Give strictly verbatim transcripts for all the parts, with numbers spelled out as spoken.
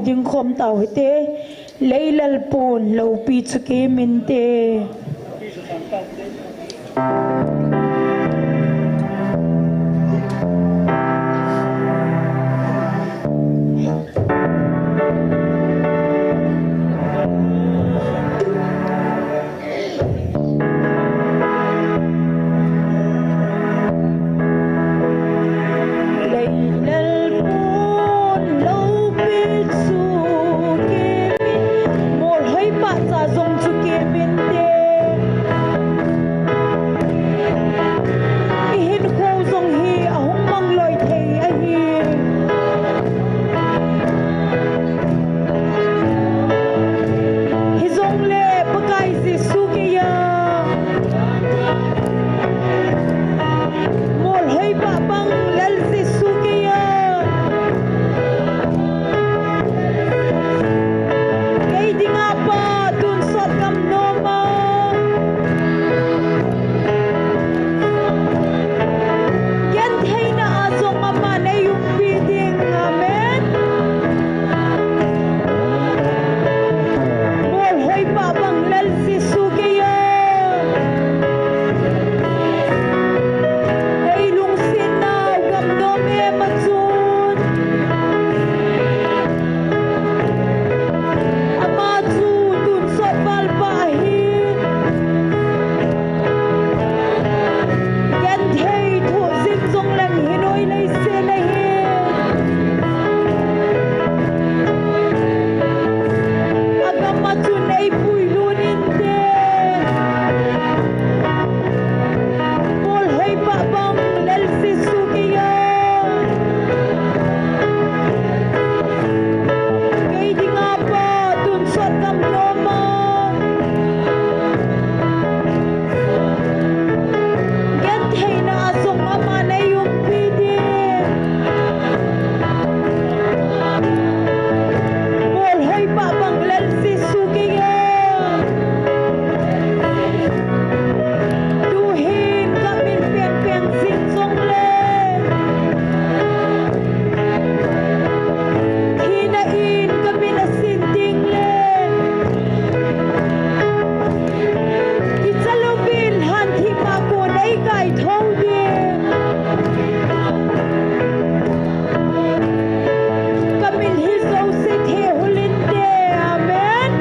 ding khom tau hite. Leilal pon loupi chu kei min te. Leilal pon loupi chu kei min, molhoi pah cha jong chu kei min te. I hinkho jong hi ahung mang loi thei ahi. Hijongle Pakai Jesu kei a, molhoi pah bang Lal Jesu kei a, kei dinga pa tonsot gam nom a, gentheina a jong aman ei umpi ding. Amen. Molhoi pah bang Lal Jesu kei a, ei lungsetna u gam nom em a chun, ama chu tonsot valpa ahi. Genthei thoh jing jongleng hinoi leiset ahi. Agam a chun ei puilut inte. Molhoi pah bang Lal Jesu kei a, kei dinga pa tonsot gam nom a, gentheina a jong aman ei umpi ding. Molhoi pah bang Lal Jesu kei a, tuhin ka min pengpeng jing jongle, thina in ka min asin ding le, kicha louvin hanthima kon ei kaithou ding. Ka min hi jouse thehul inte. Amen.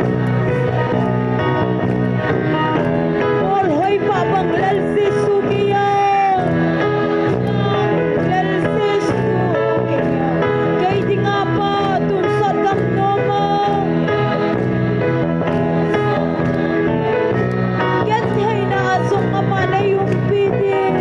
Molhoi pah bang Lal Jesu kei a, Lal Jesu kei a, kei dinga pa tonsot gam nom a, gentheina a jong aman ei umpi ding.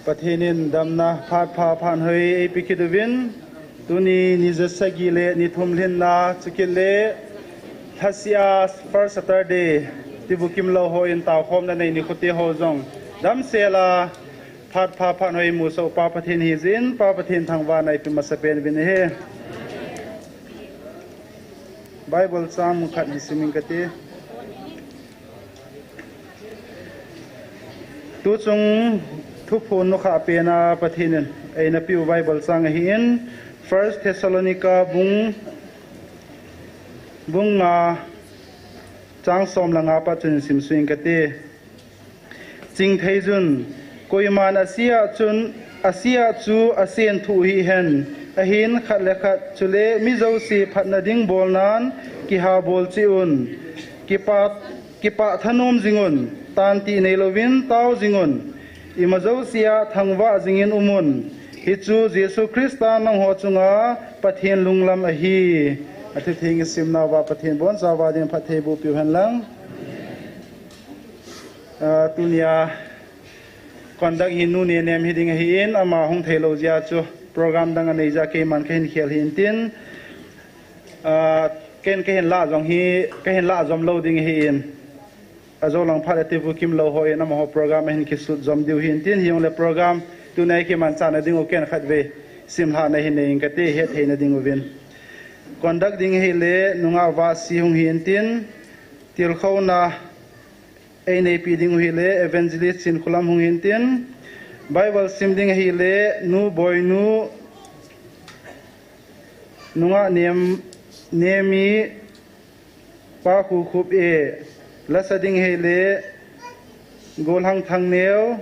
Pathen in damna phat pha phat hoi eipe kit uvin, tuni ni ja sagi le ni thum lhinna chukit le lhasia first Saturday, tibukim lou hon taokhomna nei nikho te ho jong damsel a phat pha phat hoi musoh pa Pathen hijin, pa Pathen thangvahna ipe masapen uvin ahi. Bible chang mun khat hi simin kate. Tuchung thuphon nukhah pena Pathen in eina peh u Bible chang ahin, First Thessalonica bung, bung nga, chang som le nga pa chun simsuh inge kati. Chingthei jun, koiman ase a chun, ase a chu asen thu hihen, ahin khat le khat, chule mi jouse phatna ding bolnan kihabol cheh un. Kipah, kipah thanom jingun, tantih neilouvin tao jingun. Ima jouse a thangvah jingin umun. Hichu Jesu Christa nangho chunga Pathen lunglam ahi. Athutheng isimnauva Pathen bonchauva din phatthei boh peh u henlang. Ah, tunia conduct hi Nu Nenem hiding ahin, ama hung theilou jeh a chu program dang anei jeh a keiman kahin khel hintin. Ah, ken kahin lah jong hi, kahin lah jom lou ding ahin. Ajou lang phat le tibukim lou hon amaho program ahin kisut jom diu hintin, hijongle program tunia kimanchahna ding u ken khatvei simlhahna hin nei inge kati, hetthei na ding uvin. Conduct ding hile nungah Vasi hung hintin, tilkhouna eineipi ding u hile Evangelist Chinkholam hung hintin, Bible sim ding hile Nu Boinu, nungah Nem, Nemi, Pa Khukhup e, lasa ding hile Golhang Thangneo,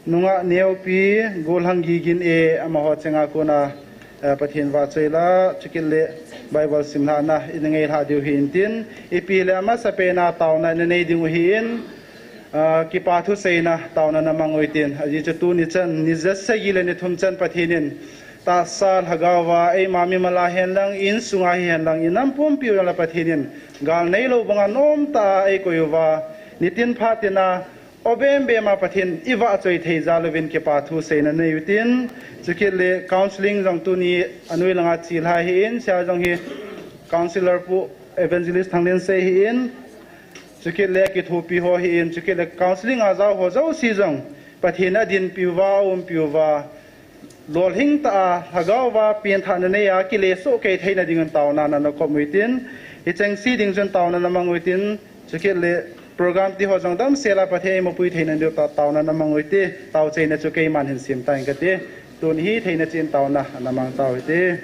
nungah Neopi, Golhang Gigin e, amaho chenga kona, eh, Pathen vahchoi la, chukit le Bible simlhahna ina ngeilhah diu hintin, ipi le amasapen a taona ina nei ding u hin, ah, kipah thu seina taona na mang u hitin, ajeh chu tuni chan, ni ja sagi le ni thum chan Pathen in tahsa lhagaova, eima mimal a hihen lang, insunga hihen lang, inam pumpi u lang la Pathen in gal neilou banga nomtah a eikoi uva, nitin phatin a, obem bem a Pathen ivahchoi thei jal uvin kipah thu seina nei u hitin, chukit le counselling jong tuni anoi langa chelha ahin, sia jong hi counselor pu Evangelist Thanglinsei ahin, chukit le kithopi ho ahin, chukit le counselling a jao ho jouse jong Pathen in adinpi uva, aumpi uva, lolhing tah a, lhagaova, penthahna nei a, kile soh kei theina dingin taona na na kop u hitin, hicheng se ding chun taona na mang u hitin, chukit le program ti ho jong damsel a Pathen eimapui theina diu ta, taona na mang u hite, taocheina chu keiman hin sem tange kati, tuni hi theina cheh in taona na mang tau hite.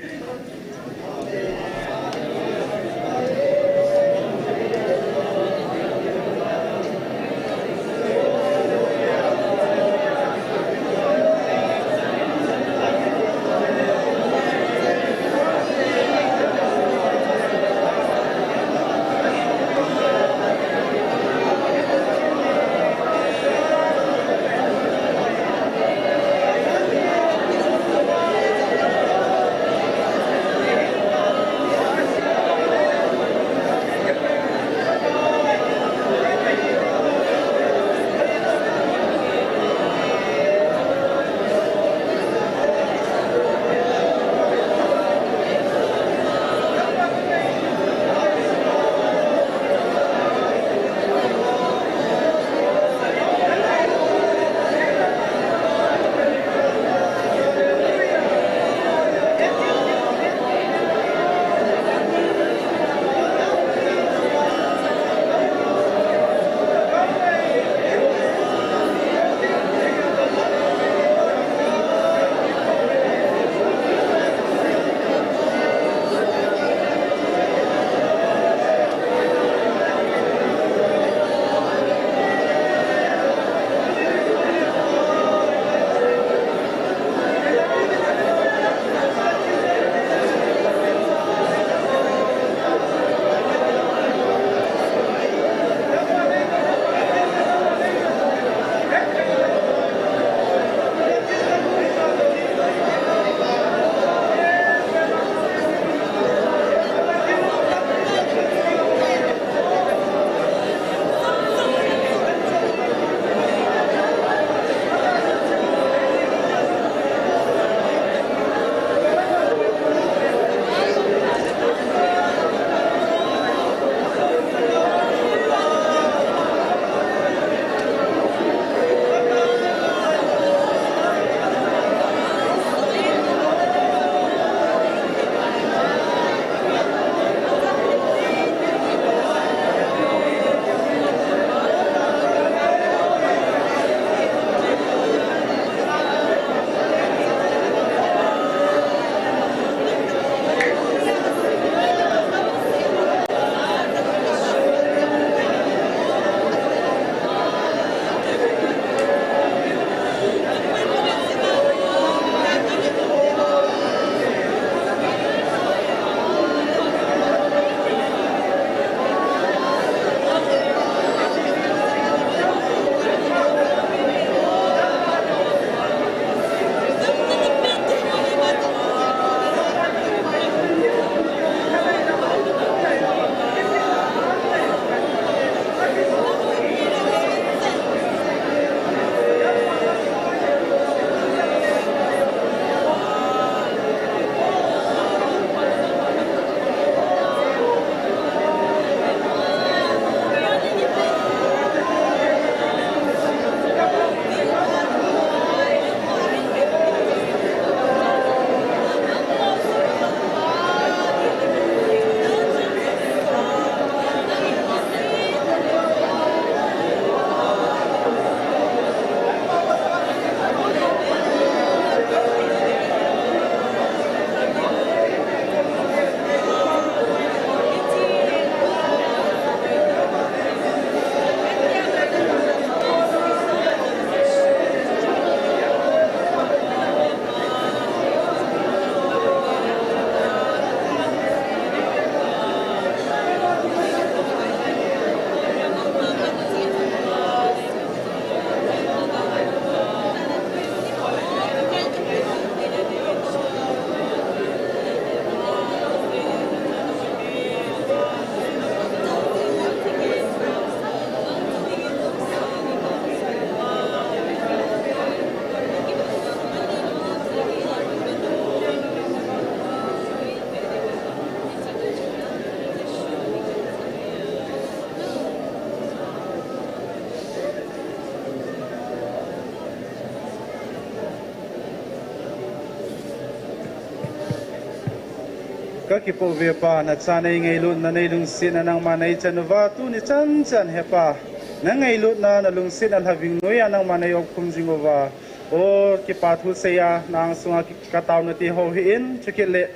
Ka kipah uve Pa, na cha nei ngailutna nei lungsetna nangma nei chan uva, tuni chan chan he Pa, na ngailutna na lungsetna lhaving noiya nangma nei opkhum jing uva. O kipa thu seiya, na angsunga ki-, ka taona ti ho hi in, chukit le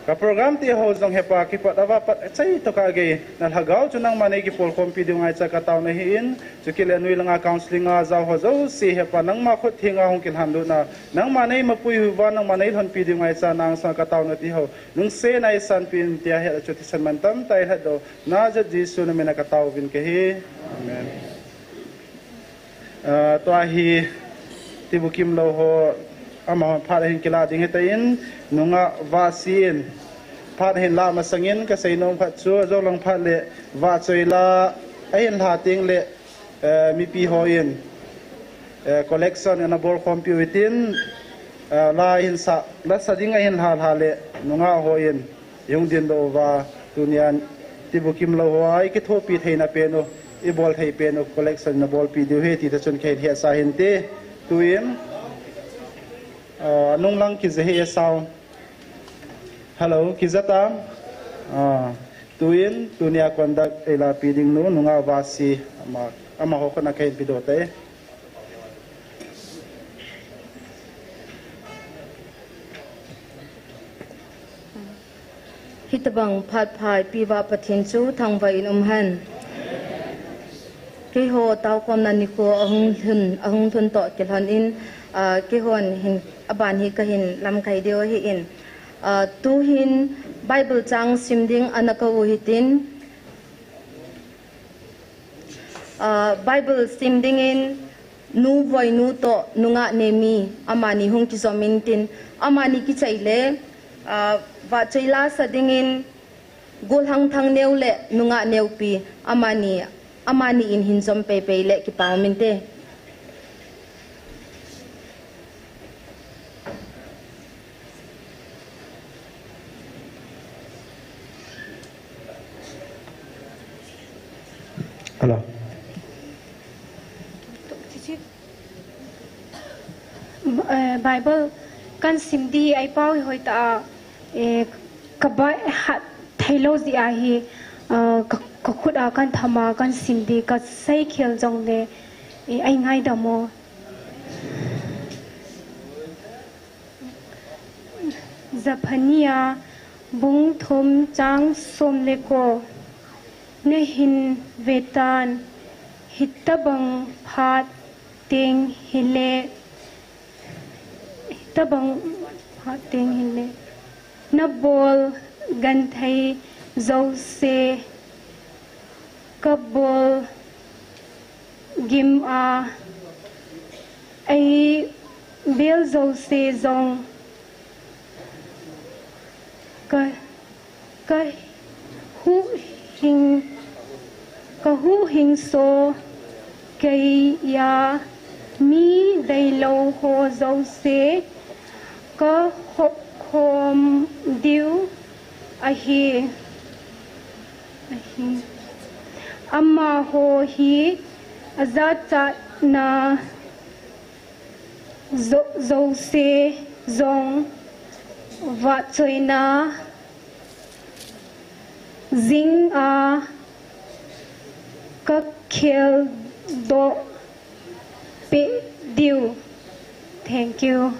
ka program ti ho jong he Pa, kipat a va pat chai toh ka gei, na lhagao chu nangma nei kipolkhompi diu ngaicha ka taona hi in, chukit le nui langa counseling a jao ho jouse he Pa, nangma khut thenga hung kilhan lutna, nangma nei mapui uva, nangma nei lhonpi diu ngaicha na angsunga ka taona ti ho. Lungsetna eisanpeh in tia het a chu thisan mantam tah eilhat doh. Nazareth Jesu na mina ka taovin kahi. Amen. Ah, tua hi Tibukimlou ho amahon phat ahin kilah ding hitan, nungah Vahsi in phat ahin lah masangin ka seinom khat chu, ajou lang phat le Vahchoila ahin lha teng le eh, mipi hon, eh, collection ana bolkhompi u hitin, eh, la ahin sa, la sa ding ahin lha lha le nungah hon, ihung dingdoh uva, tunia Tibukimlou hoa ikithopi theina pen u, ibol thei pen u, collection nabolpi diu ahi ti ta chun kahin hetsah hinte, tuin, eh, nung lang kija hih e sound. Hello, kija tam? Ah, tuin, tunia conduct eilapi ding nu, nungah Vahsi, ama, amaho khut a kahin pedoh tai. Hitobang phat pha eipeh uva Pathen chu thangvah in umhen. Keiho taokhomna nikho ahung lhun, ahung lhun toh kilhon in, ah, keihon hin, aban hi kahin lamkai diu ahin. Ah, tuhin Bible chang sim ding ana kou hitin, ah, Bible sim dingin Nu Voinu toh nungah Nemi amani hung kijom intin, amani kichai le, ah, Vahchoila sa dingin Golhang Thangneo le nungah Neopi amani, amani in hin jom peipei le kipa um inte. Hello. B-, eh, Bible kan sim di ahi pau hi hoitah a, eh, ka bai hat theilou jeh ahi, ah, ka, ka khut a kan tham a kan sim di ka seikhel jongle, eh, ahi ngaidam o. Zephaniah bung thum chang som le ko. Nahin vetan, hitobang phat teng hile, hitobang phat teng hile, nabol genthei jouse kabol gim a, eibel jouse jong ka, ka huhhing, ka huhhingso keiya, mi deilou ho jouse ka hopkhom diu ahi. Ahi. Amaho hi ajachatna jo-, jouse jong vahchoina jing a ka kheldoh peh diu. Thank you.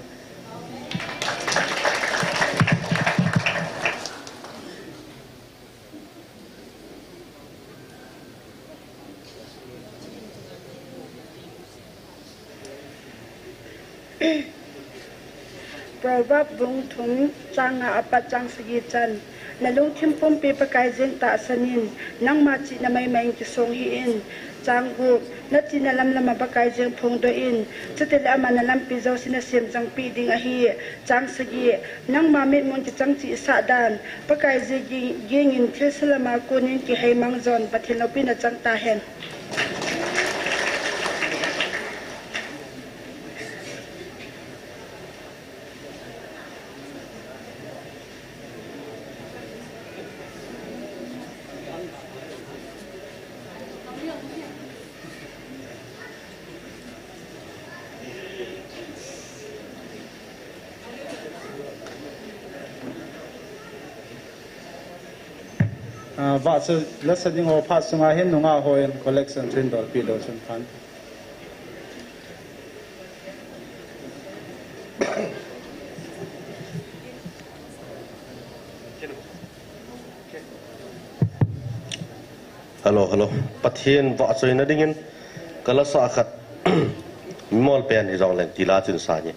Proverb bung thum chang nga apat chang sagi chan. Na lungthim pumpi Pakai jeng tahsan in, nangma chihna maimai in kisong hih in. Chang gup, na chihna lamlam a Pakai jeng phongdoh in, chutile aman na lampi jouse na semjangpeh ding ahi. Chang sagi, nangma mitmun kichang chehsah dan, Pakai jeng, jeng in thilse lam a kon in kiheimang jon, Pathen loupina chang tahen. Ah, vahchoi la sa ding ho phat sunga hin nungah hon collection chu hin dolpeh leu chun phan. Hello, hello. Pathen vahchoina dingin ka la sah khat mol pen hijongleng ti la chun sa nge.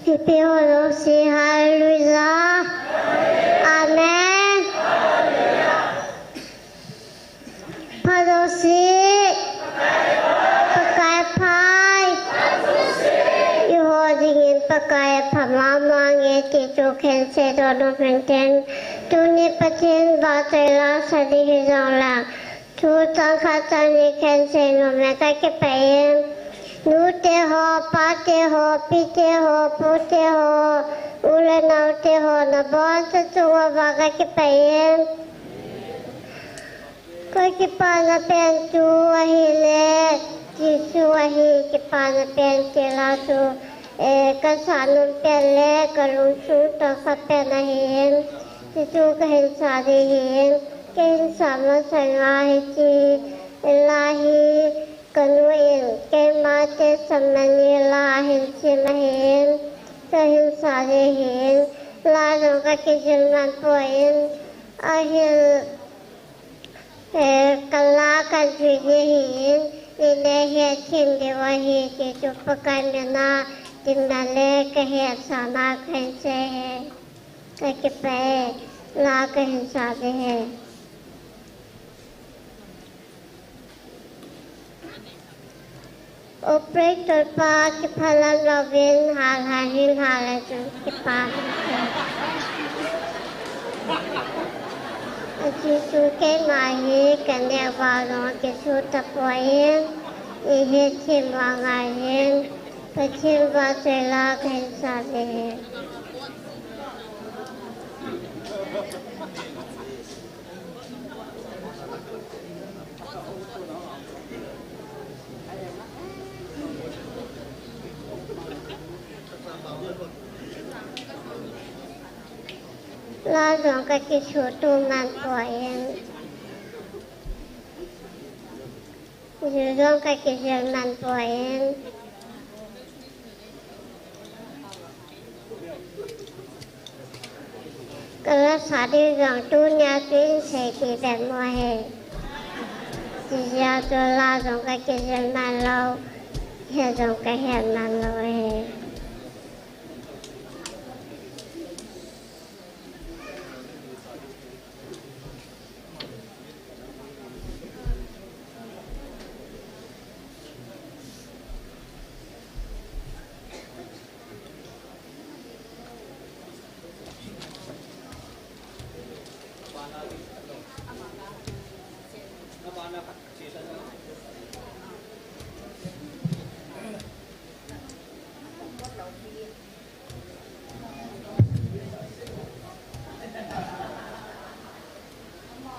Ipi ho jouse, Hallelujah. Amen. Pha jouse, Pakai pha. Eiho dingin Pakai pha mama nge ti chu khenseina dong hen tin. Tuni Pathen vahchoi la sa ding hijongle, thu chang khat chang ni khenseina dong hen, kakipah e. Nute ho, pate ho, pite ho, pute ho, u le naote ho, nabonchauva kakipah e. Kakipana pen chu ahile, Jesu ahi. Kipana pen chu la chu, eh, kasah nom pen le kalungsung tokha pen ahin, Jesu kahin sa ding ahin. Kahin sa masanga hiche la hi kanu in keima Testimony la ahin sem ahin, kahin sa ding ahin. La jong kakijil man poi, ahile, eh, kala kajui ding ahin, nine hethem diu ahi ti chu Pakai mina dinmun le kahetsahna kahin sei e. Kakipah e, la kahin sa ding ahi. Operator pa, kiphalam louvin hal hal hin hal a chu kipah. Achuti chu keima hi kaneo vang jong kisuh tapoi, neihethem vang ahin, Pathen vahchoi la kahin sa ding ahi. La jong kakisuh tuman poi. Jil jong kakijil man poi. Kala sa ding jong tunia chu in seipeh bep mo ahi. Hijeh a chu la jong kakijil man lou, het jong kahet man lou ahi.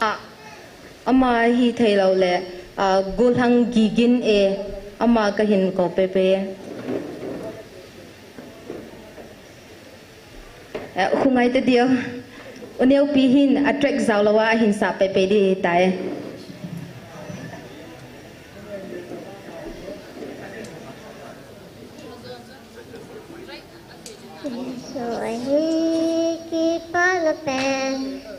Ah, ama hithei lou le, ah, Golhang Gigin e, ama kahin kou pehpeh. Eh, khongai tadiu. U Neopi hin a track jao louva ahin sa pehpeh ding tai. Jesu ahi kipana pen,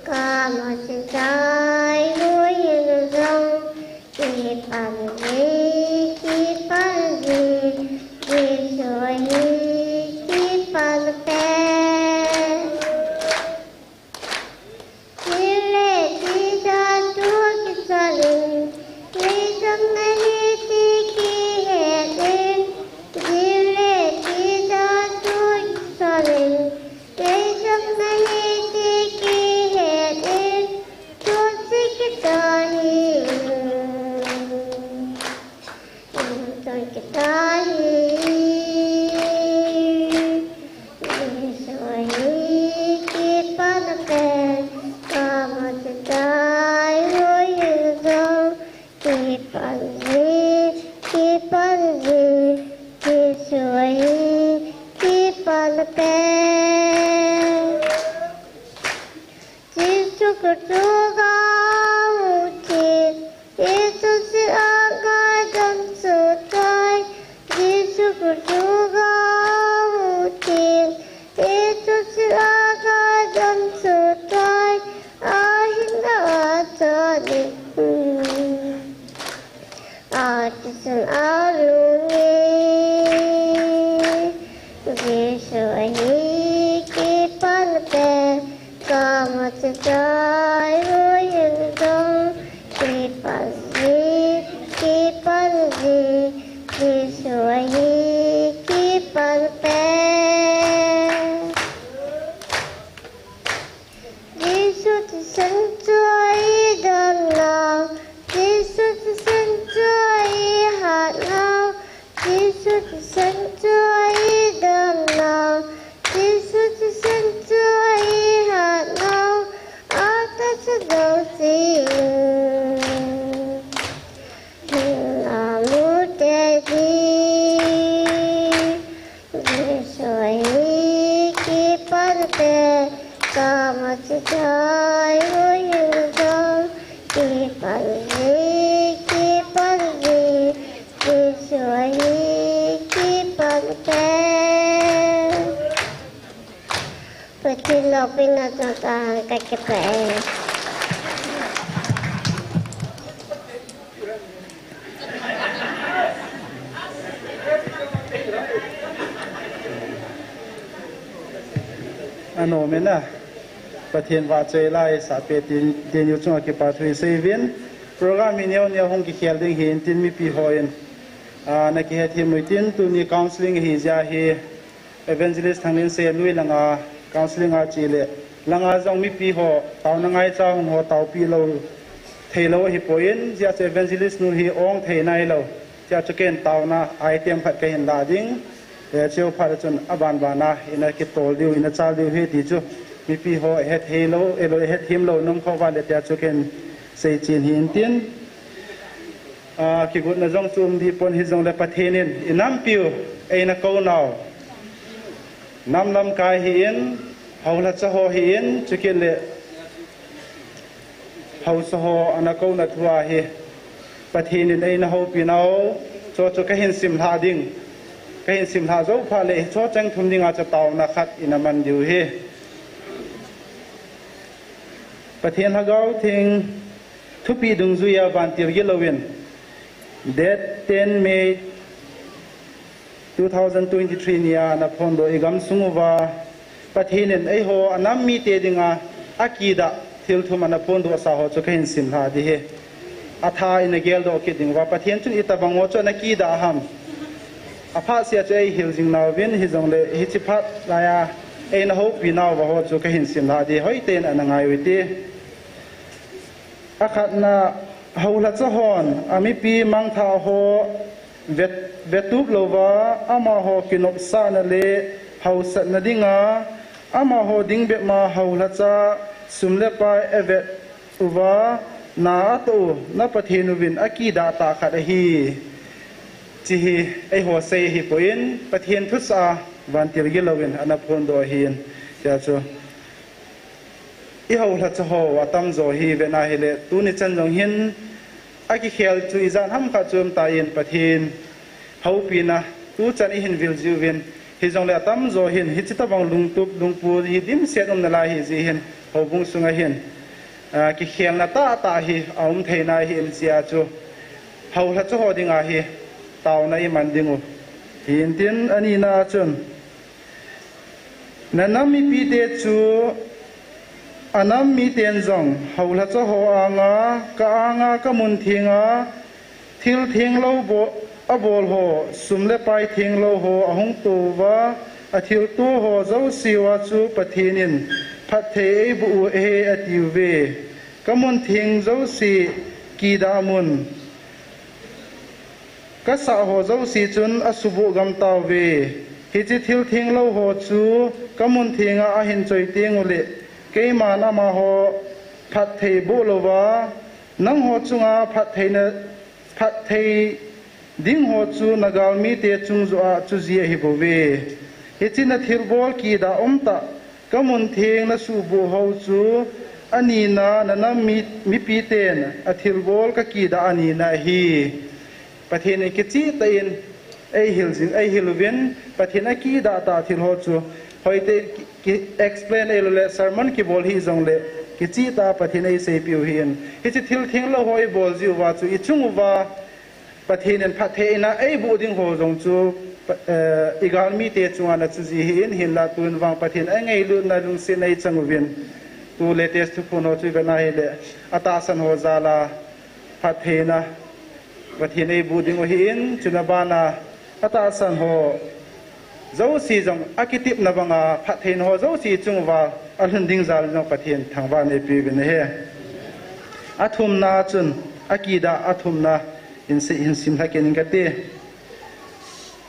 kamu chin tai, hui hin jong. Kipana ji, kipana ji, Jesu ahi kipana pen. Jile tija thu kisalin, leiset nahi ti kihetin. Jile tija thu kisalin, leiset nahi ti kihetin. Thusi kitahi. Tun kitahi, Jesu ahi kipana pen, kamu chin tai, hui hin jong. Kipana ji, kipana ji, Jesu ahi kipana pen. Jesu Christu gao ti, Jesu si agai dam su tai. Jesu Christu gao ti, Jesu si agai dam su tai. Ahin a ta ni. Atisun alungi, Jesu Jesu ahi kipah pen. Jesu thisan chu eidamnau. Jesu thisan chu eihatnau. Jesu thisan chu eidamnau. Jesu thisan chu eihatnau. Atahsa jouse in. Hinna mu tei di. Jesu ahi kipah pen. Kama chu chai hu hin jong. Kipah ji, kipah ji. Jesu ahi kipah pen. Pathen loupina chang chang kakipah e. Anom e na. Pathen vahchoi lai sahpeh ti, tinu chunga kipathu isei uvin. Program hi neo neo hung kikhel ding hin tin mipi hon, ah, na kihethem uvin tin tuni counseling ahi jeh hin. Evangelist Thanglensen lui langa counseling a che le langa jong mipi ho taona ngaicha hung ho taopi lou thei lou ahipoi, hijeh chun evangelist nu hi ong thei nailou. Hijeh chun ken taona item khat kahin la ding. Eh, cheu phat chun aban ban a ina kitol diu, ina chal diu ahi ti chu mipi ho het thei lou, elo het thim lou nom kho uva le tia chu ken sei chen hin tin. Ah, kigotna jong chu um deh pon hijongle Pathen in inampiu eina kou nau. Nam lamkai hin, haosa ho hin, chukit le haosa ho ana kouna thu ahi. Pathen in eina houpi nau, chu chu kahin simlha ding. Kahin simlha jou phat le, chu cheng thum dinga chu taona khat ina man diu ahi. Pathen Lhagao Theng thupeh dungjuia vantil gilouvin, date ten May two thousand twenty-three nia ana phondoh igam sung uva, Pathen in eiho anam mite dinga akidah thil thum ana phondohsa ho chu kahin simlha ding ahi. Atha ina geldoh kit ding uva, Pathen chun itobang ho chu ana kidah ham. Aphat sea chu eihil jing nauvin, hijongle hiche phat laiya eina houpi nauva ho chu kahin simlha ding, hoiten ana ngai uvin te. Akhatna, haosa hon amipi mangthah ho vet, vetup louva, amaho kinopsahna le haosatna dinga, amaho ding bep ma haosa sum le pai avet uva, na atoh u, na Pathen uvin akidah tah khat ahi. Hiche hi eiho sei ahipon, Pathen thusah a vantil gilouvin ana phondoh ahin, tia chu. I haosa ho atamjo hi vena hile, tuni chan jong hin akikhel chu ijat ham khat chu umtan, Pathen houpina tuchan ihin vil jiuvin, hijongle atamjo hin hiche tobang lungtup lungput hi dimset um nalai ahi jeh hin, houbung sunga hin, ah, kikhelna tahtah hi aum thei nai ahin, hijeh chun haosa ho dinga hi taona iman diu ahi. Hintin anina chun, na nam mipite chu, anam miten jong haosa ho anga, ka anga, ka mun thenga thil thenglou bo-, abol ho, sum le pai thenglou ho ahung touva, athilto ho jouse uva chu Pathen in phatthei eiboh u ahi atiuve. Ka mun theng jouse kidah mun, kasah ho jouse chun asuboh gam tauve. Hiche thil thenglou ho chu ka mun thenga ahin choi teng uleh, keiman amaho phatthei boh louva, nangho chunga phattheina, phatthei ding ho chu na galmite chung joh a chuji ahi bouve. Hiche na thilbol kidah umtah, ka mun theng na suhboh ho chu anina, na nam mi, mipiten athilbol ka kidah anina ahi. Pathen in kichehtah in eihil jing, eihil uvin, Pathen akidah tah thil ho chu hoitah in ki, ki explain eilou le, sermon kibol hijongle, kichehtah Pathen eiseipeh u ahin. Hiche thil thenglou ho ibol jiuva chu, ichung uva Pathen in phattheina eiboh ding ho jong chu, eh, igalmite chunga nachuji ahin, hinla tun vang Pathen eingailutna lungsetna ichang uvin, tu latest thuphon ho chu ivet na hile, atahsan ho jal a phattheina Pathen eiboh ding u ahin, chuna bana atahsan ho jouse jong akitepna banga phattheina ho jouse chunguva alhun ding jal jong Pathen thangvah in eipeuvin ahi. Athumna chun, akidah athumna hin si-, hin simlha kit ing kate.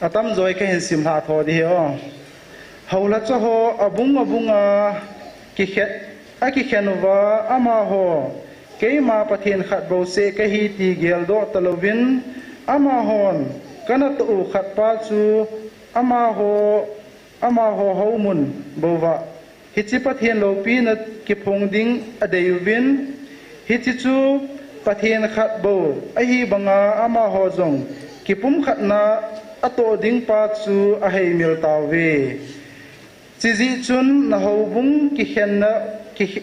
Atamjo hi kahin simlha tho ding ahi o. Houlhacha ho abung abunga kikhen, akikhen uva amaho, keima Pathen khat bouseh kahi ti geldoh talouvin, amahon kanatoh u khatpa chu amaho, amaho houmun bouva hiche Pathen loupina kiphong ding adeiuvin, hiche chu Pathen khat bou ahi banga amaho jong kipumkhatna atoh dingpa chu aheimil tauve. Chujeh chun nahoubung kikhenna, kikhe-,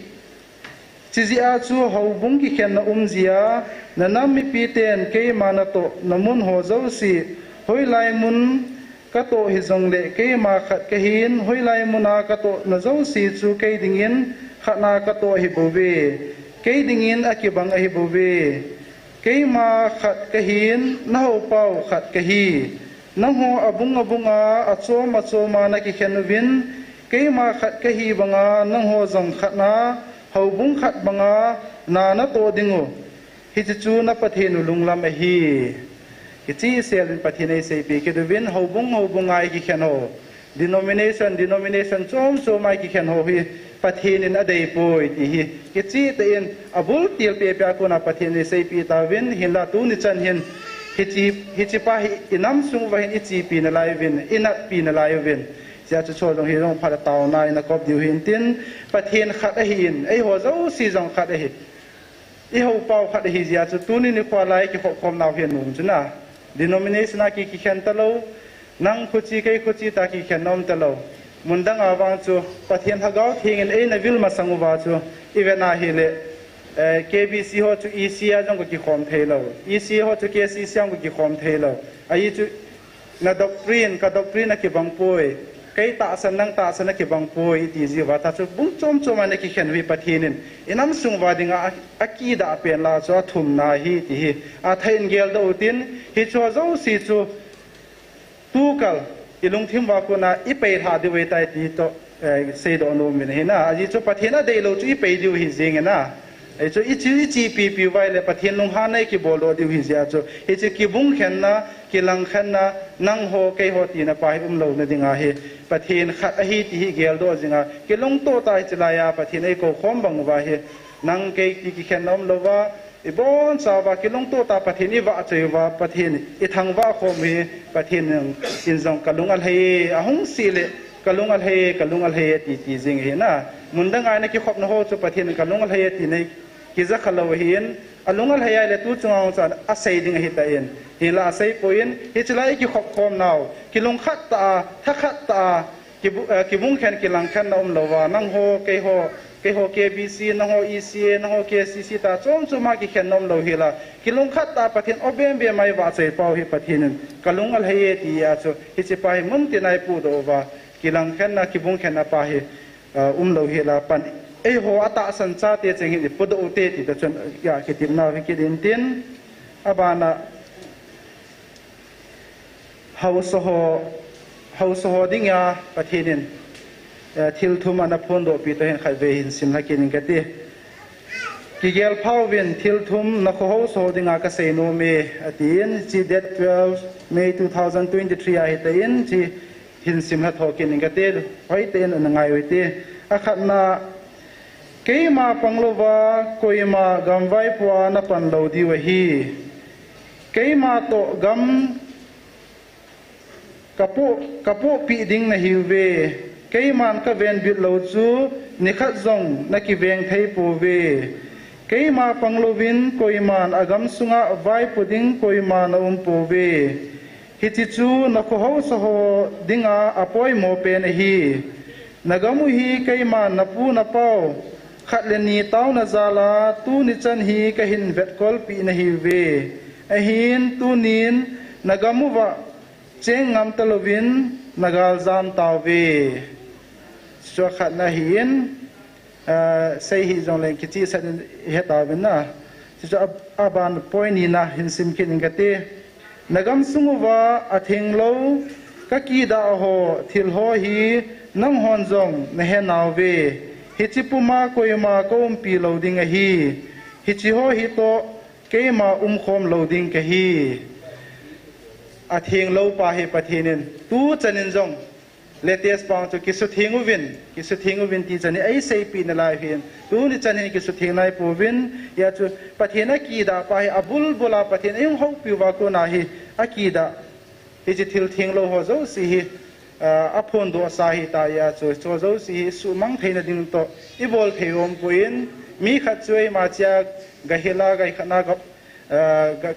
chujeh a chu houbung kikhenna umjia, nanam mipiten keima natohna munho jouse, hoilai mun katoh hijongle keima khat kahin, hoilai muna katohna jouse chu kei dingin khatna katoh ahibouve, kei dingin akibang ahibouve. Keima khat kahin, nahoupau khat kahi. Nangho abung abunga, achom achoma nakikhen uvin, keima khat kahi banga nangho jong khatna, houbung khat banga na natoh dingu, hiche chu na Pathen u lunglam ahi. Kichehselin Pathen eiseipeh kit uvin, houbung houbunga eikikhen ho, denomination denomination chom choma eikikhen ho hi Pathen in adeipoi ti hi kichehtah in abul tilpeh peh a kona Pathen in eiseipeh tauvin, hinla tuni chan hin hiche, hichepa hi inam sung uva hin ichepi nalai uvin, inatpi nalai uvin. Hijeh chun hicheho jong hi jong phat a taona in akop diu hintin, Pathen khat ahin, eiho jouse jong khat ahi. Ihoupau khat ahijeh chun tuni nikho lai kikhopkhomnau hi anom chu na. Denomination a ki, kikhen talou, nang khuche kei khuche tia kikhen nom talou. Mun danga vang chu Pathen Lhagao Theng in eina vil masang uva chu ivet na hile, eh, K B C ho chu E C A a jong kakikhom theilou, E C A ho chu K C C a jong kakikhom theilou. Ahi chu na doctrine, ka doctrine akibang poi, kei tahsan, nang tahsan akibang poi, iti jiuva, ta chu bung chom choma eina kikhen u hi Pathen in inam sung uva dinga a, akidah pen lah chu athumna ahi ti hi athei in geldoh utin, hicheho jouse chu tukal ilungthim uva kona ipei lhah diu ahitai ti toh, eh, seidoh nom in ahi na. Ajeh chu Pathen adeilou chu ipei diu ahi jeng in na. Ahi chu iche, ichepipiu va ahile Pathen lunghanna ikibol doh diu ahijeh chun, hiche kibungkhenna, kilangkhenna, nangho keiho tina pa hi umlouna dinga hi Pathen khat ahi ti hi geldoh jinga kilungtoh tah a hiche laiya Pathen eikoukhom bang uva hi, nang kei ti kikhenna umlouva, ibonchauva kilungtoh tah a Pathen ivahchoi uva, Pathen ithangvah khom u hi Pathen in jong kalung alhai e, ahung seh le kalung alhai e, kalung alhai e ti, ti jing ahi na. Mun danga eina kikhopna ho chu Pathen in kalung alhai e tina hi kijakha lou ahin, alung alhai a ahile tu chunga hung chu asei ding ahitan, hinla aseipoi, hiche lai kikhopkhomnau, kilungkhat tah a, thakhat tah a, kibu-, eh, kibungkhen kilangkhenna umlouva, nangho keiho, keiho K B C, nangho E C A, nangho K C C tia chom choma kikhenna umlou hela, kilungkhat tah a Pathen obembem a ivahchoi pau hi Pathen in kalung alhai e tia chu hichepa hi muntina ipudoh uva, kilangkhenna, kibungkhenna pa hi, eh, umlou hela pan, eiho atahsan chate cheng hin ipudoh ute ti ta chun, ya, kitepnau hi kit intin, abana haosa ho, haosa ho dinga Pathen in, eh, thil thum ana phondohpi toh hin khatvei hin simlha kit ing kate. Kigelpha uvin, thil thum nakho haosa ho dinga kasei nom e, atin, hiche date twelve May two thousand twenty-three ahitan, hiche hin simlha tho kit ing kate, hoitah in ana ngai u hite. Akhatna, keima panglouva koima gam vaipoa napan lou diu ahi. Keima toh gam kapoh, kapohpeh ding nahiuve. Keiman kavenbit lou chu nikhat jong nakiveng thei pouve. Keima panglouvin koiman agam sunga vaipo ding koima naumpouve. Hiche chu nakho haosa ho dinga apoimo pen ahi. Nagam u hi keiman napu napau khat le ni taona jala tuni chan hi kahin vetkolpeh nahiuve. Ahin tunin nagam uva cheng ngam talouvin nagaljam tauve. Chu akhatna ahin, ah, sei hih jongleng kichehsel in ihetauvin na. Chu, chu a, aban point nina hin sim kit ing kate. Nagam sung uva athenglou kakidah ho thil ho hi nanghon jong nahenauve. Hiche puma koima kaumpi lou ding ahi. Hiche ho hi toh keima umkhom lou ding kahi. Athenglou pa hi Pathen in tuchan in jong latest pa chu kisutheng uvin, kisutheng uvin ti chan hi eiseipeh nalai uvin. Tuni chan hin kisutheng naipouvin, hia chu Pathen akidah pa hi abulbul a Pathen in eihoupi uva kona hi akidah. Hiche thil thenglou ho jouse hi, ah, aphondohsa ahitai, hia chu, chu jouse hi suhmang theina ding toh ibol thei umpoi. Mi khat chu eima chia gahil a, gaikhat na ga, ah, ga,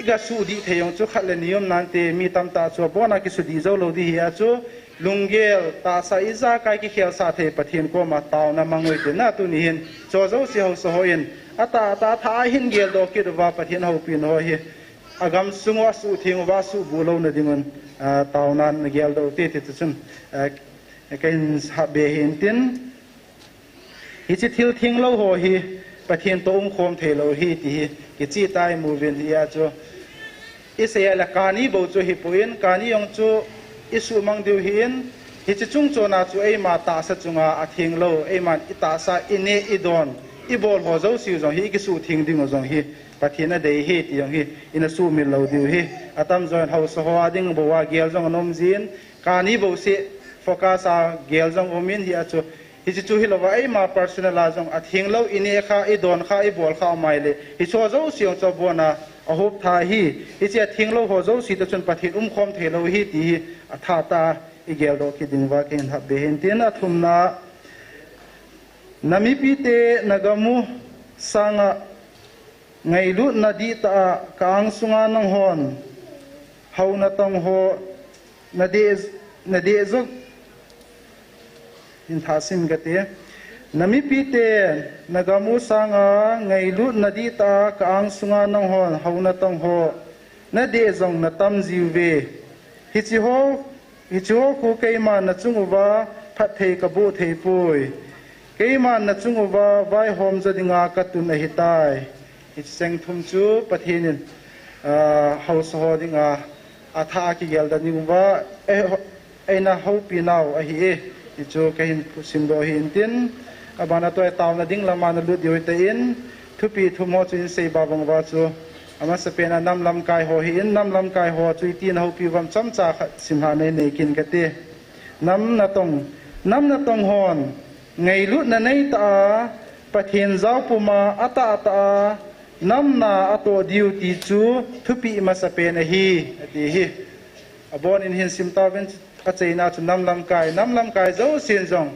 gasuhdih thei jong chu khat le ni um nante, mi tamtah chu abona kisudih jou lou ding hia chu, lunggel, tahsa ijakai kikhelsah thei Pathen koma taona mang uvin tina tuni hin. Chu jouse haosa hon atahtah a ahin geldoh kit uva Pathen houpina ho hi agam sung uva asuhtheng uva asuhbuh louna dingun, ah, taona nageldoh uvin ti chu chun, ah, kahin hapbe hintin. Hiche thil thenglou ho hi Pathen toh umkhom theilou ahi ti hi kicheh tah a imuvin, hia chu isei a le kani bou chu hipon, kani jong chu isuhmang diu ahin, hiche chung chona chu eima tahsa chunga athenglou, eiman itahsa, ineh, idon, ibol ho jouse u jong hi ikisuhtheng dingu jong hi Pathen adei ahi ti jong hi ina sumil lou diu ahi. Atamjon haosa ho a ding bou a gel jong ana um jin, kani bou seh focus a gel jong umin, hia chu, hiche chu hilouva eima personal a jong athenglou, ineh kha, idon kha, ibol kha um ahile, hiche ho jouse jong chu abona ahop tha ahi. Hiche athenglou ho jouse toh chun Pathen umkhom theilou ahi ti hi athahtah a igeldoh kit ding uva kahin hapbe hintin. Athumna, namipite nagam u sanga ngailutna dihtah a ka-ang sunga nanghon hou natong ho nadeh, nadeh jong, hin thah sim kate. Namipite nagam u sanga ngailutna dihtah a ka-ang sunga nanghon hou natong ho nadeh jong natam jiuve. Hiche ho, hiche ho khu keiman nachung uva phatthei kaboh theipoi. Keiman nachung uva vaihom jo dinga katun ahitai. Hiche cheng thum chu Pathen in, ah, haosa ho dinga athah a kigeldoh ding uva, eh, eina houpi nau ahi e. Hichu kahin simdoh hintin, abana tua taona ding lama nalut diu ahitan, thupi thum ho chu insei ba bang uva chu, amasapen a nam lamkai ho ahin, nam lamkai ho chu itin ahoupi uvam chomcha khat simlhah nei nei kit in kate. Nam natong, nam natong hon ngailutna neitah a Pathen jao puma atahtah a nam na atoh diu ti chu thupeh masapen ahi, ati hi. Abonin hin sim tauvin, achaina chu nam lamkai, nam lamkai jousen jong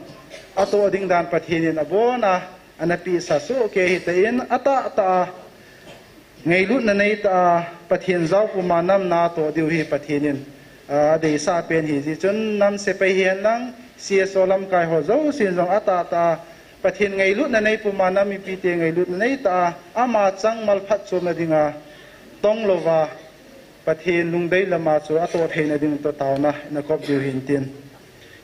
atoh ding dan Pathen in abona ana pehsa sohkei ahitan, atahtah a ngailutna neitah a Pathen jao puma nam na atoh diu hi Pathen in, ah, adeisah pen ahi jeh chun nam sepai hihen lang, C S O lamkai ho jousen jong atahtah a Pathen ngailutna nei puma nam mipite ngailutna neitah a ama chang malphatchomna dinga tonglouva Pathen lungdei lama chu atoh theina ding toh taona ina kop diu hintin.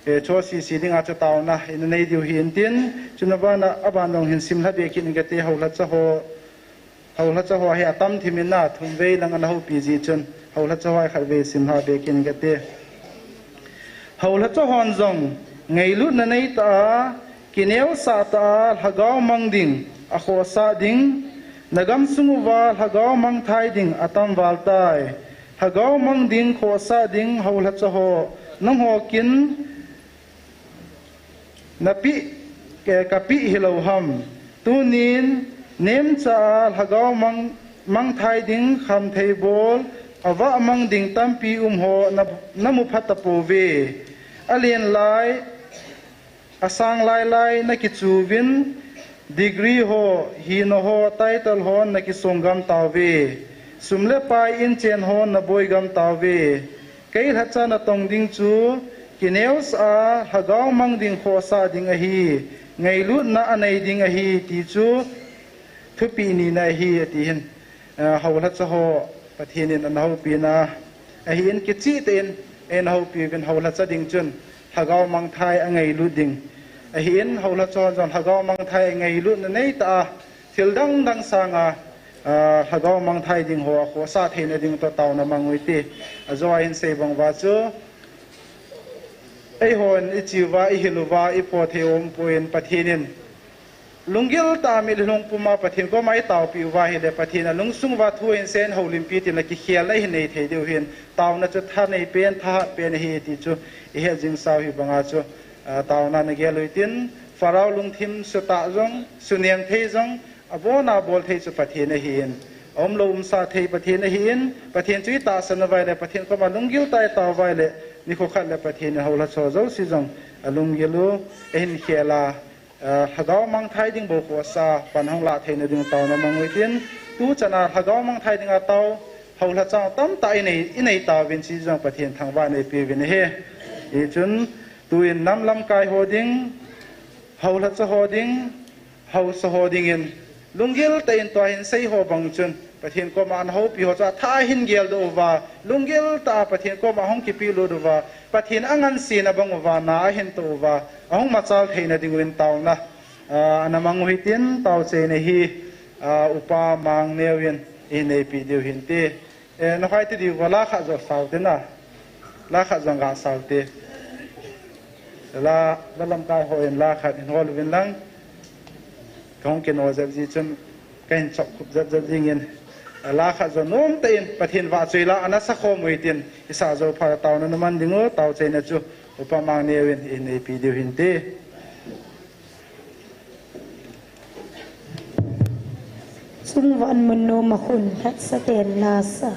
Eh, chu sese dinga chu taona ina nei diu hintin. Chuna bana, aban jong hin simlha be kit in kate, houlhacha ho, houlhacha ho hi atam thim in a, thum vei lang ana houpi jeh chun, houlhacha ho hi khat vei simlha be kit in kate. Houlhacha hon jong ngailutna neitah a, kineosah tah a lhagao mang ding akhohsah ding, nagam sung uva lhagao mangthai ding atam val tai. Lhagao mang ding khohsah ding houlhacha ho, nangho kin napeh, eh, kapeh hilou ham? Tunin nemcha a lhagao mang, mangthai ding khamthei bol, avah mang ding tampi um ho na, namu phatapouve. Alen lai, asang lai lai nakichuvin, degree ho, hina ho, title hon nakisong gam tauve. Sum le pai inchen hon naboi gam tauve. Kei lhacha natong ding chu, kineosah a lhagao mang ding khohsah ding ahi, ngailutna anei ding ahi ti chu thupeh nina ahi, ati hin. Ah, houlhacha ho Pathen in ana houpina ahin, kicheh tah in eina houpi uvin, houlhacha ding chun lhagao mangthai angailut ding ahin, houlhacha hon jong lhagao mangthai angailutna neitah a thil dang dang sanga ah, lhagao mangthai ding ho akhohsah theina ding toh taona mang u hite. Ajo a hin sei bang uva chu, eihon ichi uva, ihil uva, ipho thei umpon Pathen in lunggil tah a mitlhi lungpum a Pathen koma itaopi uva ahile, Pathen a lungsung uva thu ahin sei in houlimpi tin a kikhelna ihin nei thei diu ahin, taona chu thanei pen, thahat pen ahi ti chu ihet jing sau hi banga chu, ah, taona nagel u hitin, Pharaoh lungthim sutah jong, suneng thei jong, abona bol thei chu Pathen ahin, aumlou umsah thei Pathen ahin, Pathen chu itahsan uva ahile, Pathen koma lunggil tah a itao uva ahile, nikho khat le Pathen in houlha cho jouse jong alunggil u ahin khel a, ah, lhagao mangthai ding bou khohsah pan hung lah theina ding taona mang u hitin, tuchan a lhagao mangthai ding a tao, houlha chang tamtah inei, inei tauvin, chuche jong Pathen thangvah in eipeuvin ahi. Hichun, tuin nam lamkai ho ding, houlha cho ho ding, haosa ho dingin, lunggil tah in tua hin sei ho bang chun, Pathen koma ana houpi ho chu atha a ahin geldoh uva, lunggil tah a Pathen koma ahung kipelut uva, Pathen angansena bang uva, na ahin toh uva, ahung machal theina ding uvin taona, ah, ana mang u hitin, taochaina hi, ah, Upa Mangneo in eihin neipeh diu hinte. Eh, nakhai ti diu va la khat jo sao te na. La khat jong ga sao te. La, la lamkai hon la khat hin hol uvin lang. Kahung kino jep ji chun kahin chop khup jep jep jingin. La khat jo nomtah in Pathen vahchoi la ana sakhom u hitin, isah jou phat a taona naman ding u, taochaina chu Upa Mangneo in eihin neipeh diu hinte. Chungvan mun nom a khun lhatsa ten lasa.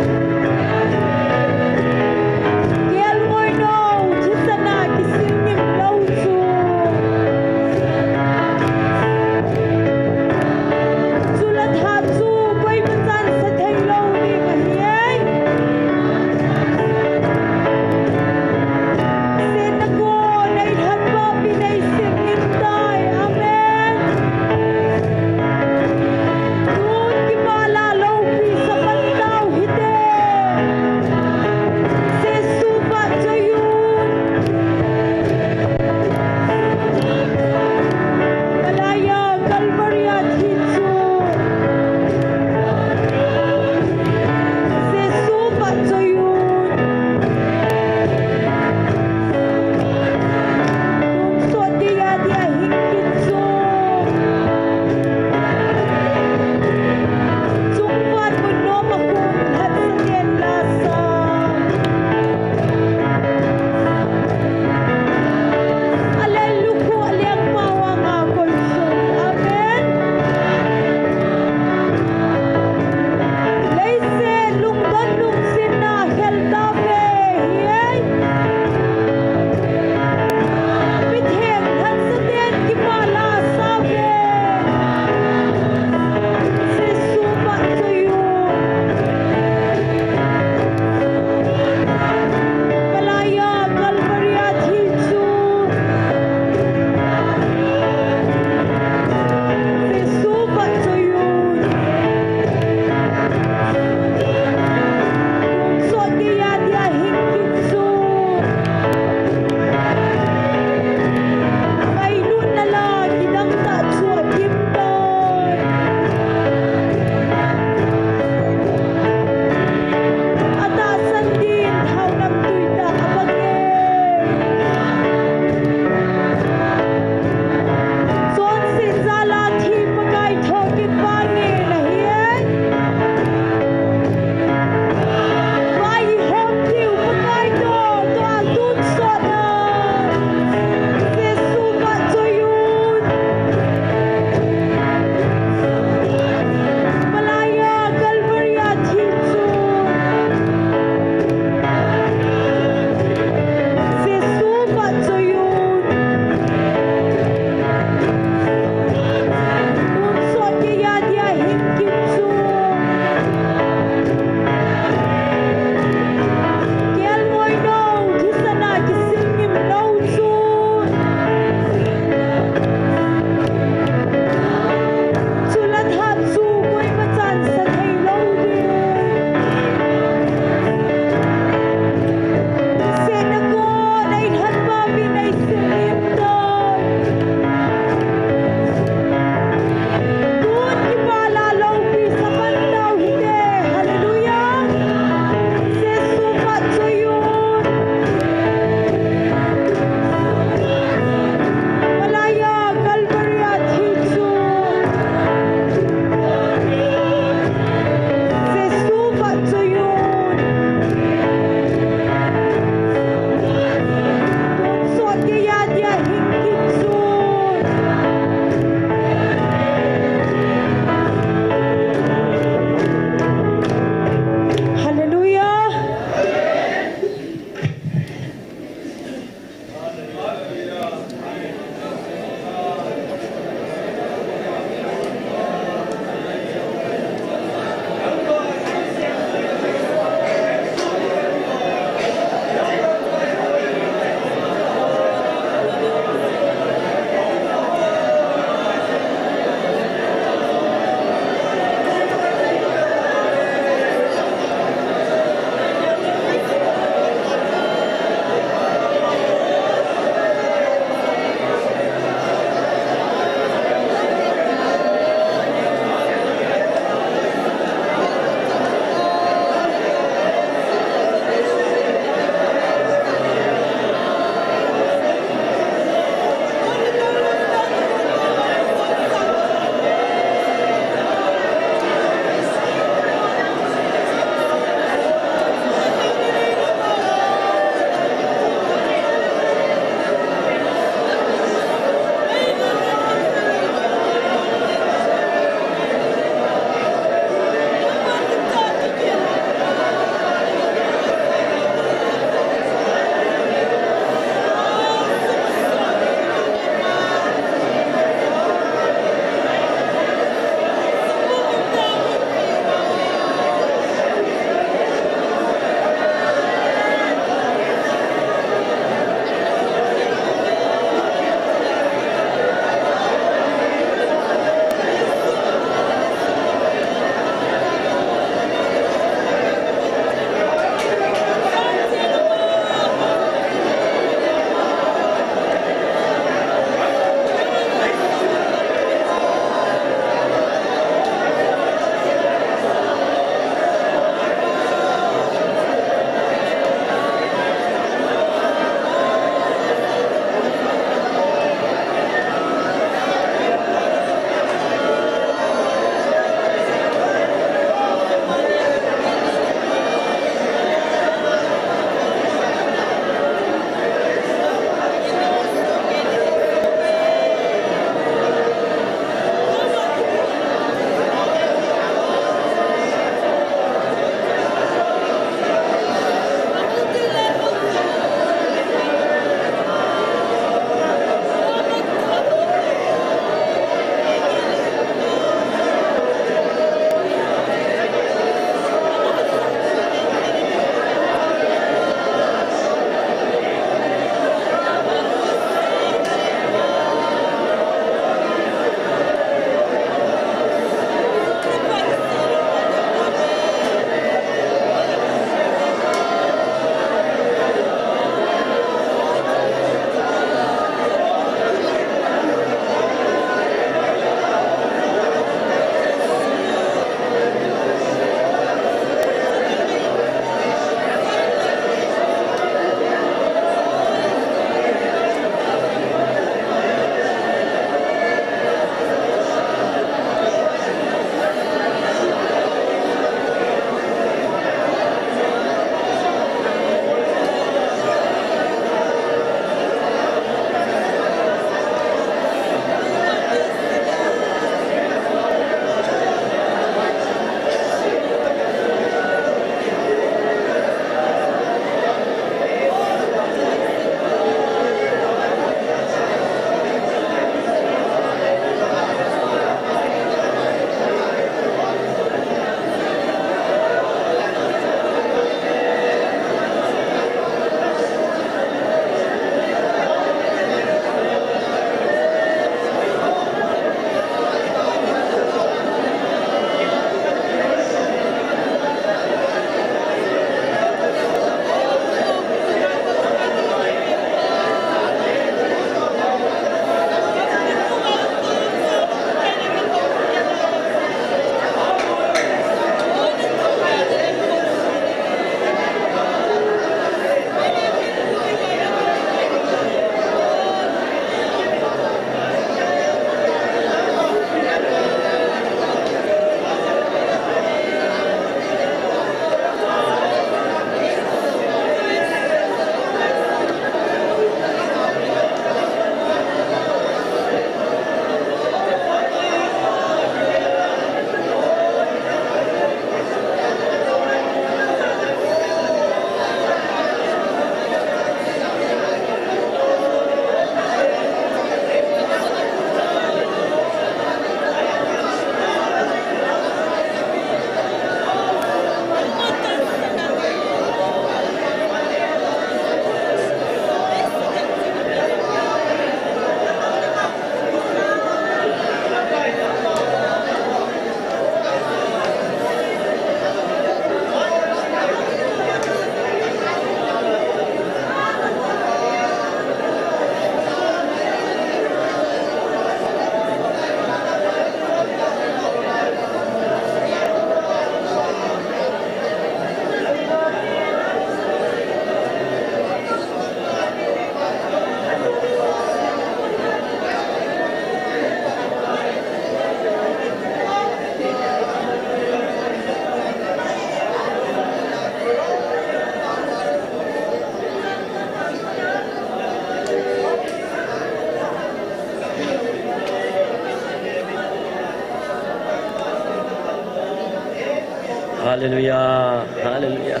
Hallelujah, hallelujah.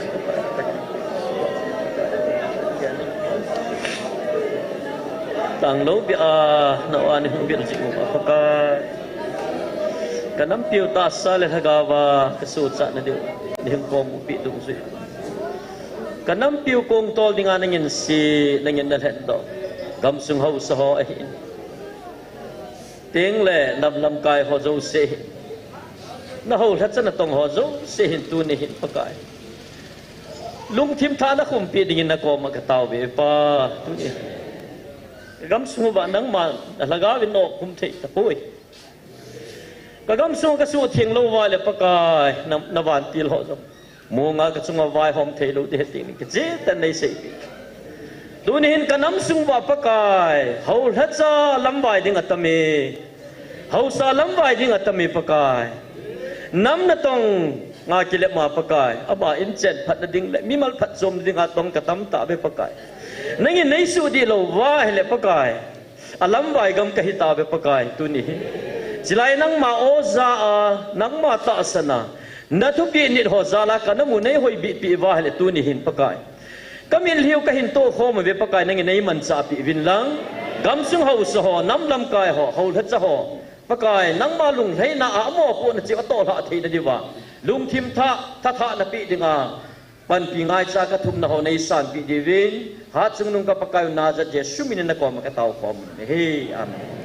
Tanglou bia, na ani hung bil jing u Pakai. Ka nampiu tahsa le lhagao va, ka suhchat na diu, nei hung kom u pi dungjuiya. Ka nampiu kong tol dinga nangin se, nangin na lhen doh. Gamsung haosa ho ahin. Teng le nam lamkai ho jouse hin. Na ho lhacha na tong ho jouse hin tuni hin Pakai. Lungthim thah na khumpi dingin na koma ka tao ve Pa. Tuni. Ka gamsung uva nangma na lhagao vin na khum thei tapoi. Ka gamsung ka suhtheng lou uva le Pakai na, na vantil ho jong. Munga ka chunga vaihom thei lou ding ahi ti kicheh tah in nei seipi. Tuni hin ka namsung uva Pakai, ho lhacha lamvai ding atam e. Haosa lamvai ding atam e Pakai. Nam na tong nga kile ma Pakai. Ama in chen phat na ding le, mimal phatchom ding a tong ka tam tave Pakai. Nangin nei suhdih lou uva ahile Pakai. A lamvai gam ka hi tave Pakai, tuni hin. Chulai nangma oja a, nangma tahsan a, na thupeh nit ho jal a ka namu nei hoibih peh uva ahile tuni hin Pakai. Ka mitlhiu ka hin tohkhom uve Pakai, nangin nei manchah peh uvin lang. Gamsung haosa ho, nam lamkai ho, ho lhacha ho. Pakai, nangma lunglhaina a, a mopohna cheh a toh lhah theina diuva. Lungthim thah, tha thah na peh dinga. Panpi ngaicha ka thumna ho nei sanpeh diuvin, Hatchungnung ka Pakai u Nazareth Jesu min in na koma ka tao khom u ahi. Amen.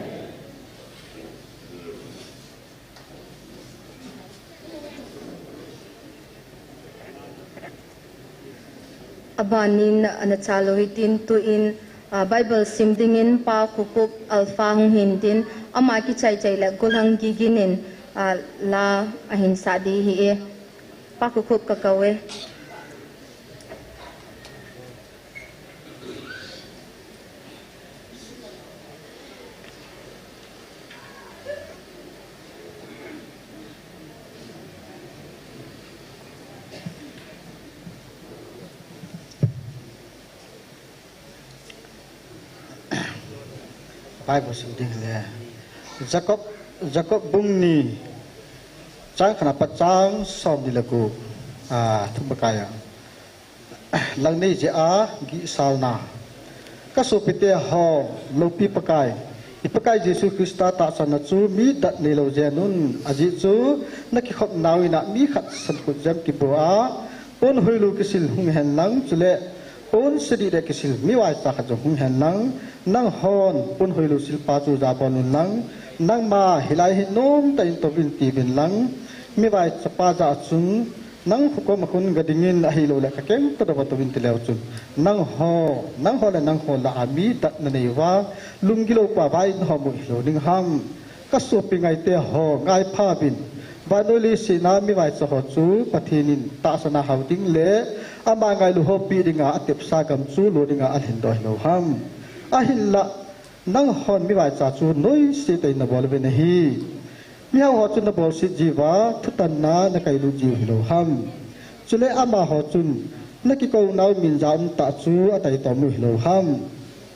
Abanin ana chalou hitin tuin, ah, Bible sim dingin Pa Khukup Alpha hung hintin ama kichai chai le Golhang Gigin in, ah, la ahin sah ding ahi e. Pa Khukup ka kou e. Bible sim ding le. Jakob, Jakob bung ni, chang khatna pat chang som ni le ko, ah, thum Pakai a. Lang nei jeh a gihsalna. Ka sopite ho, loupi Pakai, i Pakai Jesu Christa tahsanna chu mi dat neilou jeh un, ajeh chu na kikhopnau in a mi khat sankhut jem kibo a, pon hoilou kisil hung hen lang, chule pon sedih le kisil mi vaicha khat jong hung hen lang, nanghon pon hoilou silpa chu jabol un lang, nangma hilai hi nomtah in touvin tiuvin lang, mi vaichapa jah a chun, nang kho koma khun ga dingin ahilou le ka keng toh dou va touvin ti leu chun, nangho, nangho le nangho lah a mi dat na nei uva, lunggilou pa vai in ho mu hilou ding ham. Ka sopi ngaite ho, ngaipha uvin. Vannoi leiset a mi vaicha ho chu Pathen in tahsan a hao ding le ama ngailu ho pi dinga atepsa gam chu lo dinga alhin doh hilou ham. Ahinlah, nanghon mi vaicha chu noise tah in na bol uvin ahi. Mihao ho chu na bolset jiuva, thutanna na kailut jiu hilou ham. Chule amaho chun na kikounau min ja umtah chu ataitom u hilou ham.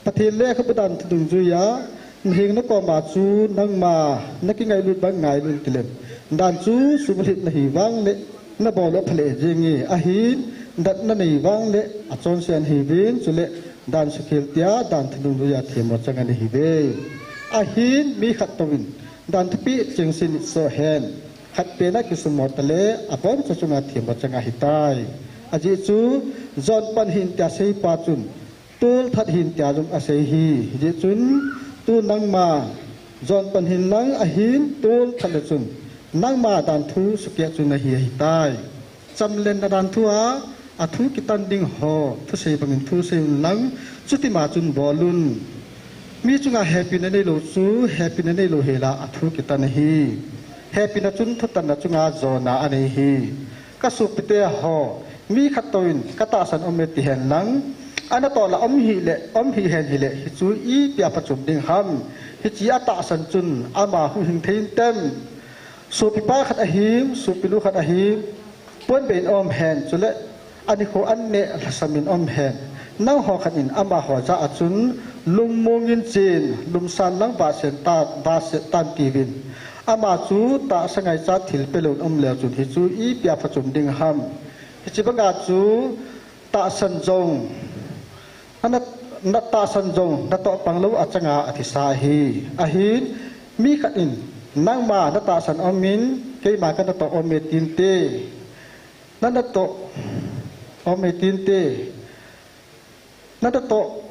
Pathen lekhabu dan thudung juia, na heng na koma chu nangma na kingailut bang ngailu in ti lem. Dan chu sumlhit na hi vang le, na bol u apha lheh jenge, ahin, dat na nei vang le, achonse ana hiuvin, chule, dan sukhel tia, dan thudung juia themmo chang ana hiuve. Ahin, mi khat touvin, dan thupeh chengse nit soh hen, khat pen a kisumo tale, aboncha chunga themmo chang ahitai. Ajeh chu, jon pan hih in tia seipa chun, Tol that hih in tia jong asei ahi. Hijeh chun, tu nangma jon pan hih in lang ahin tol that le chun, nangma dan thu sukeh chu nahi ahitai. Chamlenna dan thu a, athu kitan ding ho, thusei bangin thusei un lang, chutima chun bol un. Mi chunga hepina neilou chu, hepina neilou hela athu kitan ahi. Hepina chun thutanna chunga jona anei ahi. Ka sopite ho, mi khat touvin ka tahsan um e ti hen lang, ana tola um hih le, um hih hen hile, hichu ipi a phachom ding ham, hiche a tahsan chun ama huhhing thei intem. Sopipa khat ahim, sopinu khat ahim, ponbeh in um hen, chule anikho an neh lhasam in um hen. Nangho khat in amaho jah a chun, lungmong in chen, lumsan lang vahset tan, vahset tan tiuvin. Ama chu tahsa ngaichat thil pelouvin aum leu chun hichu ipi a phachom ding ham. Hiche banga chu tahsan jong, na, na, na tahsan jong natoh panglou achanga athisa ahi. Ahin, mi khat in, nangma natahsan aumin, keima kanatoh aume tinte. Nanatoh aume tinte. Nanatoh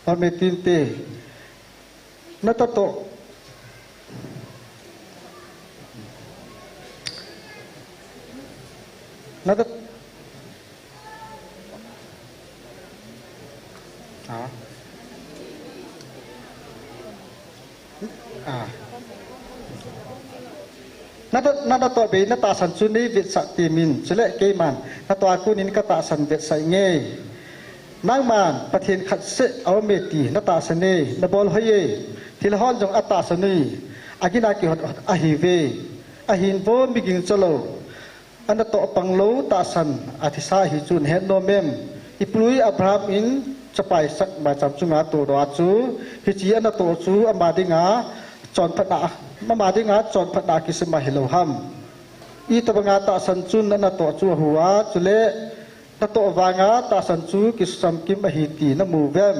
aume tinte. Natoh. Natat. Ah. Ah. Natoh, natoh bei natahsan chu neivetsah temin, chule keiman natoh a konin katahsan vetsah inge. Nangman Pathen khat seh aume ti natahsan e, nabol hoi e, thilha hon jong atahsan ui, agin a kihot hot ahiuve, ahin vo miging chalou, anatoh panglou tahsan athisa ahi chu nahet nom em? Ipului Abraham in chapa Isaac maicham chunga todoh a chu, hiche anatoh chu ama dinga chonphatna, ama dinga chonphatna kisim ahilou ham. Itobanga tahsan chun anatoh chu ahu a, chule natoh vanga tahsan chu kisam kim ahi ti namu uvem?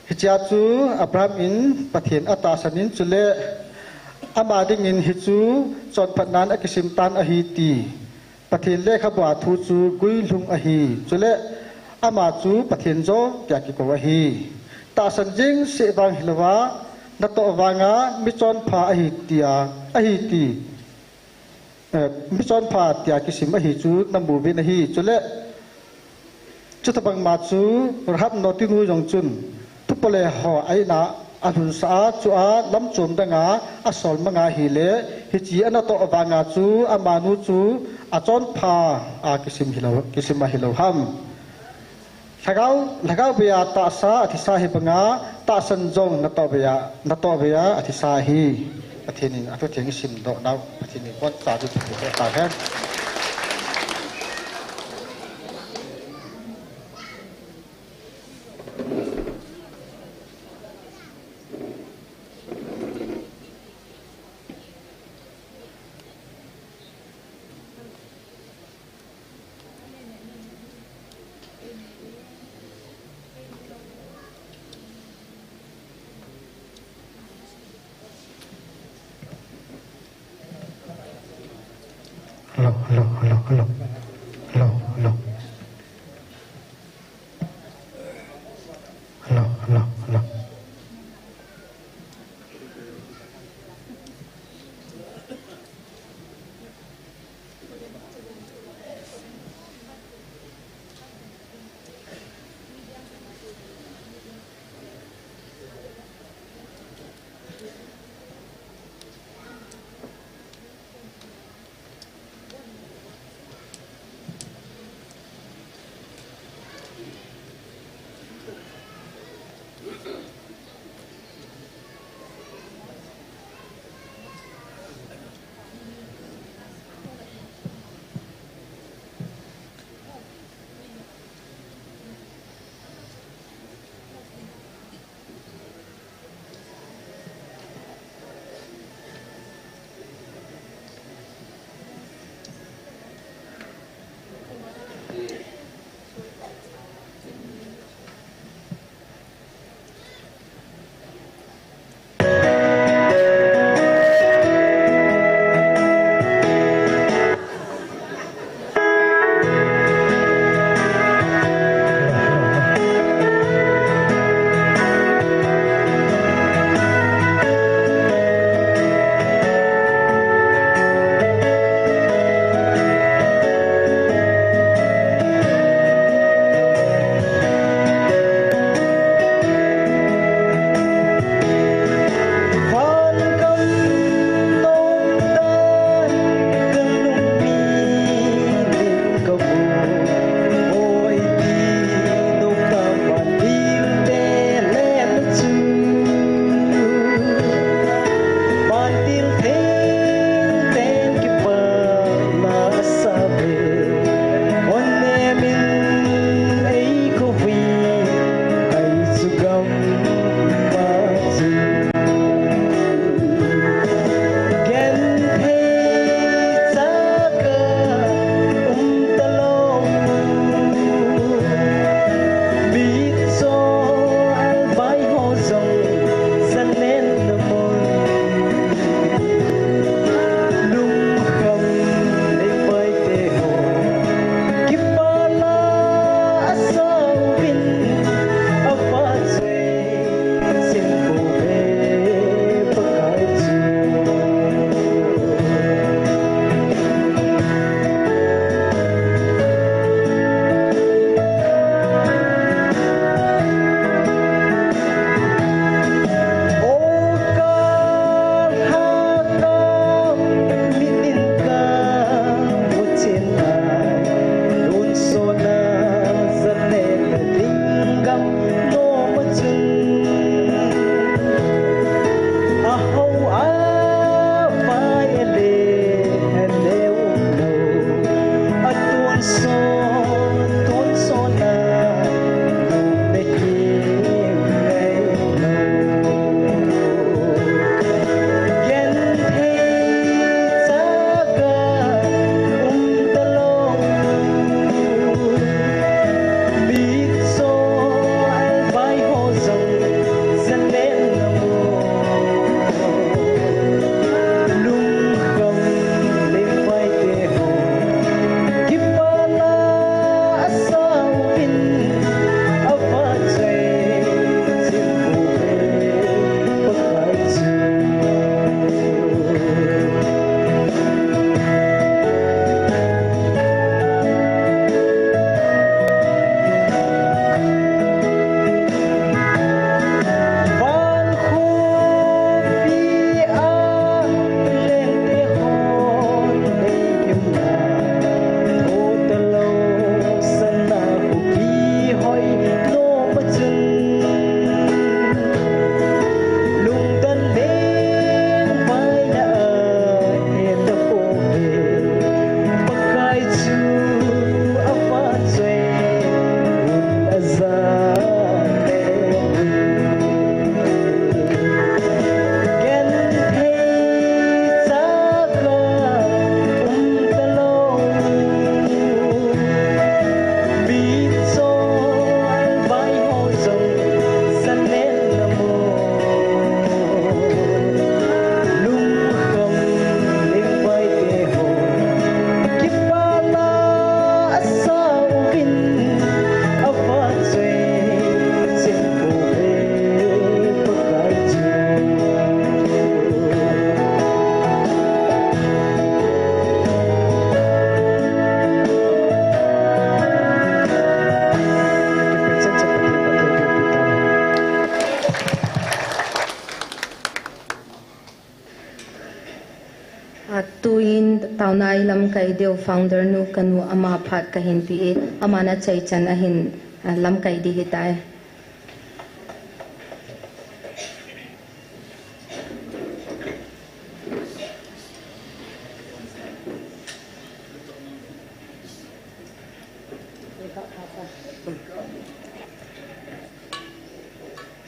Hichea chu Abraham in Pathen atahsan in, chule ama dingin hichu chonphatnan akisim tan ahi ti Pathen lekhabua thu chu guilhung ahi, chule ama chu Pathen jong tia kikou ahi. Tahsan jeng seh vang hilouva, natoh vanga michonpha ahi tia, ahi ti, eh, michonpha tia kisim ahi chu namu uvin ahi. Chule, chutobangma chu Rahab notinu jong chun, thupole ho a-in a alhunsah a, chua lamchom danga asol manga ahile, hiche anatoh vanga chu amanu chu achonpha a kisim hilou, kisim ahilou ham. Lhagao, lhagao beia tahsa athisa hi banga, tahsan jong natoh beia, natoh beia athisa ahi. Pathen in athutheng isimdoh nau, Pathen in boncha ding Pathen in tahen. Hello, hello, hello, hello. Hello, hello. Hello, hello, hello. Atuin taona i lamkai diu founder nu kanu ama phat kahin pe e, aman achaichan ahin, ah, lamkai ding ahitai.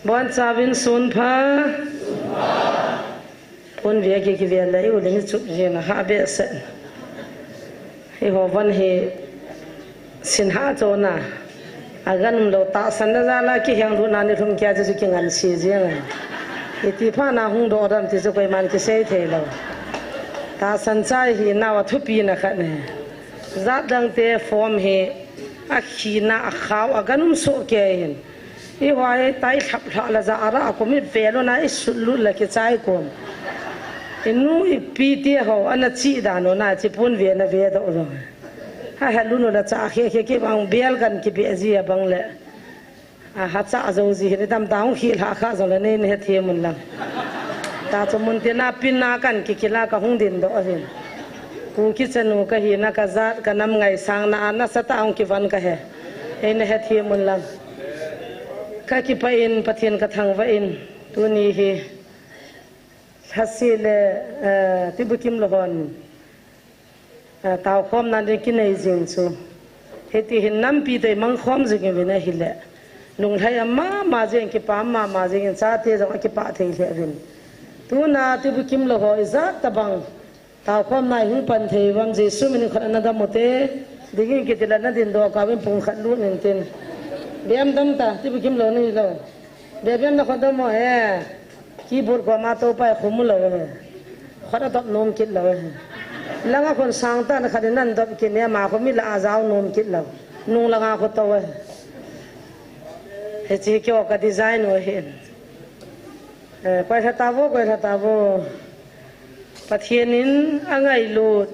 Bonchauvin sunpha. Ponve kikivel le i u le ni chup jeng a ha behseh. Eiho van hi sin ha chona. Agan umlou tahsan na jal a kiheng lut na ni lhum kia chu kingansi jeng a. Iti phat na hung doh dam ti chu koiman kisei thei lou. Tahsan chai hi nao a thupi na khat ne. Jat dang te form hi akhina akhao agan um soh kei hin. Eiho hi tai lhap lhap la ja ara a kum i ve lou na i sut lut la kichai kum. I nu i pi te ho ana chi dan u na chi ponve na ve doh lou. Ha ha lu nu la cha khe khe kibang bel kan kibe ji a bang le. A ha cha jo ji hin i dam dang khi lha kha jo le nei ne he the mun lang. Ta chu mun te na pin na kan kikila ka hung din doh hin. Ku kichanu ka hi na ka jat ka nam ngaisang na a nasa tah a hung kivan ka he. Ei na he thim un lang. Ka kipah in Pathen ka thangvah in tuni hi lhasi le, eh, Tibukim lo hon, eh, taokhomna ding kinei jing chu. Hiti hin nampi toh i mangkhom jing uvin ahile. Lunglhai a mama jing, kipah mama jing in chate jong akipah thei lheh uvin. Tuna Tibukim lo ho ijat tabang taokhomna i hung pan thei uvam, Jesu min in khut a na dam u te, dingin kiti le na din doh kah uvin pung khat lut in tin. Bem dam ta, Tibukim lo nei lo. Bem bem na khut dam u he. Keyboard koma tou pai khum u lo he. Khut a dop nom kit lo he. Langa khun sang ta na khat in nan dop kit ne ma khu mi la a jao nom kit lo. Nung langa khu tou he. Hichi kyo ka design u hin. Eh, koi lha ta vo, koi lha ta vo. Pathen in angailut,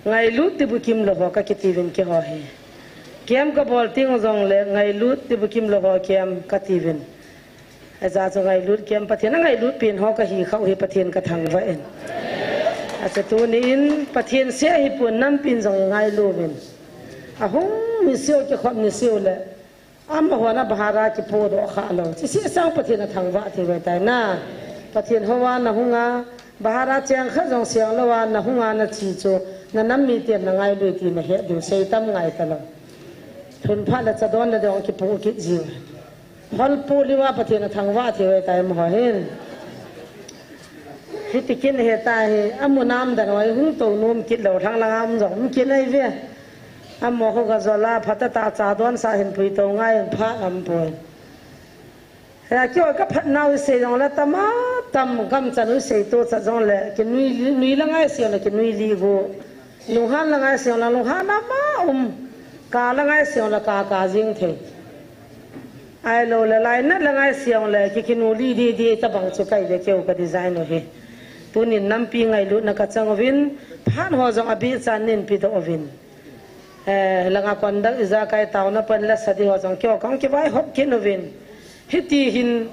ngailut Tibukim lo ho ka kiti uvin keiho hi. Kem ka bol ting jong le ngailut Tibukim lo ho kem ka ti uvin. Aja chu ngailut kem Pathen angailut pen ho ka hi khau hi Pathen ka thangvah in. Acha tuni in Pathen se hi pun nampi in jong ngailu uvin. Ahung ni siu kikhop ni siu le. Amaho na bahara kipodoh kha lo. Chi si sang Pathen a thangvah thei ve tai na. Pathen ho a na hung a, bahara cheng kha jong siang lo a na hung a na chi chu, na nam mite na ngailu ti na he diu sei tam ngai ta lo. Thun pha le cha don le dong kipu kit jiu. Hol pu liu a Pathen a thangvah thei ve tai amaho hin. Hiti kin he ta hi, amu nam dan hoi hung tou nom kit lo, thang langa um jong um kit nai ve. Amaho ga jola, phat a ta cha don sa hin pui tou ngai, pha lam pui. He a kio ka phat nau i sei jong le, tama tam gam chan u i sei to cha jong le, ki nui, nui la ngai sei jong le, ki nui li gu. Lunghan la ngai sei jong le, lunghan a ma um. Ka la ngai sei jong le, ka ka jing thei. Ai lo le lainat la ngai sei jong le, ki kinu li di di tabang chu kai ve keu ka design u hi. Tunin nampi ngailutna ka chang uvin, phat ho jong abeh chan nin pe doh uvin. Eh, langa conduct ijakai taona pan la sa di ho jong kio kang kivai hop kin uvin. Hiti hin,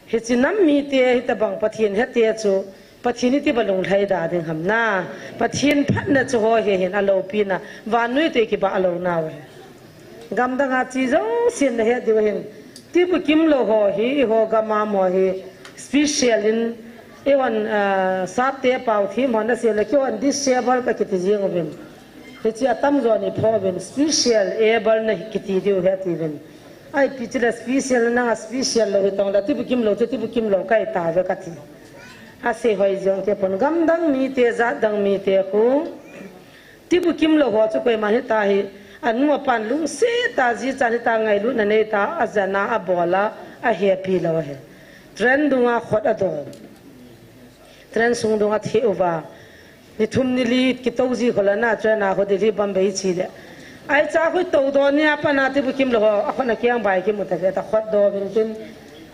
hichi nam mite, hitabang Pathen hete chu, Pathen iti ba lunglhai da ding ham na. Pathen phatna chu ho he hin alopina, vannoi te kibah lo nau he. Gamdang a chi jouse na he diu hin. Tibukim lo ho hi, i ho gam a mo hi, special in, i hon, ah, sapte pau thim hon na se le, ki hon disable ka kiti jing uvin. Hichi atam jo ni pho uvin, special able na kiti diu he ti uvin. Ai pi chi le special nanga special lo hi tong le, Tibukim lo, Tibukim lo kai ta ve ka ti. Ase hoi jong te pon gamdang mite, jatdang mite khu. Tibukim lo ho chu koima hita hi, anu apan lungset a jichan hita ngailutna neita, ajana, abola, ahepi lo ahi. Train dunga khut adong. Train sung dunga thi uva. Ni thum ni li kitou ji khola na train a ho Delhi Bombay chi le. Ai cha khui to do nia pana Tibukim lo ho, a khona kiang bai kimu ta ve ta khot do vin tin.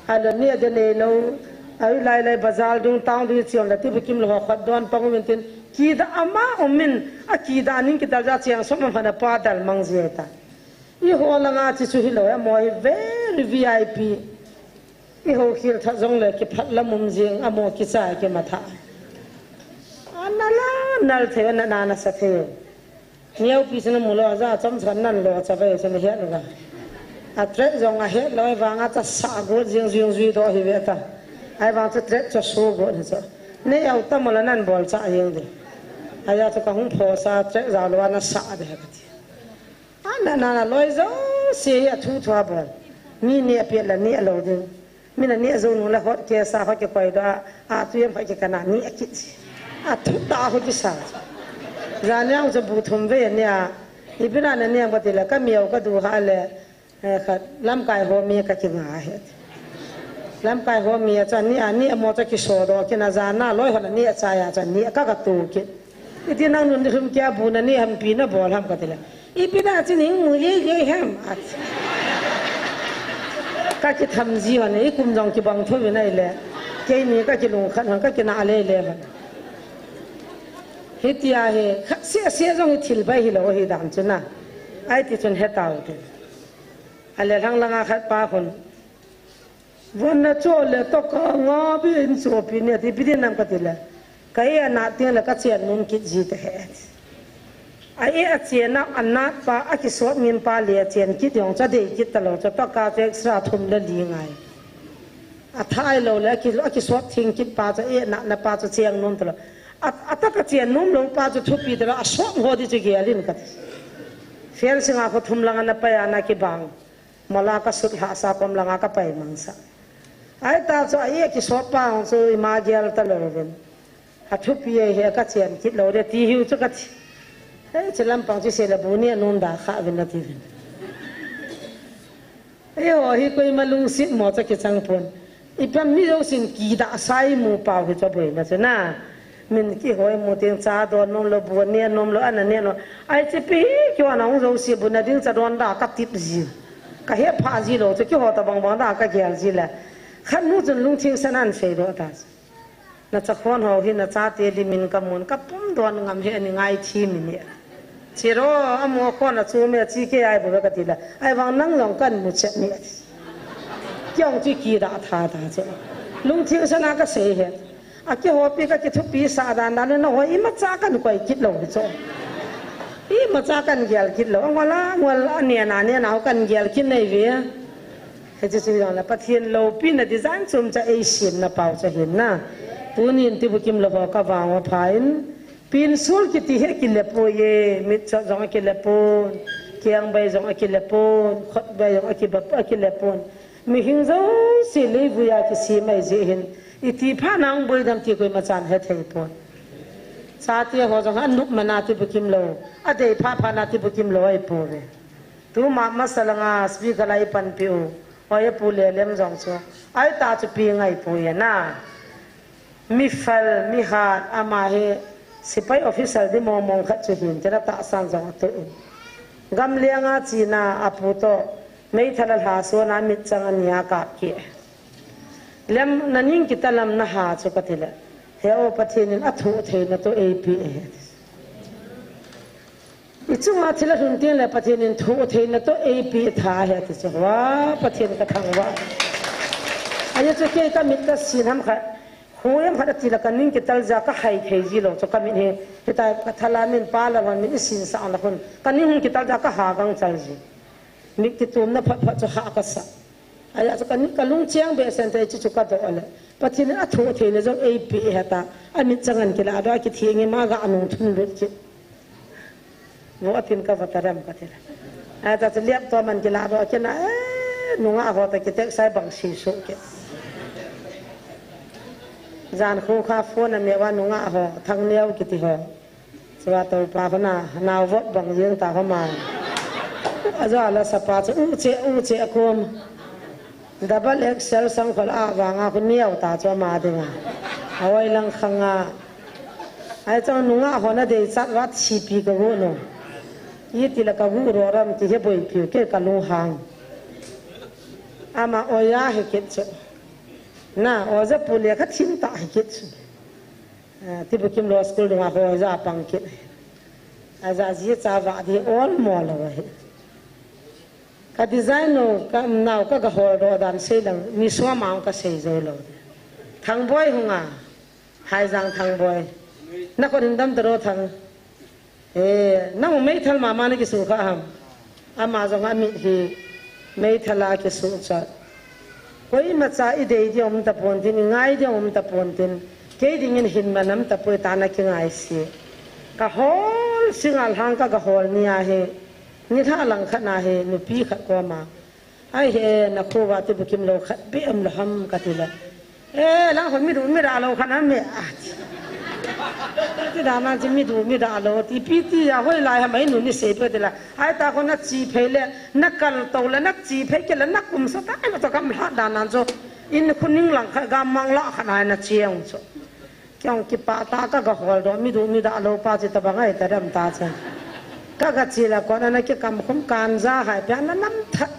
A lo nia de nei lo, ai lai lai bazar dung town dung chiang la Tibukim lo ho khot don pang vin tin. Kida ama omin, a kida ning kida ja chiang som ma phana pa dal mang je ta. I ho langa chi chu hi lo, amo hi very V I P. I ho khil tha jong le kiphat lam um jing, amo kicha kimatha. Ana la nal thei, ana na na sa thei. Neo pi sina mu lo, ja chom chan nan lo cha ve sina hiat lo. A trek jong a het lo, vang a cha sa go jing jing jui do hi ve ta. Ai vang cha trek cha su go ni cha. Ne au ta mo la nan bol cha jing de. Ai ya cha ka hung pho sa trek ja lo na sa de ha ka ti. Ana na na loi jo se hi a thu thu a bol. Mi ne a piat la ne a lo ding. Mi na ne a zo nu la hot ke sa hot ke koi do a, a tu yam hot ke kana ne a kit si. A thu ta hot ki sa. Za ne ang zo bu thum ve ne a. I bina na ne ang ba ti la ka miau ka du ha le. Eh, kha lamkai ho mi ka ki nga he. Lamkai ho mi a cha ni a ni a mo cha ki so do ki na za na loi ho na ni a cha ya cha ni a ka ka tu ki. Iti nang nun rum kia bu na ni ham pi na bol ham ka ti la. Ipi na chi ning mu ye ye ham. Ka ki tham ji hon, i kum jong ki bang tho vin ai le. Kei ni ka ki lung khan hon, ka ki na le le hon. Hitia hi, khat sia sia jong i thil bai hi lo hi dan chu na. Ai ti chun he tau ti. A le lang langa khat pa hon. Von na cho le to ka nga bi in so pi ne ti pi din nam ka ti le. Ka e a nat tiang le ka chian nom kit ji te he. A e a chian a, a nat pa a kisot ngim pa le a chian kit jong cha dei kit ta lo cha to ka chu extra thum le li ngai. A thai lo le a ki, a kisot thing kit pa cha e a nat na pa cha chiang nom ta lo. A, a ta ka chian nom lo pa cha thupi ta lo a sot ho di cha gel in ka ti. Fel singa kho thum langa na pa ya na ki bang. Mala ka sut hla sa kom langa ka pai mang sa. Ai ta chu a e kisot pa hong chu i ma gel ta lo vin. A thupi e he ka chian kit lo de ti hiu chu ka ti. He chu lampang chu se la bu ni a nom da kha vin na ti vin. E ho hi koima lungsit mo cha ki chang pon. I pam mi lo sin ki da sai mu pau hi cha boi na chu na. Min kihoi mu ting cha don nom lo, bu ne nom lo, ana ne nom. Ai che pi hi kyo ana hung zo si bu na ding cha don da ka tip ji. Ka he pha ji lo, chu kiho ta bang bang da ka gel ji le. Khat nu chun lungthim sa nan sei do ta. Na cha khon ho hi na cha te li min ka mun ka pum don ngam he ni ngai thi mi ni. Chiro, amo khon a chu me chi ke ai bu ka ti la. Ai vang nang jong kan mu chet ni. Kiong chi ki da tha ta che. Lungthim sa na ka sei he. A kihopi ka kithupi sa dan dan na ho imacha kan koi kit lo hi chu. Imacha kan gel kit lo. Ngol a, ngol a ne na, ne na kan gel kit nei ve. He chu chu jong la Pathen lopi na design chom cha ei sim na pau cha hin na. Tunin Tibukim lo ho ka vang va pha in. Pin sul kiti he kile poi e, mit chot jong a kile pon, kiang bai jong a kile pon, khot bai jong a kiba, a kile pon. Mihing jouse leivui a kisem ahi jeh hin, iti phat na hung boidam ti koima chan he thei pon. Chate ho jong anup mana Tibukim lo, adei phat phat na Tibukim lo ahi pouve. Tuma masa langa speaker la i panpi u, hoi a pu Lelem jong chu, ahi ta chu pi ngai poi na. Mi fal, mi hat, ama hi sepai officer di mong mong khat chu hin, tin a tahsan jong a toh in. Gamleng a china a pu toh, meithal a lha suan a mitchang a nia kap keh. Lem na ning kita lam na ha chu ka ti le, he o Pathen in a thoh theina toh ei pe e. I chunga thil a lhun teng le Pathen in thoh theina toh ei pe tha ahi ati chu. Wa, Pathen ka thangvah. Ahi chu kei ka mit ka sin ham khat. Khu em khat ati la ka ning kital ja ka hai thei ji lo chu ka mit hi. Hitai ka thala min pa la hon min i sin sa la hon. Ka ning hung kital ja ka ha gang chal ji. Mit kitumna phat phat chu ha ka sa. Ahi chu ka ning ka lungchang behseh in te chu chu ka doh le. Pathen in a thoh theina jong ei pe heta. A mitchang an kila do a kitheng i ma ga nung thun lut ki. Vo atin ka vata rem ka ti le. Ahi ta chu liap to man kila do kina, eh, nungah ho ta kitek sai bang si su ke. Jan khu kha phone a me va nungah ho, Thangneo kiti ho. Chua to pa ho na, nau vop bang jing ta ho ma. Ajo la sa pa chu u che, u che a kum. Double X L sang khol a vanga khu neo ta chu ama dinga. A oi lang khanga. Ahi chu nungah ho na dei chat vat si pi ka gu no. Iti la ka gu ro ram ti he boipiu ke ka lunghang. Ama oja hi kit chu. Na, oja pu le ka thim ta hi kit chu. Ah, Tibukim Law School dunga ho oja pang kit. Aja ji cha va di ol mo lo hi. Ka design lo, ka nau ka ga hol do dan sei lang, mi sua ma ka sei zo lo. Thangboi hunga, Haijang Thangboi. Na ko ding dam ta ro Thang. Eh, nang meithal mama na kisu kha ham. Ama jong a mit hi meithal a kisu cha. Koima cha i dei di um ta pon tin, i ngai di um ta pon tin. Kei dingin hin manam ta poi ta na kingai si. Ka hol singal hang ka ga hol ni a hi. Ni lha lang khat na hi, nupi khat koma. Ai he, na kho va Tibukim lo khat be am lo ham ka ti le. Eh, lang hon mi du mi da lo khat na me a ti. Ti da na ti mi du mi da lo ti pi ti ya hoi lai ha mai nu ni sei pe ti la. Ai ta ko na chi phei le, na kal to le, na chi phei ke le, na kum sa ta ai lo to kam lha da nan cho. In khu ning lang khat ga mang la khat na na chiang cho. Kei jong kipah tah a ka ga hol doh, mi du mi da lo pa chu tabang ahi ta dam ta chu. Ka ga che la kon ana kikam khum kan ja hai pia na nam that.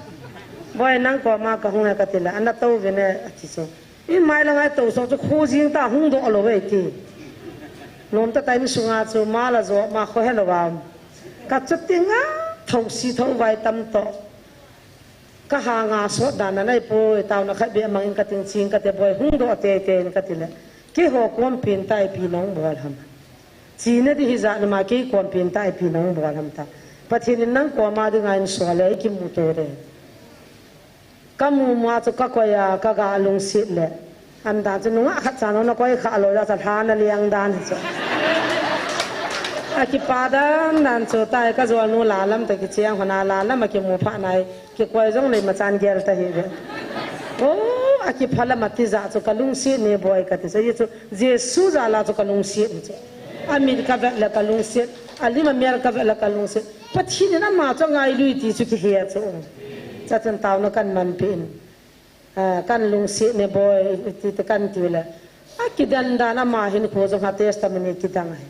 Boi nang koma ka hung e ka ti la, ana to ve ne a ti chu. I mai la ngai to so chu khu jing ta hung doh lo ve ti. Nom ta ta in sunga chu ma la jo ma kho he lo va. Ka chu ti nga tho si tho vai tam to. Ka hanga sot dan a nai poi, tauna khat beh mangin ka ting ching ka te boi, hung doh tei tei in ka ti le. Keiho kawmpi in tai pi nong bol ham. China di hi ja nama kei kawmpi in tai pi nong bol ham ta. Pathen in nang kawma dinga in sual le, i kimu to re. Ka mu mu a chu ka koi a, ka ga lungsit le. An dan chu nungah khat chan hon a koi kha lo, ja cha hla na liang dan hi chu. A kipa dan dan chu tai ka jol nu la lam ta kichiang hon a la lam a kimu pha nai, kikoi jong lei ma chan gel ta hi ve. Oh, a kipha lam a ti ja chu ka lungsit ne boi ka ti sa hi chu Jesu ja la chu ka lungsit hi chu. A mit ka vet le ka lungsit, a lim a mel ka vet le ka lungsit. Pathen in ama chu ngai lui ti chu kihe chu. Cha chun tauna kan man pi in. Ah, kan lungsit ne boi, ti te kan ti le. A kidan dan ama hin kho jong ha testimony kidang ahi.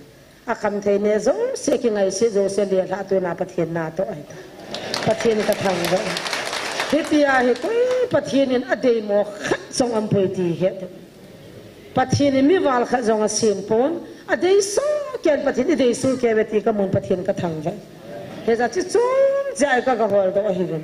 A kham thei ne jouse kingaise jouse le hla tu na Pathen na to ahi ta. Pathen ka thangvah. Hiti a hi koi Pathen in a dei mo khat jong am poi ti he. Pathen in mi val khat jong a sem pon. A dei so ken Pathen i dei so ke ve ti ka mun Pathen ka thangvah. He ja chi chom ja ka ga hol doh ahi vin.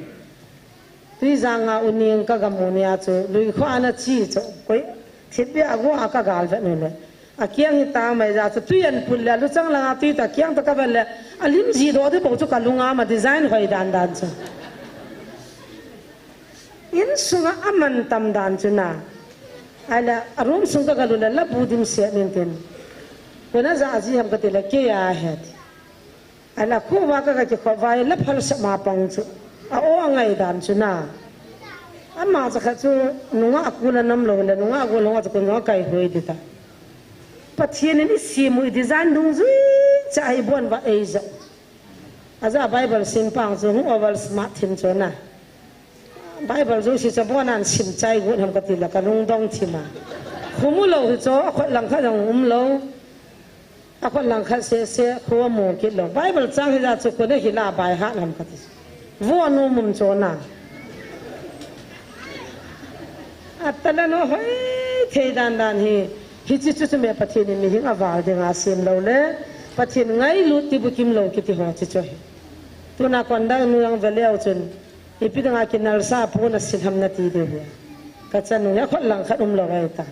Tuijang a uning ka ga mu nia chu, lui kho ana chi chu, koi, thipbeh a go a ka gal vet nu le. A kiang hi ta mai ja chu, tui an pun le, lu chang langa tui ta kiang ta ka vet le, a lim ji doh di bou chu ka lunga ma design hoi dan dan chu. In sunga a man tam dan chu na. Ai le, a room sung ka ga lu le, la bu dim se nin tin. Kona ja ji ham ka ti le, kei a het. Ala khu va ka, ka kikhop vai la phal sa ma pang chu. A o a ngai dan chu na. Ama cha kha chu nunga a kul a nam lo le, nunga a kul lo chu kun kai hoi di ta. Pathen in i simu i design dungjui cha hi bon va ei jo. A ja Bible sim pang chu hung over smart thim chu na. Bible jouse chu bon an sim chai gu nam ka ti la ka lungdong thim a. Khu mu lo hi chu a khut lang khat jong um lo. A khut lang khat se se khu a mu kit lo. Bible chang hi ja chu khu ne hi la bai ha nam ka ti. Vo nu mum chu na. A ta la no hoi thei dan dan hi. Hi chi chu chu me Pathen in mihing a val ding a sim lo le. Pathen ngailut ti bukim lo kiti ho chi chu hi. Tuna kon dang nu jong ve leu chun. Ipi dinga kinalsa pu na silham na ti diu hi. Ka chanu hi a khut lang khat um lo ai ta.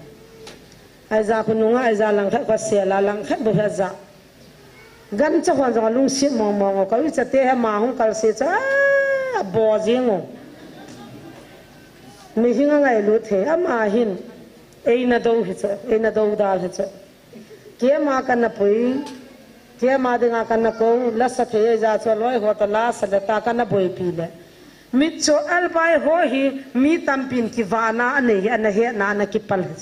Ai ja khu nunga ai ja lang khat kho se la lang khat bu he ja. Gan cha hon jong a lungsit mong mong o ka u cha te he ma hung kal se cha a bo jing o. Mihing a ngailut thei ama hin ei na do hi cha, ei na do dal hi cha. Keima ka na pui, keima dinga ka na ko, la sa thei ja chu loi ho ta la sa le ta ka na boipi le. Mit chu albai ho hi mi tampin kivana a nei hi, a na he na, a na kipal hi.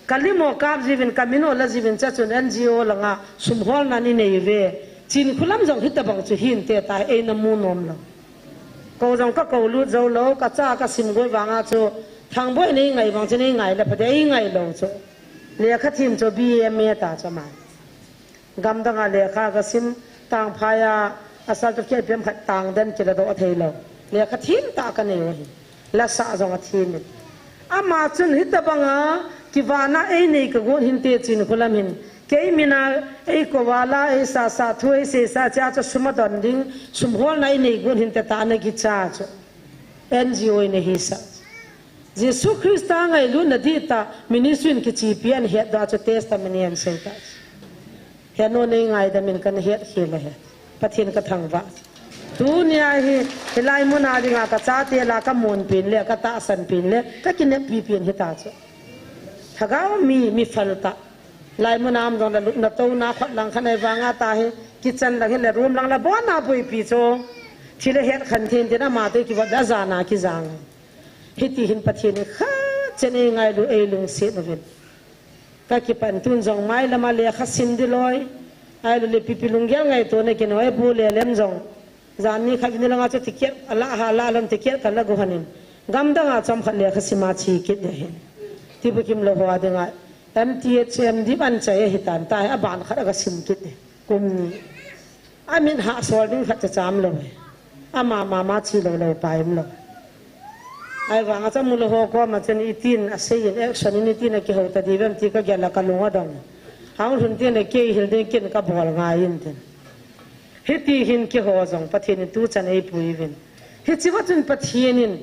Ka limo kap jiuvin, ka mino la jiuvin cha chun N G O langa sum holna ni nei ve. Chin khulam jong hi ta bang chu hin te ta ei na mu nom lo. Ko jong ka ko lut zo lo, ka cha ka sim goi vanga chu Thangboi nei ngai vang chu nei ngai le pha de ei ngai lo chu. Lekha thim chu B A M A ta chu ma. Gamdang a lekha ka sim, Tangphai a, asal to kei piam khat tang den kila do thei lo. Lekha thim ta ka nei u hi. La sa jong a thim in. Ama chun hitabanga kivana ei nei ka gon hinte chin khulam hin. Kei mina ei kou a la ei sa sa thu ei sei sa cha cha sum a don ding, sum holna ei nei gon hinte ta na kicha chu. N G O in ahi sa. Jesu Christa ngailutna dih ta ministry in kichipi an het da chu testimony an sei ta. Henu nei ngaidam in kan het khel ahi. Pathen ka thangvah. Tunia hi, hilai muna dinga ka chate la ka mun pin le, ka tahsan pin le, ka kineppi pin hita chu. Lhagao mi, mi phal ta. Lai muna um jong la lupna touna khut lang khat nei vanga ta hi, kitchen lang hi le room lang la bon a boipi chu. Thil ahet khen thei in tin ama te kivop da jana kijang. Hiti hin Pathen in khat chen ei ngailu ei lungset uvin. Ka kipan tun jong mai lama lekha sim di loi. Ai lu le pipi lunggel ngaito na kinoi bu le lem jong. Jan ni khat ni langa chu ticket ala ha la lam ticket ka la gu hanin. Gamdang a chom khat lekha sima chi kit de hin. Ti bu kim lo ho a dinga. M T H M di ban chai ahi tan ta hi a ban khat a ka sim kit de. Kum ni. A min ha sol ding khat cha cham lo. Ama mama chi lo lo pa im lo. Ai vang a cha mu lo ho ko ma chen i tin a sei in action in i tin a ki ho ta di vem ti ka gel a ka lung a dong. Hang hun tin a kei hil ding kin ka bol ngai in tin. Hiti hin ki ho jong Pathen in tu chan ei pui vin. Hichi va chun Pathen in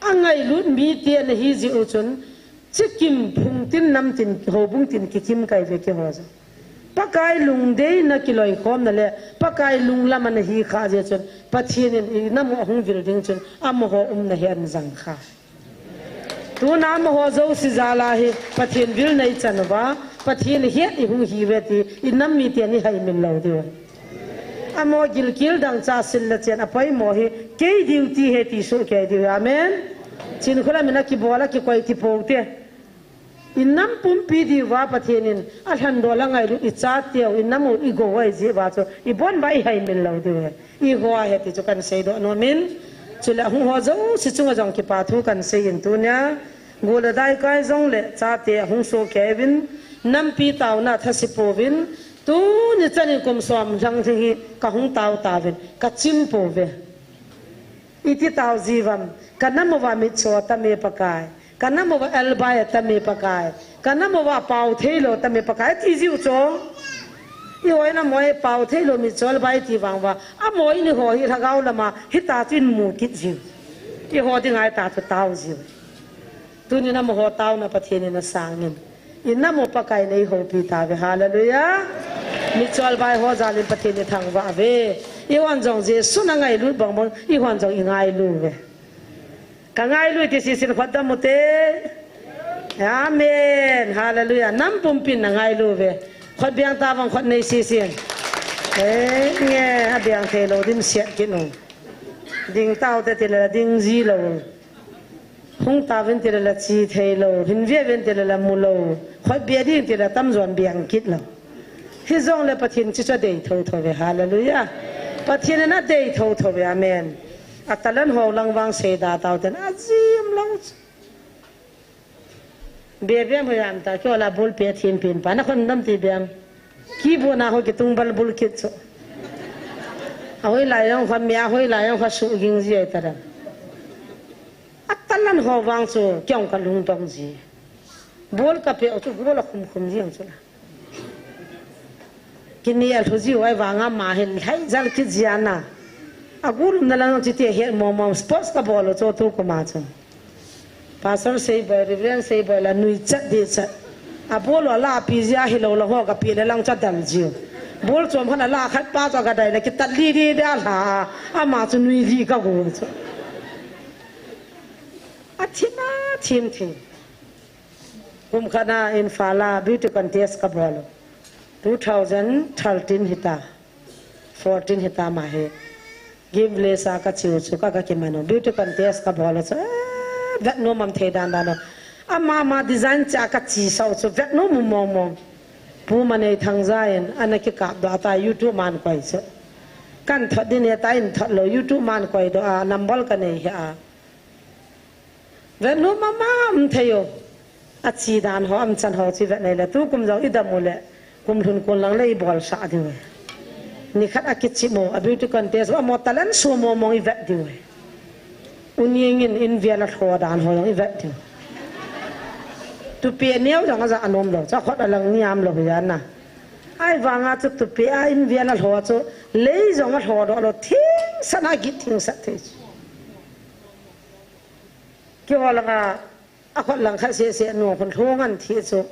a ngailut mi ti a na hi ji u chun Chikim phung tin nam tin, houbung tin kikim kai ve kiho jong. Pakai lungdeina kiloikhomna le, Pakai lunglam ana hi kha jeh chun, Pathen in i nam u ahung vil ding chun, amaho umna hi ana jang kha. Tuna amaho jouse jal a hi, Pathen vilna i chan uva, Pathen het i hung hi uve ti, i nam miten i haimil lou diu. Amaho gilkel dangchah sil le chen apoimo hi, kei duty ahi ti soh kei diu. Amen. Chinkholam in akibol a kikoi ti pou te. I nam pumpi diuva Pathen in alhandol a ngailut i chateu, i nam u i gou u ahi jeh uva chu, i bon uva i haimil lou diu ahi. I ho ahi ti chu kan seidoh nom in. Chule hung ho jouse chunga jong kipa thu kan sei in tunia. Gol le dai kai jong le chate ahung soh kei uvin, nampi taona thase pouvin, tuni chan in kum som lhang hi ka hung tao tauvin, ka chim pouve. Iti tao jiuvam, ka nam uva mitcho atame Pakai, ka nam uva elbai atame Pakai, ka nam uva pao theilou atame Pakai, ti jiu chu. I ho in amaho pao theilou mitcho elbai ti vang uva, amaho in i ho hi lhagao lama, hita chu in mu kit jiu. I ho dinga hita chu tao jiu. Tunin amaho taona Pathen in asang in. I nam u Pakai in eihoupi tauve. Hallelujah. Mitcho elbai ho jal in Pathen in thangvah uve. I hon jong Jesu na ngailut bang bang, i hon jong i ngailu uve. Ka ngailu ti sisin khut dam u te. Amen. Hallelujah. Nam pumpin na ngailu uve. Khut beng tavang khut nei sisin. Eh, nge, abeng theilou dimset kit nung. Ding tau te ti le ding ji lou. Hung tauvin ti le la chi theilou, hin ve uvin ti le la mu lou, khut be ding ti le tamjon beng kit lou. Hijongle Pathen chu chu adei thotho uve, hallelujah. Pathen in adei thotho uve, amen. A talent ho lang vang seida tau ten, ajim lou. Be be mo yam ta, kio la bul pe thim pin pa, na khon dam ti bem. Ki bu na ho kitung bal bul kit chu. Ahoi la jong kha mia, ahoi la jong kha su ging ji ai ta dam. A talent ho vang chu, kiong ka lungdong ji. Bol ka pe chu, bol a khum khum ji ang chu la. Kini a lhu ji uva vang ama hin lhai jal kit ji ana. A gulum na lang chi ti het mo mo, sports ka bol chu tu kuma chu. Pastor Seiboi, Reverend Seiboi la nui chat di chat. A bol la pi ji a hilou la ho ka pi le lang cha dal ji. Bol chom khan a la khat pa chu ka dai la kitat li di da la. Ama chu nui li ka gu chu. A thim a thim thim. Kum khat na Imphal a beauty contest ka bol. Two thousand thirteen hita. Fourteen hita ma hi. Game village a ka chiu chu ka, ka kimanu. Beauty contest ka bol chu. Eh, vet nom am thei dan dan u. Ama ma design cha ka chi sau chu vet nom mong mong. Pu Manei Thangja in ana kikap doh ta YouTube man koi chu. Kan thot din he ta in thot lou YouTube man koi doh a number ka nei he a. Vet nom mama um thei u. A chi dan ho, um chan ho chi vet nei le. Tu kum jong i dam u le. Kum lhun kun lang le i bol sah diu. Nikhat a kichim u, a beauty contest, amaho talent show mong mong i vet diu ahi. U Ning in in vel a lho dan ho jong i vet diu. Tupi neo jong a ja anom lou, cha khut a lang niam lou hi ana. Ahivanga chu tupi a in vel a lho chu, lei jong a lho doh lou, thing sat a git thing sat thei chu. Keiho langa, a khut lang khat seh seh nu khun lhung an thi chu.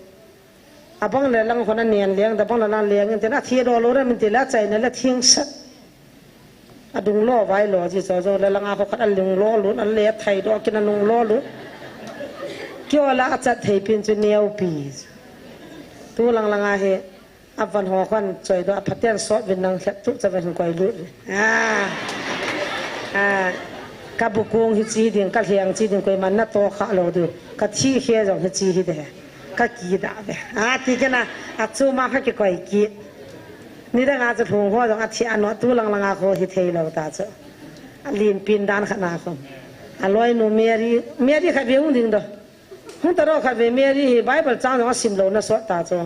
Abang le lang khun a nen leng, da bang le lang leng, in tin a thi doh lou ra min ti la chaina le thing sat. A dung lo vai lo ji cho jo le langa khu khat a lung lo lut, a le thai doh kin a lung lo lut. Keiho la a chat thei pin chu Neopi. Tu lang langa hi, a van ho khun choi doh, a phaten sot vin nang khat tu cha vin koi lut. Ah. Ah. Ka bukung hi chi ding, ka lheng chi ding, koiman na to kha lou diu. Ka thi khe jong hi chi hi de. Ka ki da ve. A ti kena, a chu ma kha ki koi ki. Nidang a chu lhung ho jong a thi a no tu lang langa khu hi thei lou ta chu. A lin pin dan khat na khu. A loi nu Mary, Mary kha ve hung ding doh. Hung ta ro kha ve Mary hi Bible chang jong a sim lou na sot ta chu.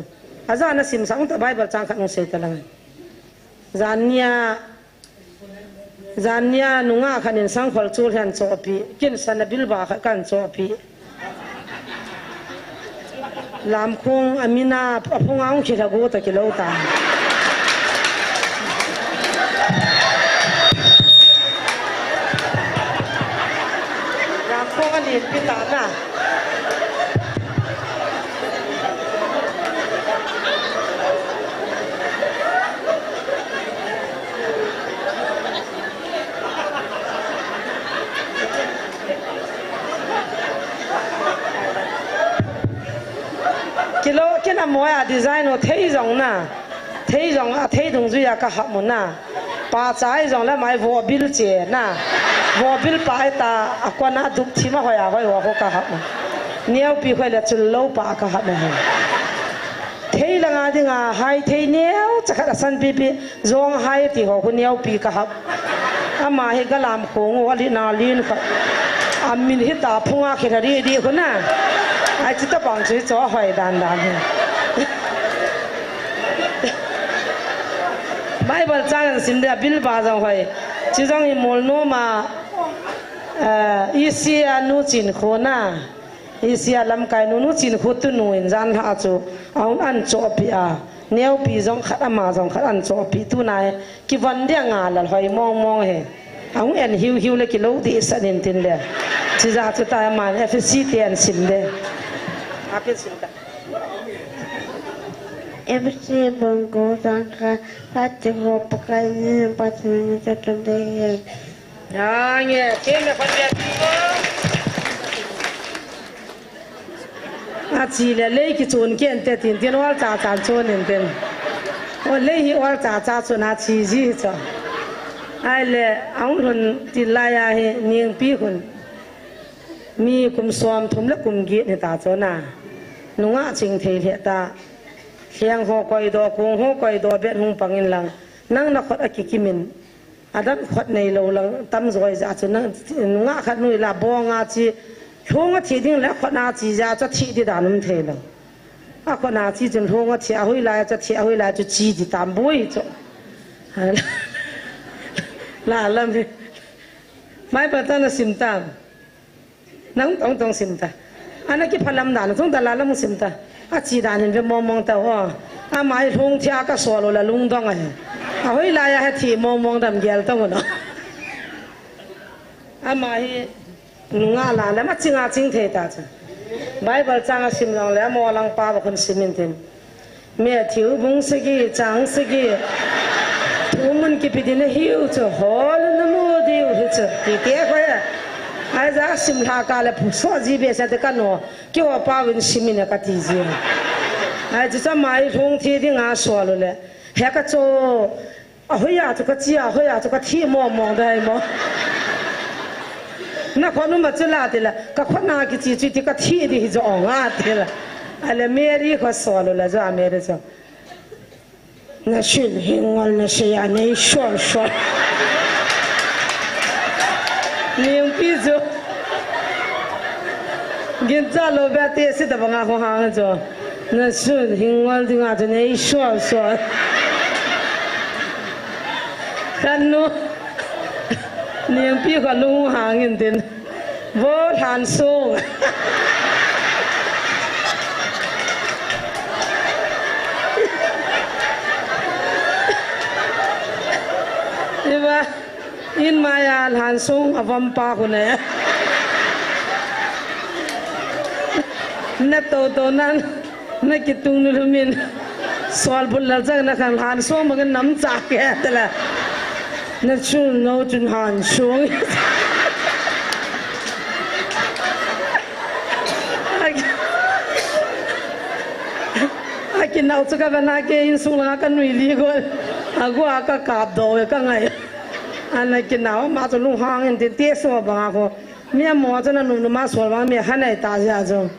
A ja na sim sa hung ta Bible chang khat hung sei ta lang. Jan nia Jan nia nungah khat in sangkhol chul hen chohpi, kin sana bilba khat kan chohpi. Lamkhong a mina a phunga hung khilha gu ta kilou ta. Lamkhong a nin pi ta na. Kilou, kin a moi a design u thei jong na. Thei jong a thei dungjuia ka hap u na. Pa chai jong le mai vobil che na. Vobil pa ai ta a kona dup thim a hoi a hoi ho ka hap u. Neopi hoi le chul lou pa ka hap u. Thei langa dinga hai thei neo chakhat a san pipi. Jong hai ti ho khu Neopi ka hap. Ama hi ka lamkhong u a li na lin kha. A min hi ta phunga khilha ri di khu na. Ai chi ta pang chu cho hoi dan dan hi. Bible chang an sim de bilba jong hoi. Chi jong hi mol no ma, eh, isi a nu chin khu na. Isia lamkai nu, nu chin khu tu nu in jan lha chu, a hung an chohpi a, Neopi jong khat ama jong khat an chohpi tu nai, kivon dia nga lal hoi mong mong he. A hung en hiu hiu le kilou di sa nin tin le. Chi ja chu ta man F C te an sim de. A pe sim ta. F C bung ko jang kha, kha ti ho pa kai ni pa ti ni cha tu de he. Ange, kei me khat bia ti ko. A chi le lei kichun ken te tin tin ol cha cha chun in tin. O lei hi ol cha cha chun a chi ji hi cha. Ai le, a hung lhun ti lai a hi Ningpi hun. Mi kum som thum le kum get ni ta chun a. Nungah ching thei le ta. Lheng ho koi do, kung ho koi do, bet hung pang in lang. Nang na khut a kikim in. A dan khut nei lou lang tam joi ja chu nang nungah khat nui la bong a chi lhung a thi ding le khut a chi ja chu thi di dan um thei lou. A khut a chi chun lhung a thi a hui lai chu thi a hui lai chu chi di tam boi chu. La lam hi. Mai pa ta na sim tam. Nang tong tong sim ta. Ana kiphalam dan, tong ta la lam sim ta. A chi dan in ve mong mong ta ho. Ama hi lhung thia ka sol u la lungdong a hi. A hoi lai a he thi mong mong dam gel tong u no. Ama hi nungah la lam a ching a ching thei ta chu. Bible chang a sim jong le mo lang pa ba khun sim in tin. Matthew bung sagi, chang sagi. Thumun kipe ding ahiu chu, hol na mu diu hi chu, ti te koi a. Ai ja sim lha ka le phu so ji be sa te ka no, keiho pa vin sim in a ka ti ji. Ai chu cha mai lhung thi ding a sol u le. He ka cho, a hoi a chu ka chi a, hoi a chu ka thi mo mo dai mo. Na khut nu ma chu la ti la, ka khut na kichi chu ti ka thi di hi jo nga ti la. Ale Mary kho sol u la jo a Mary jo. Na sin hi ngol na se a nei sol sol. Ningpi chu. Gin cha lou ba te si ta banga ho hang chu. Na sin hi ngol ding a chu nei sol sol. Kanu. Ningpi kanu hangin tin. Vo Lhansung. Iba. In maya Lhansung avom pa hune. Na to to nan. Na kitung nu lumin. Sol bul la jang na kan Lhansung ma kan nam cha ke tala. Na chun no chun Lhansung. Aki nau chu ka bana ke insung la ka nui li go. Agu aka kap do ka ngai. Ana kinau ma chu lunghang in tin te so banga ko. Mi amo chu na num numa sol banga mi hanai ta ja jo.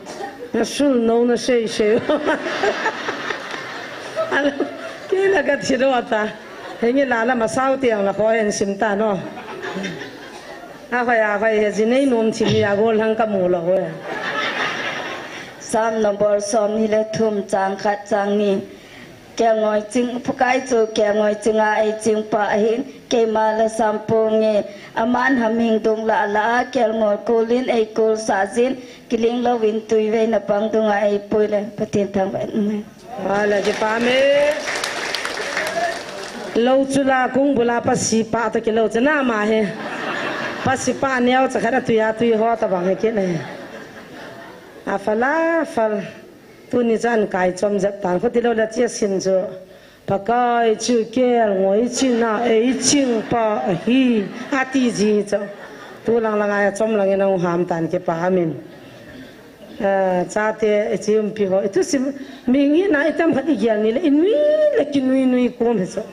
Na sul no na sei sei. Ala kila ka thiro ta. Hengi la la masau tiang la ko en sim ta no. A hoi a hoi he jinei nom thim ya gol hang ka mu lo ho. Psalm number som ni le thum chang khat chang ni. Kelngoi ching Pakai chu kelngoi chinga ei ching pa ahin, keima la sampung e, aman hamhing dung la la a kelngoi kulin ei kul sa jin, kiling lovin tuivei na pang dunga ei pui le, Pathen thangvah in. Hala kipa me. Lo chula kung bula pasi pa ta kilo chana ma he. Pasi pa neo cha khara tuya tui ho ta bang he kine. A fala fal. Tuni chan kai chom jep tan, khuti lo la chia sin chu. Pakai chu kelngoi chinga ei ching pa ahi, ati ji chu. Tu lang lang a chom lang in a ham tan kipa min. Eh, chate, eh, chi umpi ho. Itu sim, mi ngi na itam khat i gel ni le, i nui le ki nui nui kom he chu.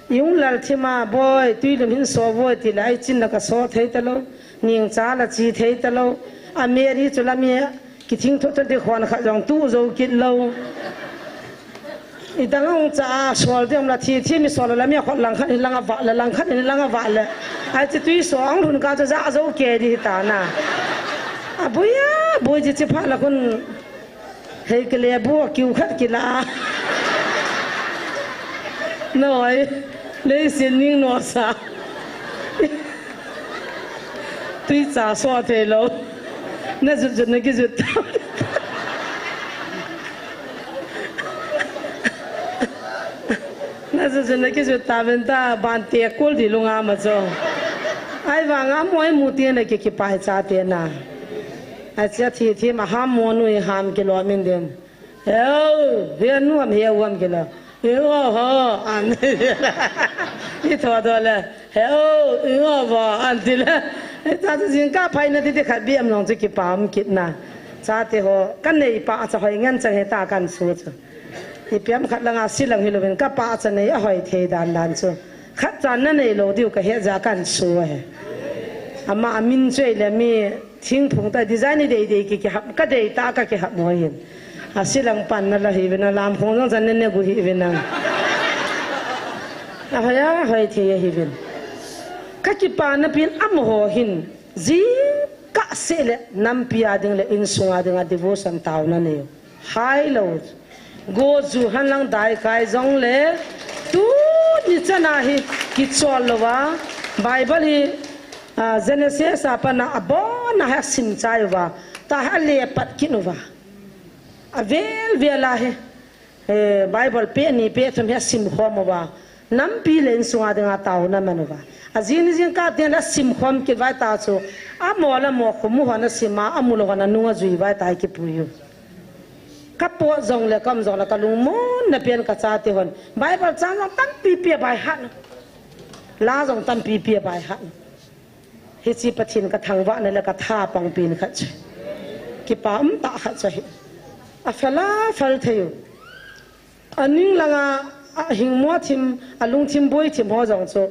I ung lal thima, boi, tui lum hin so boi, ti le, ai chin la ka so thei ta lo. Ning cha la chi thei ta lo. A Mary chu la mi, Kithing thot thot di khon khat jong tu jo kit lo. I dang ong cha a sol di om la thi thi mi sol la mi khot lang khat in lang a va le lang khat in lang a va le. Ai chi tui so ang lhun ka cha ja jo ke di ta na. A bui a bui ji chi pha la khun. Hei ke le bu a kiu khat ki la. Noi. Lei sin ning no sa. Tui cha so thei lo. Na jut jut na ki jut ta. Na jut jut na ki jut ta ben ta ban te kul di lunga ma cho. Ai vang a moi mu ti na ki ki pai cha te na. Ai cha thi thi ma ham mo nu i ham ki lo min den. Heu, he nuam he uam kila. He o ho, an. I tho do le. He o, i o ho, an ti le. He cha chu jing ka phai na ti ti khat bi am long chu ki pam kit na. Cha te ho, kan nei pa cha hoi ngan chang he ta kan su chu. I piam khat langa silang hi lovin ka pa cha nei a hoi thei dan dan chu. Khat chan na nei lo diu ka he ja kan su he. Ama amin chu ei le mi Thingphung ta design dei dei ki, ki hap, ka dei ta ka ki hap mo hin. A silang pan na la hi vin a lam khong jong chan ne ne gu hi vin a. A hoi a hoi thei a hi vin. Ka kipa na pin amaho hin. Jing ka se le nampi a ding le insung a ding a devotion tao na nei. Hai lo. Go ju han lang dai kai jong le. Tu ni chana hi ki chol lo va. Bible hi Ah, Genesis a pana abon a hi asim chai uva. Ta hi ale pat kit uva. Avel vel a hi, eh, Bible peh ni peh thum hi asim khom uva. Nampi le insung a dinga taona aman uva. Ajing ni jing kah teng le asim khom kit uva ta chu. Amo le amo khu mu hon asim a, amu lou hon anung ajui uva ta hi kipui u. Ka pot jong le ka um jong le ka lungmon na pen ka chate hon. Bible chang jong tampi pi a by heart. La jong tampi pi a by heart. Hiche Pathen ka thangvah na le ka tha pang pen khat chu. Kipa um tah khat chu hi. A fel a fel thei u. A ning langa, a hing mo thim, a lungthim boi thim ho jong chu.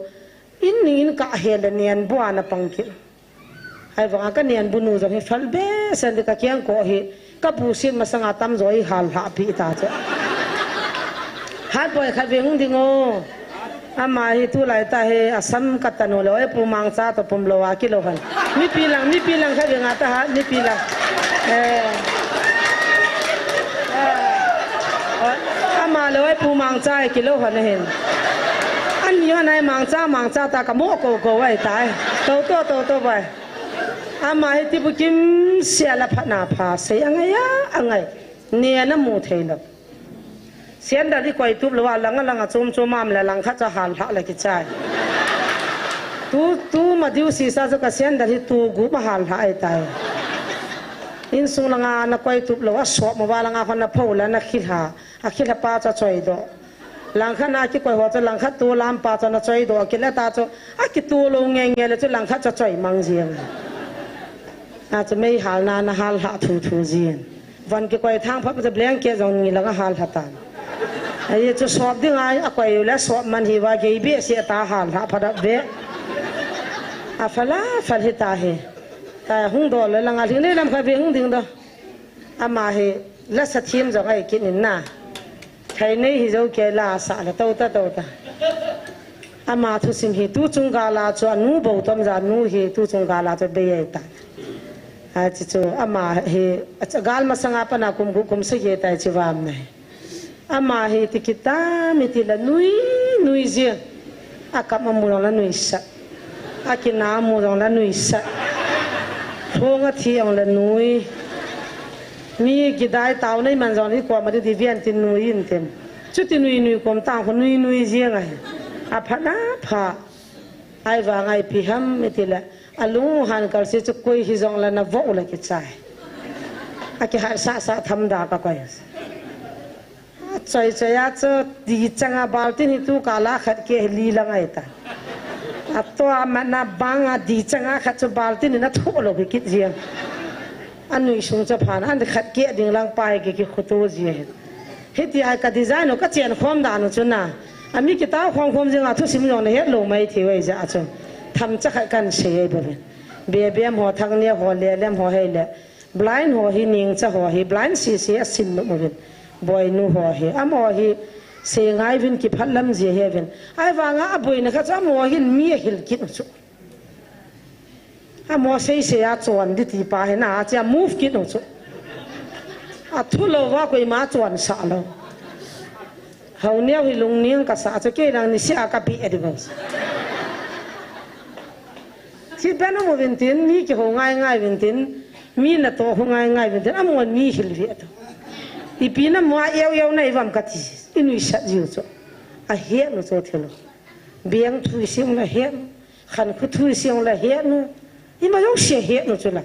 In ning in ka he le nen bua na pang kit. Hai vanga ka nen bu nu jong hi fel be sen di ka kiang ko hi. Ka pu sin masanga tamjo i hal hla pi ta chu. Hat boi khat ve hung ding o. Ama hi tulai ta hi asam ka tanu lo e pu mangcha to pum lo a kilo han. Mipi lang, mipi lang khat ve nga ta ha, mipi lang. Eh. Eh. Ama lo e pu mangcha e kilo han hin. An Iho nai mangcha mangcha ta ka mo ko ko ai tai. To to to to bai. Ama hi tipu kimsel a phatna pha sei angai a angai. Nena mu thei lo. Sandal hi koi tup lou a langa langa chom chom am le langkhat cha hal hla le kichai. Tu tu ma diu si sa chu ka sandal hi tu gu ma hal hla ai tai. Insung langa na koi tup lou a sop ma wa langa khon na pho la na khilha. A khilha pa cha choi do. Langkhat na kikoi ho cha langkhat tu lam pa cha na choi do. Kile ta chu a kitu lou nge nge le chu langkhat cha choi mang jing. A chu mei hal na na hal hla thu thu jing. Van kikoi thang phat cha blanket jong ni langa hal hla tan. Ai chu sop ding ai a koi le sop man hi wa gei be se ta hal hla pha da be. A phala phal hi ta hi. Ta hung do le langa hling nei lam kha be hung ding do. Ama hi la sa thim jong ai kin in na. Thai nei hi jo ke la sa la to ta to ta. Ama thusim hi tu chung ga la chu anu bo tom ja nu hi tu chung ga la chu be ai ta. A chi chu ama hi a cha gal masanga pana kum gu kum sa ye tai chi vam nai. Ama hi ti kita mi ti la nui nui jia. A kap ma mu jong la nui sa. A kina mu jong la nui sa. Phong a thi jong la nui. Mi kidai tau nei man jong ni ko ma di di vian ti nui in tem. Chu ti nui nui kom tang ko nui nui jia ngai. A pha na pha. Ai va ngai pi ham mi ti la. A lung han kal si chu koi hi jong la na vo la kichai. A kihal sa sa tham da ka koi. A choi choi a chu di changa baltin hi tu ka la khat ke li la ngai ta. A to a ma na bang a di changa khat chu baltin na thu lo ki kit jia. A nui sung cha phan an khat ke ding lang pa hi ki ki khutu jia. Hiti ai ka design u ka chen khom dan u chu na. A mi kitau khom khom jing a thusim jong na het lo mai thei wai ja chu. Tham cha khat kan sei ai bo. Be bem ho thang ne ho le lem ho hei le. Blind ho hi ningcha ho hi blind sisi a sin nom uvin. Boinu ho hi. Amaho hi sei ngai vin kiphat lam jia he vin. Ai vanga a boina kha chu amaho hin mi a hil kit u chu. Amaho sei sei a chon di ti pa hi na a chia move kit u chu. A thu lo va koima chon sa lo. Hau neo hi lung ning ka sa chu kei nang ni si a ka bi a di vang. Thi ben amu vin tin, mi kiho ngai ngai vin tin, mi na to ho ngai ngai vin tin, amu mi hil vi ato. Ipi na mua eu eu na ivam kati, inui sat jiu cho. A het nu cho thelo. Biang thui siung la het nu, khan khu thui siung la het nu, ima yong sia het nu cho la.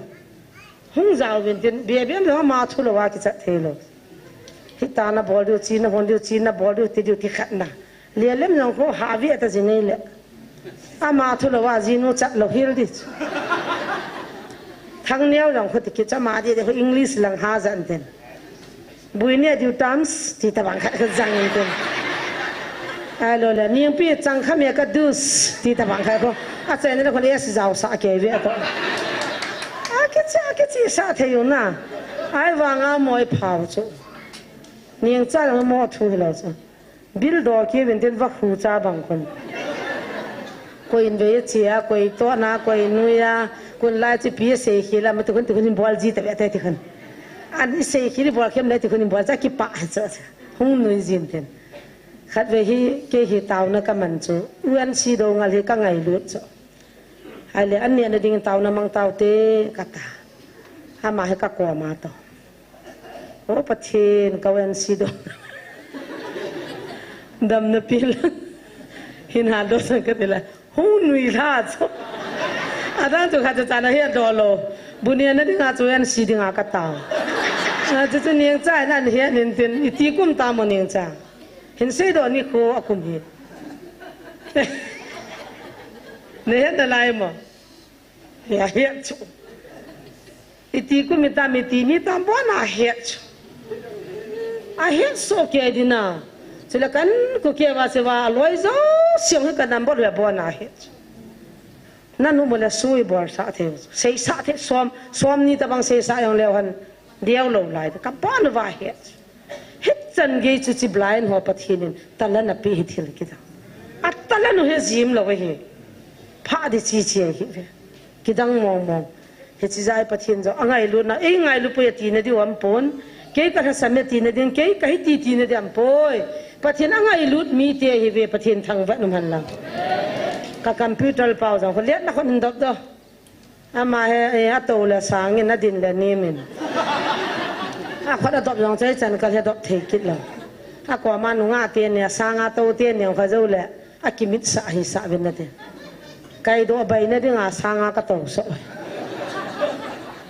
Hung jao vin tin, bia bia ma thu lo wa kichat thei lo. Hita na bol diu, chi na hon diu, chi na bol diu, ti diu, ti khat na. Lia lem jong kho ha vi ata ji nei le. Ama thu lo wa ji nu chat lo hil di. Thang neo jong kho ti kichat ma di de kho English lang ha jan ten. Bui ne diu tams, ti ta bang khat khat jang in tin. Ai lo le, ning pi chang kha me ka dus, ti ta bang khat ko. A chai ne ko le si jao sa ke ve ko. A ke cha, a ke chi sa thei u na. Ai vanga moi phau chu. Ning cha mo thu hi lo chu. Bil do ki vin tin va khu cha bang kun. Koi in ve chia, koi to na, koi nuia, kun lai chi pi sei khi la, ma tu kun tu kun bol ji ta ve ta ti kun. An i sei khi ni bol khem le ti kun bol cha ki pa cha cha. Hung nui jin tin. Khat ve hi ke hi tau na ka man chu. U an si do ngal hi ka ngai lut chu. Ai le an ne na ding tau na mang tau te ka ta. Ama hi ka ko ma to. O Pathen, ka wen si do. Dam na pil. Hin ha do sang ka tila. Hu nui la cho. Adang tu kha cha na he do lo. Bu ne na ding a cho wen si ding a ka ta. A chu chu ning cha na he nin tin iti kum ta mo ning cha. Hin sei do ni kho a kum hi. Ne he da lai mo. Ya he chu. Iti ku mi ta mi ti mi ta bo na het. A het so ke di na. Chule kan ku ke wa se wa loi jo siang ka number we bo na het. Na nu mo le sui bol sa the. Sei sa the som som ni ta bang sei sa yong leo han. Deu lo lai ka bo na wa het. Hichan gei chu chi blind ho Pathen in talan ape hi thil kidang. A talan u he jim lo hi. Pha di chi chi hi ve. Kidang mong mong. Hichi jai Pathen jo angai lu na, ei ngai lu poi ati na di um pon. Kei ka hasa me ti na ding, kei ka hi ti ti na di um poi. Pathen angailut mite hi ve, Pathen thangvah um hen lang. Ka computer pau jong khu letna khun hin dop doh. Ama hi, eh, ato le sangin, adin le nemin. Akhut adop jong chu ichan kal hi dop thei kit lou. Akoma nungah teni, asanga to teni, kha jou le. Akimit sah hi sah vin nate. Kai doh bai na dinga sanga ka to so.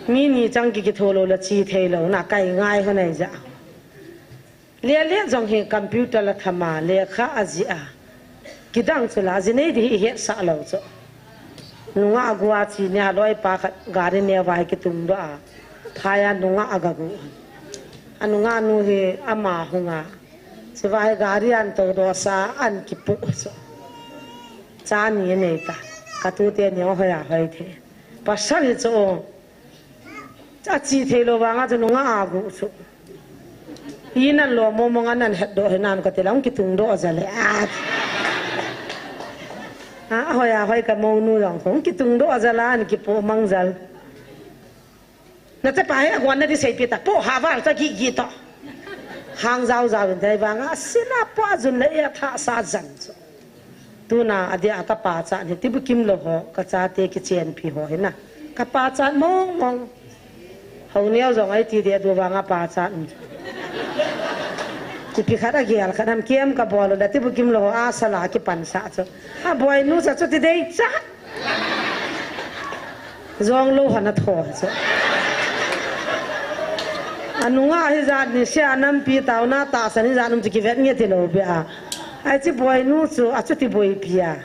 Mi ni chang ki kitho lou le chi thei lou na kai ngai ho nai ja. Lele jong hi computer la thama, lekha ajih a. Kidang chu la, ji nei di hi hetsah lou chu. Nungah agu a chi nia loipa khat gari neo va hi kitung doh a. Phai a nungah aga gu. Anungah nu hi ama hunga. Chua hi gari an to doh sa an kipu chu. Cha ni nei ta. Ka tute ni hoi a hoi the. Pasal hi chu. Achi thei lou vanga chu nungah agu chu. Inan lo mo mo ngan an het doh hi nan ka te la hung kitung doh ja le. A. A, hoi a hoi ka mo nu jong hung kitung doh ja la an kipu mang jal. Na te pa hi aguan na di sei pi ta po ha val ta gi gi to. Hang jao jao in dai vanga sila po ajun le e tha sa jan chu. Tuna adia ka pachat hi tibukim lou ho, ka chate kichenpi ho hi na. Ka pachat mong mong. Ho neo jong ai ti dia du vanga pachat um. Ipi khat agel khat ham kem ka bol le tibukim lou ho a sala kipan sa chu. A boi nu sa chu ti dei cha. Jong lou hana tho chu. Anunga hi jat ni sia nampi tauna tahsan hi jat um chu kivet nge ti lou bia. Ai chi boi nu chu, a chu ti boi pia.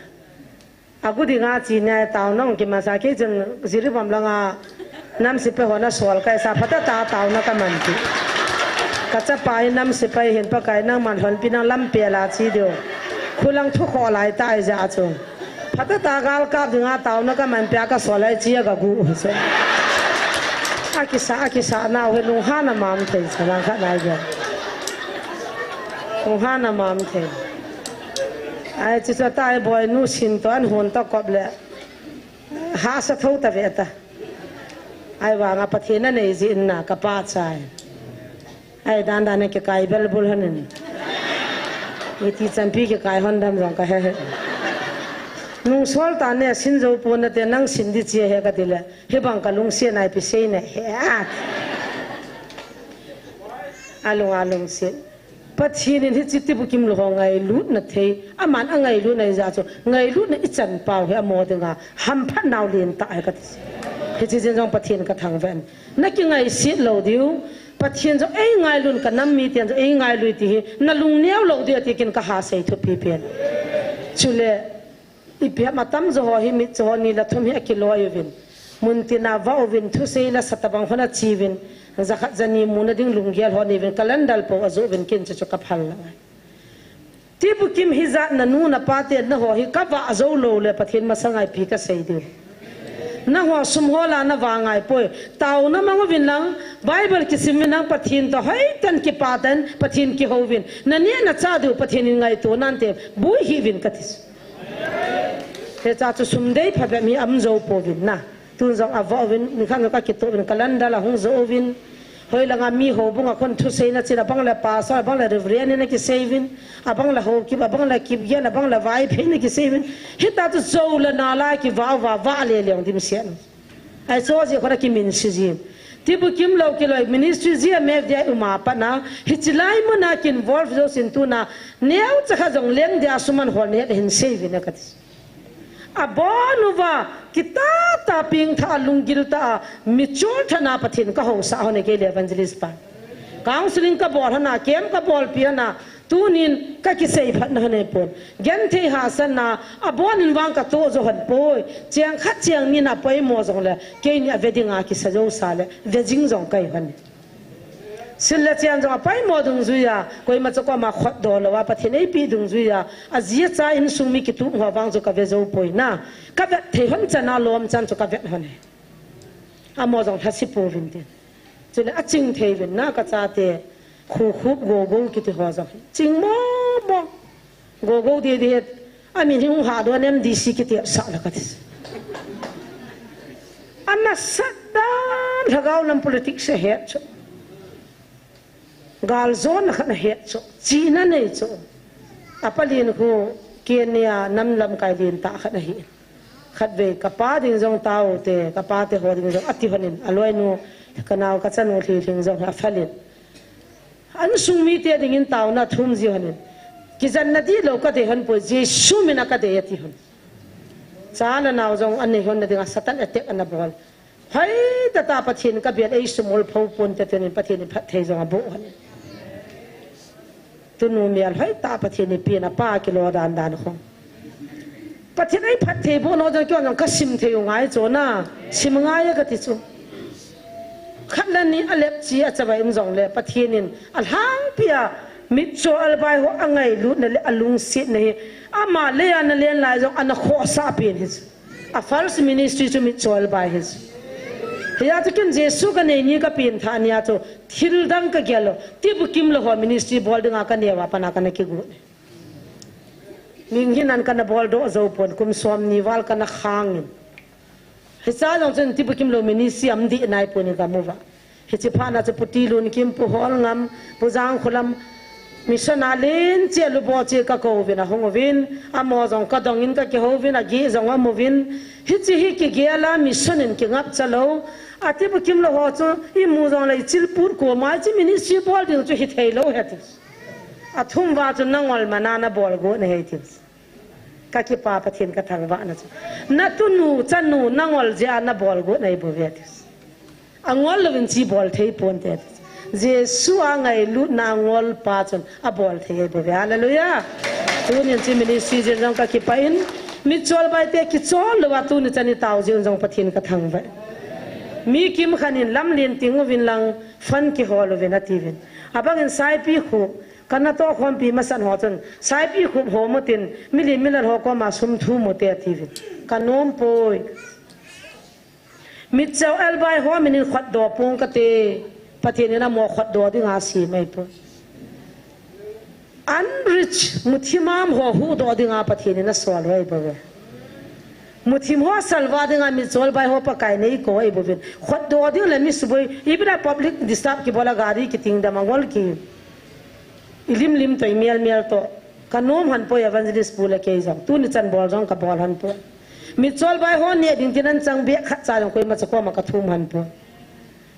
Agu dinga chi nia tauna ong kimasa kei chun Jiribam langa nam sipai hona sol kai sa phata ta tauna ka man ti. Ka chapa hi nam sipai hin Pakai nangman honpi nang lampi la chi diu. Khulang thu kho lai ta ai ja chu. Phata ta gal kap dinga tauna ka man pia ka sol ai chi a ka gu chu. A kisa, a kisa nau hi lunghan a mam thei sa lang kha nai ja. Lunghan a mam thei. Ai, chi chu tai boi nu sin to an hun to kop le. Hasa tho ta ve ta. Ai vanga Pathen a nei ji in na ka pachat. Ai dan dan kikai bel bul hanin. Iti chanpi kikai hon dam jong ka he he. Nung sol ta ne sin jo pu na te nang sin di chi he ka ti le. Hi bang ka lungsiat nai pi sei ne he a. Alung alung sin. Pathen in hichi tibukim lou ho ngailutna thei, aman angailutna ija chu, ngailutna ichan pau hi amo dinga, hamphat nau lentah hi kati. Hichi jin jong Pathen ka thangvah in. Na kingaiset lou diu, Pathen jong eingailut ka nam miten jong eingailut ti hi, na lungneo lou diu ti kin ka ha sei thupi pen. Chule, Ipi ham atam jo ho hi mit jo ho ni le thum hi akiloi uvin. Muntina vah uvin, thusei le sa tabang hon achi uvin. Jakhat jani muna ding lunggel ho nei uvin, calendar po ajoh uvin kin chu chu ka phal la ngai. Tibukim hijat na nu na pa te na ho hi ka vah jou lou le Pathen masanga ipi ka sei diu. Na ho sum ho la na vah ngai poi. Tauna mang uvin lang, Bible kisim uvin lang, Pathen to hoi tan kipa tan, Pathen kihou vin. Na neh na chah diu, Pathen in ngaito nante, bui hih uvin kati. Hicha chu sum dei phabep hi aum jou pouvin na. Tun jong avoh uvin, nikhat jong ka kitoh uvin, calendar la hung joh uvin. Hoilanga mi houbung a khun thuseina chin, abang le pastor, abang le reverend in akisei uvin, abang le Haokip, abang le Kipgen, abang le Vaiphei in akisei uvin. Hita chu jou le nalai kivah uva, vah le leng dimset. Ai chu ji khona kiminse ji. Tibukim lou kiloi ministry ji a mep dia uma pat na, hichi lai muna ki involve jou sin tuna, neocha kha jong leng dia suman hol ne hin sei uvin kati. Abon uva, kitah tah pengtha a lunggil tah a, michol tah na Pathen ka housa hon e kei le evangelist pa. Counseling ka bol hon a, camp ka bolpi hon a, tunin ka kisei phat na hon e pon. Genthei hahsatna, abon in vang ka toh jo hon poi. Cheng khat cheng ni na poimo jong le, keini a ve dinga kisa jou sa le, ve jing jong kahi hon e. Sil le chen jong apoimo dungjuia, koima chu koma khotdoh louva, Pathen eipi dungjuia, aji acha insung mi kitup ho vang chu ka ve jou poi na, ka vet thei hon chan a lom chan chu ka vet hon e. Amo jong lhasi pouvin tin. Chule aching thei uvin na ka chate, Khukhup Gogou kiti ho jong. Ching momo. Gogou didi het, amin hi hung hahdoh a M D C kiti sah la kati. Ana sat dan lhagao lam politics a het chu. Galjona khat a het chu. Chihna nei chu. Apa lin khu Kenya nam lamkai lin tah khat ahi. Khatvei kapa ding jong taote, kapa te ho ding jong ati honin, aloinu, kanao kachanu lhilhing jong aphalin. Insung mite dingin taona thum ji honin. Kijanna dihlou kadei hon poi, Jesu mina kadei ati hon. Cha le nao jong anei honna dinga Satan attack ana bol. Hoitah tah Pathen kabel, eisumil pho ponte tunin Pathen in phatthei jong aboh hon. Tunu melhoi tah Pathen in pen apa kilo dan dan khong. Pathen in phatthei boh nau jong keiho jong kasim thei u ngai chu na. Sim ngai kati chu. Khat le ni alep chi achavai um jongle Pathen in alhangpia mitcho albai ho angailutna le alungsetna hi ama leiya ana len lai jong ana khohsah pen hi chu. A first ministry chu mitcho albai hi chu. Hiya chu ken Jesu kanei ni kapen tha nia chu thil dang kagel lou. Tibukim lou ho ministry bol dinga kaneo a pat a kana kigot. Ning hinan kana boldoh jou pon, kum somni val kana khangin. Hicha jong chun tibukim lou ministry aum deh nai pon in kamu uva. Hiche phat na chu Pu Tilunkim, Pu Holngam, Pu Jangkholam, mission a len cheh lubo cheh kakou uvin ahung uvin, amaho jong kadongin kakihouvin, ageh jong aum uvin. Hiche hi kigel a mission in kingapcha lou. Atibukim lou ho chu imu jongle ichilput koma hiche ministry bol ding chu hithei lou ahi ti. Athum uva chu nangol mana nabol got nahi ti. Kakipa Pathen kathangvah na chu. Natunu, chanu, nangol jeh a nabol got nahi bouve ti. Angol louvin hiche bol thei ponte ti. Jesu a ngailutna angol pa chun abol thei ahi bouve. Hallelujah. Tunin hiche ministry jeh jong kakipah in, mitcho albai te kichol louva tuni chan itao jeh un jong Pathen kathangvah. Mi kimkhat in lamlen ting uvin lang fund kihol uvin atiuvin. Abangin Saipikhup, Kana tohkhompi masat ho chun, Saipikhup hom utin, milen milal ho koma sum thum ute atiuvin. Kanom poi. Mitcho albai ho minin khutdoh pong kate, Pathen in amaho khutdoh dinga asem ahi poi. Unreached, muthim a um ho huhdoh dinga Pathen in asol ahi bouve. Muthim ho salvah dinga mitcho albai ho Pakai in eikou ahi bouvin. Khutdoh ding le mi suboi, ipi dia public disturb kibol a gari kiting dam a ngol ki. Ilim lim toh, imel mel toh. Kanom hon poi evangelist pu le kei jong. Tuni chan bol jong kabol hon poi. Mitcho albai ho neh ding tin anchang beh khat cha jong koima cha koma kathum hon poi.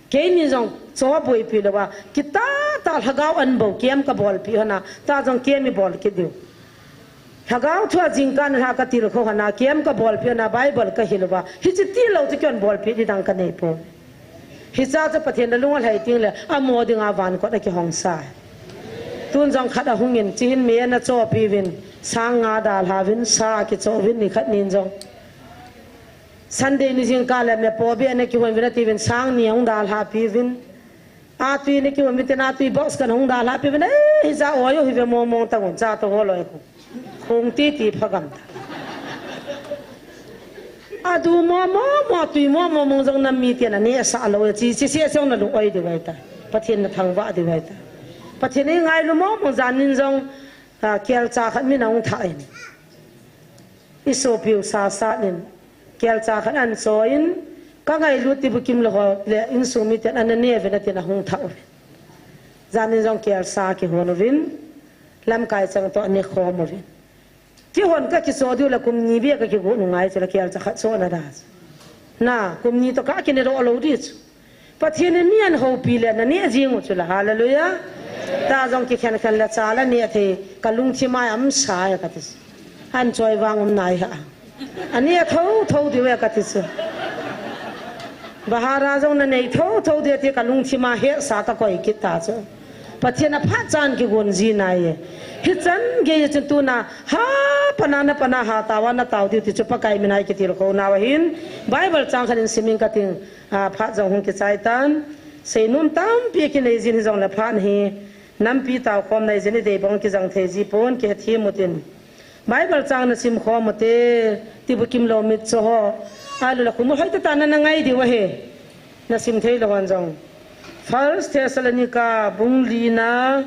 Keini jong choh boipi louva, kitah tah lhagao an bou camp kabolpi hon a, tah jong camp ibol kit diu. Lhagao thua jingkah nilhah katilkhou hon a, camp kabolpi hon a, Bible kahil uva. Hiche tilou chu keiman bolpi ding dang kanei poi. Hicha chu Pathen in alung alhai teng le, amaho dinga vankot akihong sa. Tun jong khat ahungin, hiche hin mi ana chohpi uvin, sang nga dalha uvin, sa akichoh uvin, nikhat nin jong. Sunday ni jingkah le mepoh beh ana kihon uvin atiuvin, sang ni ahung dalha pi uvin. Atui ana kihon uvin tin atui box khat ahung dalha pi uvin. Eh, hicha oi u hi ve mong mong tang un cha toh ho loi khu. Khong titi phagam ta. Adu mo mo mo tui mo mo mong jong nam miten aneh sah lou e chi chi se jong nalu oi diu ahi ta. Pathen nathangvah diu ahi ta. Pathen in ngailu mo mo jan nin jong, ah, kelcha khat min ahung thah in. Isopiu sasa nin, kelcha khat anchoi in, kangailut tibukim lou ho le insung miten ana ne uvin atin ahung thah uvin. Jan nin jong kelcha kihon uvin, lamkai chang toh ane khom uvin. Kihon kakichoh diu le kum ni beh kakigot u ngai chu le kelcha khat chohna da chu. Na, kum ni toh kah kine doh lou di chu. Pathen in mi ahoupi le naneh jing u chu la, hallelujah. Tah jong kikhen khen le cha la neh thei, kalungthim a um sa e kati. Anchoi vang um nai ha. Aneh thotho diu e kati chu. Bahara jong nanei thotho diu ti kalungthim a hesa kakoi kit ta chu. Pathen a phat chan kigon ji nai e. Hichan gei chun tuna ha pana na pana ha tawa na tao diu ti chu Pakai mina ikitilkhou nau ahin. Bible chang khat in simin kating. A, phat jong hung kichai tan. Seinom tampi kinei jin hijongle phat hi nampi taokhomna ijin idei bang kijang thei ji pon kihethem utin. Bible chang nasim khom ute, tibukim lou mitcho ho. Alu la khumul hoitah tah nana ngai diu ahi. Nasim thei lou hon jong. First Thessalonica bung li na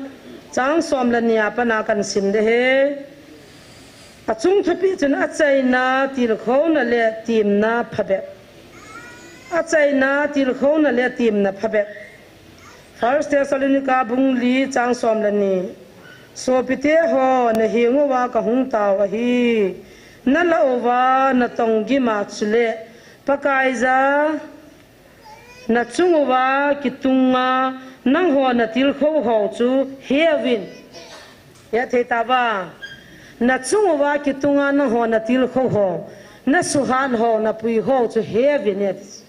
chang som le ni a pat na kasim ding ahi. Achung thupi chun achaina, tilkhouna le temna phabep. Achaina, tilkhouna le temna phabep. First Thessalonica bung li chang som le ni. Sopite ho, naheng uva kahung tao ahi. Nalah uva natong gim a chule Pakaiya nachung uva kitunga nangho natilkhou ho chu heuvin. Hethei tauva. Nachung uva kitunga nangho natilkhou ho, nasuhat ho, napui ho chu heuvin, ati.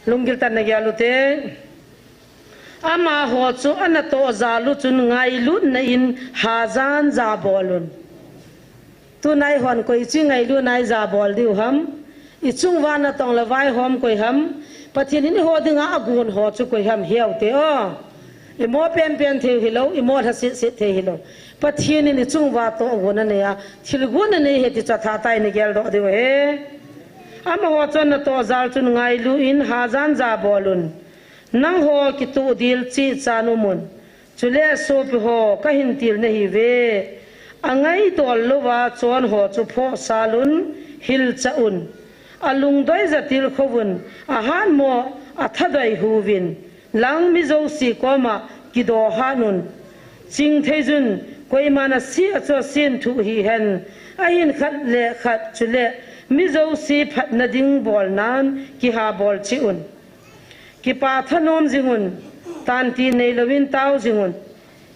Lunggil tah in nagel ute. Amaho chu anatoh jal u chun ngailutna in hajan jabol un. Tuna eihon koi chu ngailutna in jabol diu ham? Ichung uva natong le vaihom koi ham? Pathen in eiho dinga agon ho chu koi ham, heute o? Imo penpen thei hilou, imo lhasetset thei hilou. Pathen in ichung uva tohgon anei a, thilgon anei ahi ti chu athah tah in igeldoh diu ahi. Amaho chu anatoh jal chun ngailu in hajan jabol un. Nangho kitoh dil cheh chan umun. Chule sopi ho, kahin til nahiuve. Angaidol louva chon ho chu phohsal un, hilchah un. Alungdoi ja tilkhou un, ahatmo athadoi huvin. Lang mi jouse koma kidoh hat un. Chingthei jun, koiman ase a chu asenthuh hihen. Ahin khat le khat chule mi jouse phatna ding bolnan kihabol cheh un. Kipa thanom jing un, tanti neilouvin tao jing un.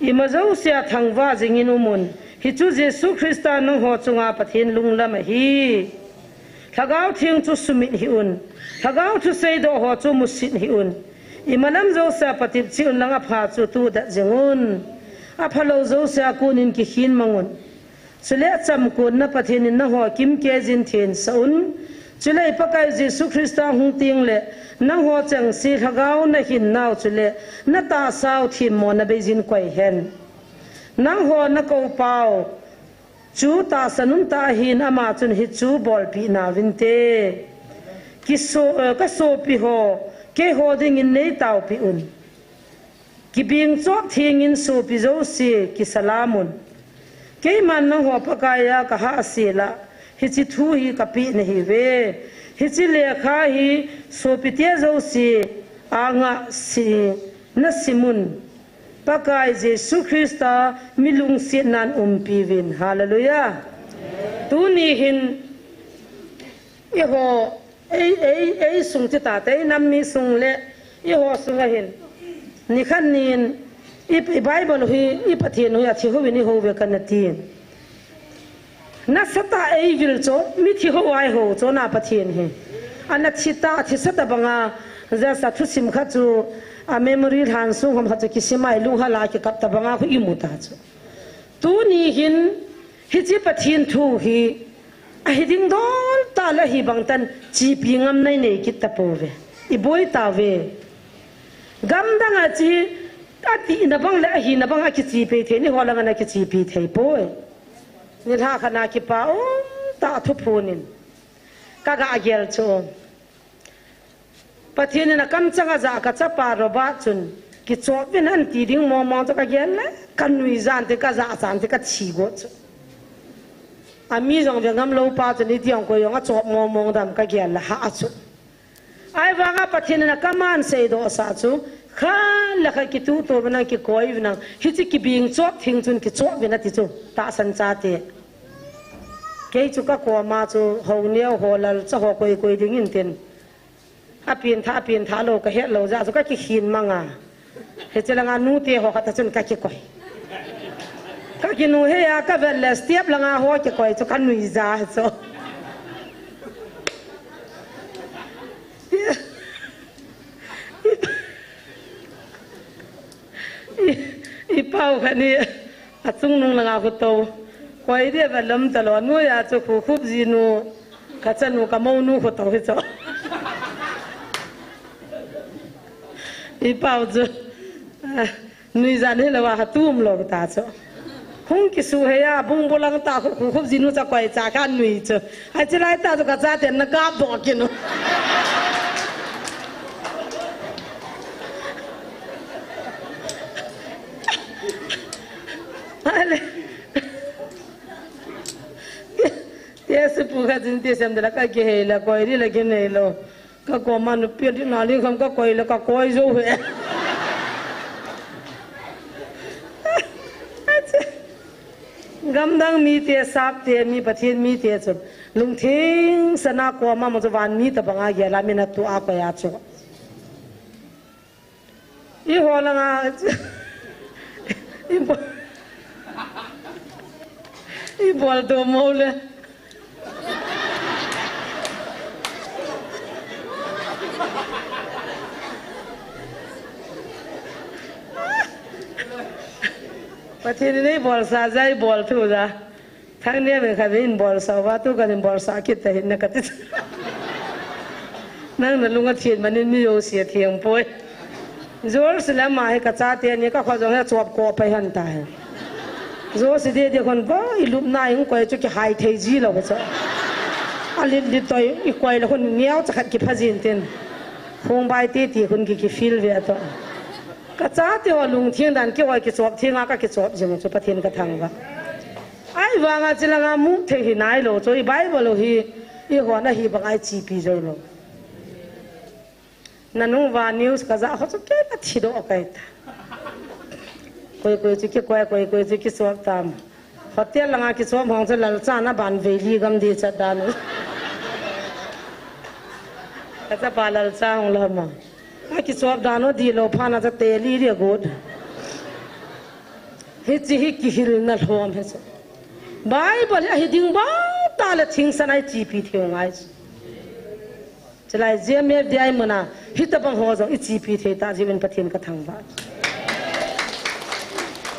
Ima jousea thangvah jingin um un. Hichu Jesu Christa nangho chunga Pathen lunglam ahi. Lhagao Theng chu sumit hih un. Lhagao thu seidoh ho chu musit hih un. Ima lam jousea patep cheh un lang apha chu tudet jing un. Aphalou jousea konin kikhin mang un. Chule achamkonna Pathen in nangho kimkei jin thensah un. Chule i Pakai Jesu Christa hung tengle nangho chengse lhagao nahin nau chule natahsau themmona beijin koi hen. Nangho nakoupau chu tahsan umtah ahin ama chun hichu bolpeh nauvinte. Kiso, eh, kasopi ho, keiho dingin neitaopeh un. Kibeng chop thengin sopi jouse kisalam un. Keiman nangho Pakaiya kahahsel a, hiche thu hi kapeh nahiuve. Hiche lekha hi sopite jouse anga si, nasim un. Pakai Jesu Christa mi lungsetnan umpiuvin. Hallelujah. Tuni hin eiho, ei, ei, ei sung titate, ei nam mi sung le eiho sunga hin, nikhat nin i, i Bible u hi, i Pathen u hi athi houvin ihouve kana tin. Nasatah a eivil chu, mithi hou a ihou chu na Pathen hi. Ana thi ta, athisah tabanga, jasa thusim khat chu, a memory lhan sung ham khat chu kisim a ilunghal a kikap tabanga khu imu ta chu. Tuni hin, hiche Pathen thu hi, ahi ding dol tah le ahi bang tan chepi ngam nai nei kit tapouve. Iboi tauve. Gamdang a chu, atihna bang le ahina bang akichepi thei, neiho langa nakichepi thei poi. Nilhah khat na kipa umtah thuphon in kaga gel chu. Pathen in akamchang a ajah kachapa Robert chun, kichop uvin ati ding mong mong chu kagel le, kanuija nte, kajahcha nte, kathi got chu. Ami jong ve ngam lou pa chun iti jong koi jong achop mong mong dam kagel le hah chu. Ahivanga Pathen in akaman seidoh sah chu, khat le khat kituhto uvin lang kikoi uvin lang, hiche kibeng chop theng chun kichop uvin ati chu, tahsan chate. Kei chu kakoma chu, ho neo ho lalcha ho koi koi dingin tin. Apen thah, apen thah lou, kahet lou jeh a chu kakikhin manga. Hiche langa nute ho khat a chun kakikoi. Kakinu hei a, kavet le step langa ho kikoi chu kanuija chu. I, i pau khat ni, achungnung langa khu tou. Koi dia va lam talou, noiya chu khu khup jinu, kachanu, kamounu khu tou hi chu. I pau chu, ah, nuija hilou a ha tum lou ta chu. Hung kisuhei a, bung bulang ta khu, khu khup jinu cha koi cha kanui chu. Ai chilai ta chu kachaten na kap doh kit u. Ale. Te sipu khat in ti sem de la kakihei la koi di la kinei lou. Kakoma nupi di na ling kham kakoi le kakoi jou he. Gamdang mite, sapte, mi Pathen mite chun lungtheng sana koma mo chu van mi tabanga gel a min atu a koi a chu. Eiho langa i bol, i bol do mo le. Pathen in eibolsa jeh a ibol thu ja. Thangnem in khat vei in bolsa uva, tu kan in bolsa kit ta hin na kati. Nang na lung athen manin mi jouse atheng poi. Jouse le ama hi ka chate ni ka kho jong hi chop ko pai han ta hi. Jouse de de khon ba i lupna in koi chu kihai thei ji lou chu. A lit lit toi i koi le khon neo cha khat kipha jin tin. Khong bai ti ti khon ki ki feel ve to. Ka chate ho lungtheng dan kihoi kichop theng a ka kichop jing chu Pathen ka thangvah. Ahivanga chilanga mu thei hi nailou chu i Bible u hi i hon ahi banga i chepi jou lou. Nanung uva news ka ja ho chu kei ka thi doh kai ta. Koi koi chu kikoi, koi koi chu kichop tam. Hotel langa kichop hong chu lalcha na ban vei li gam di chat dan u. Ka chapa lalcha hong lou ma. A kichop dan u di lou phat na cha te li ri a got. Hiche hi kihilna lhom hi chu. Bible hi ahi ding bou tah le thingsan a i chepi thei u ngai chu. Chulai J M F D I muna hitabang ho jong i chepi thei ta jiuvin Pathen ka thangvah.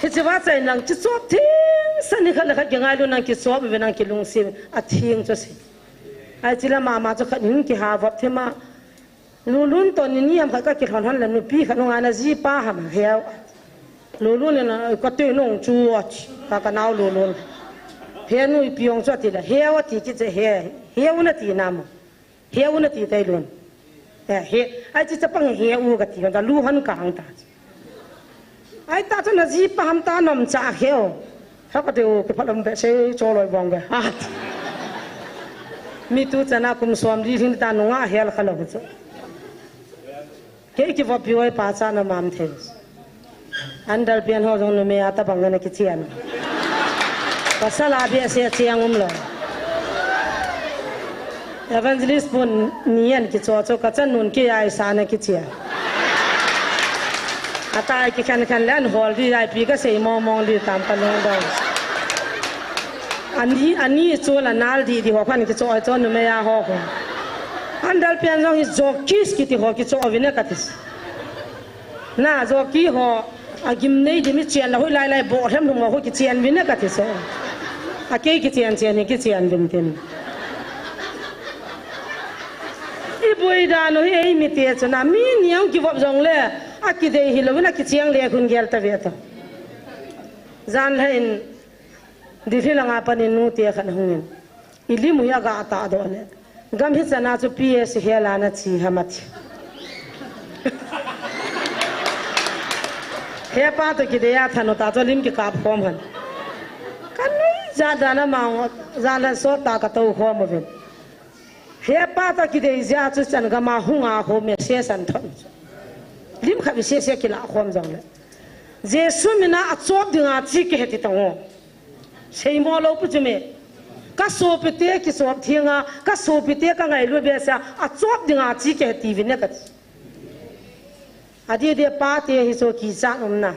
Hiche va chai nang kichop thingsan ni khat le khat kingailu nang kichop uvin nang kilungset uvin atheng chu si. Ai chila mama chu khat hin kiha vop thima. Lulun to ni ni ham khat ka kilhon hon le nupi khat nunga na jipa ham heu. Lulun le na ka te nung chu ach ka ka nau Lulun. He nu ipi ong chu ati le heu ati kit je he heu na ti na mo. Heu na ti tai lun. Eh, he ai chi chapang heu ka ti ka lu hon ka hang ta. Ai ta chu na jipa ham ta nom cha heu. Ha ka te u kiphalam be sei cho loi bong be. At. Mi tu chana kum som li hing ta nunga hel kha lou chu. Kei kivop pi oi pa cha na mam thei. Andal pian ho jong numei a tabang na kichian. Pasal a behseh chiang um lou. Evangelist pun nian kicho cho ka chan nun ki ai sa na kichian. Atai kikhen khen le an hol di ai pi ka sei mong mong di tam ka lung dong. Ani, ani chu la nal di di ho khan kicho ai cho numei a ho ho. Andal pian jong hi jo kis kiti ho kicho vin e ka tis. Na, jockey ho, agim nei di mi chian la hoi lai lai bo hem lung ho kichian vin e ka ti so. A kei kichian chian hi kichian vin tin. I boi dan u hi ei mi te chu na mi niang kivop jong le, akidei hi louvin akichiang le khun gel ta ve ta. Jan la in Delhi langa panin nu te khan hungin. I lim u hi aga ta doh le. Gam hi chana chu P S hel a na chi ham ati. He pa to kidei a than u ta chu lim kikap khom han. Ka nui ja dan a mang ja dan sot ta ka to khom uvin. He pa to kidei ja chu chan gam a hung a ho message an thon. Lim kha vi se se kila khom jong le. Jesu mina a chop dinga chi kihe ti tang o. Seimo lou pu chu me. Ka sopite kichop thenga, ka sopite ka ngailu behseh a, achop dinga chi kei ti vin e ka ti. Adeh deh pate hi chu kichat um na.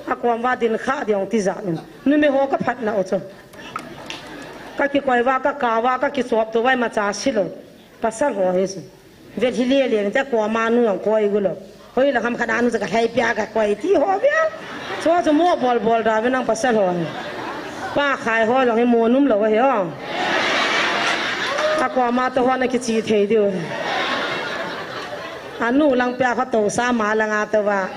Akom uva din kha ding ti jat um. Numei ho ka phatna u chu. Ka kikoi uva, ka kap uva, ka kichop to uva imacha si lou. Pasal ho hi chu. Vel hi le le, te ko ma nu ang koi gu lou. Hoi la ham khat a nu cha ka lhai pia ka koi ti ho vel. Chu chu mo bol bol da ve nang pasal ho. Pa khai ho jong hi mo num lou hi ho. A ko ma to ho na kichi thei diu. A nu lang pia kho to sa ma langa to va.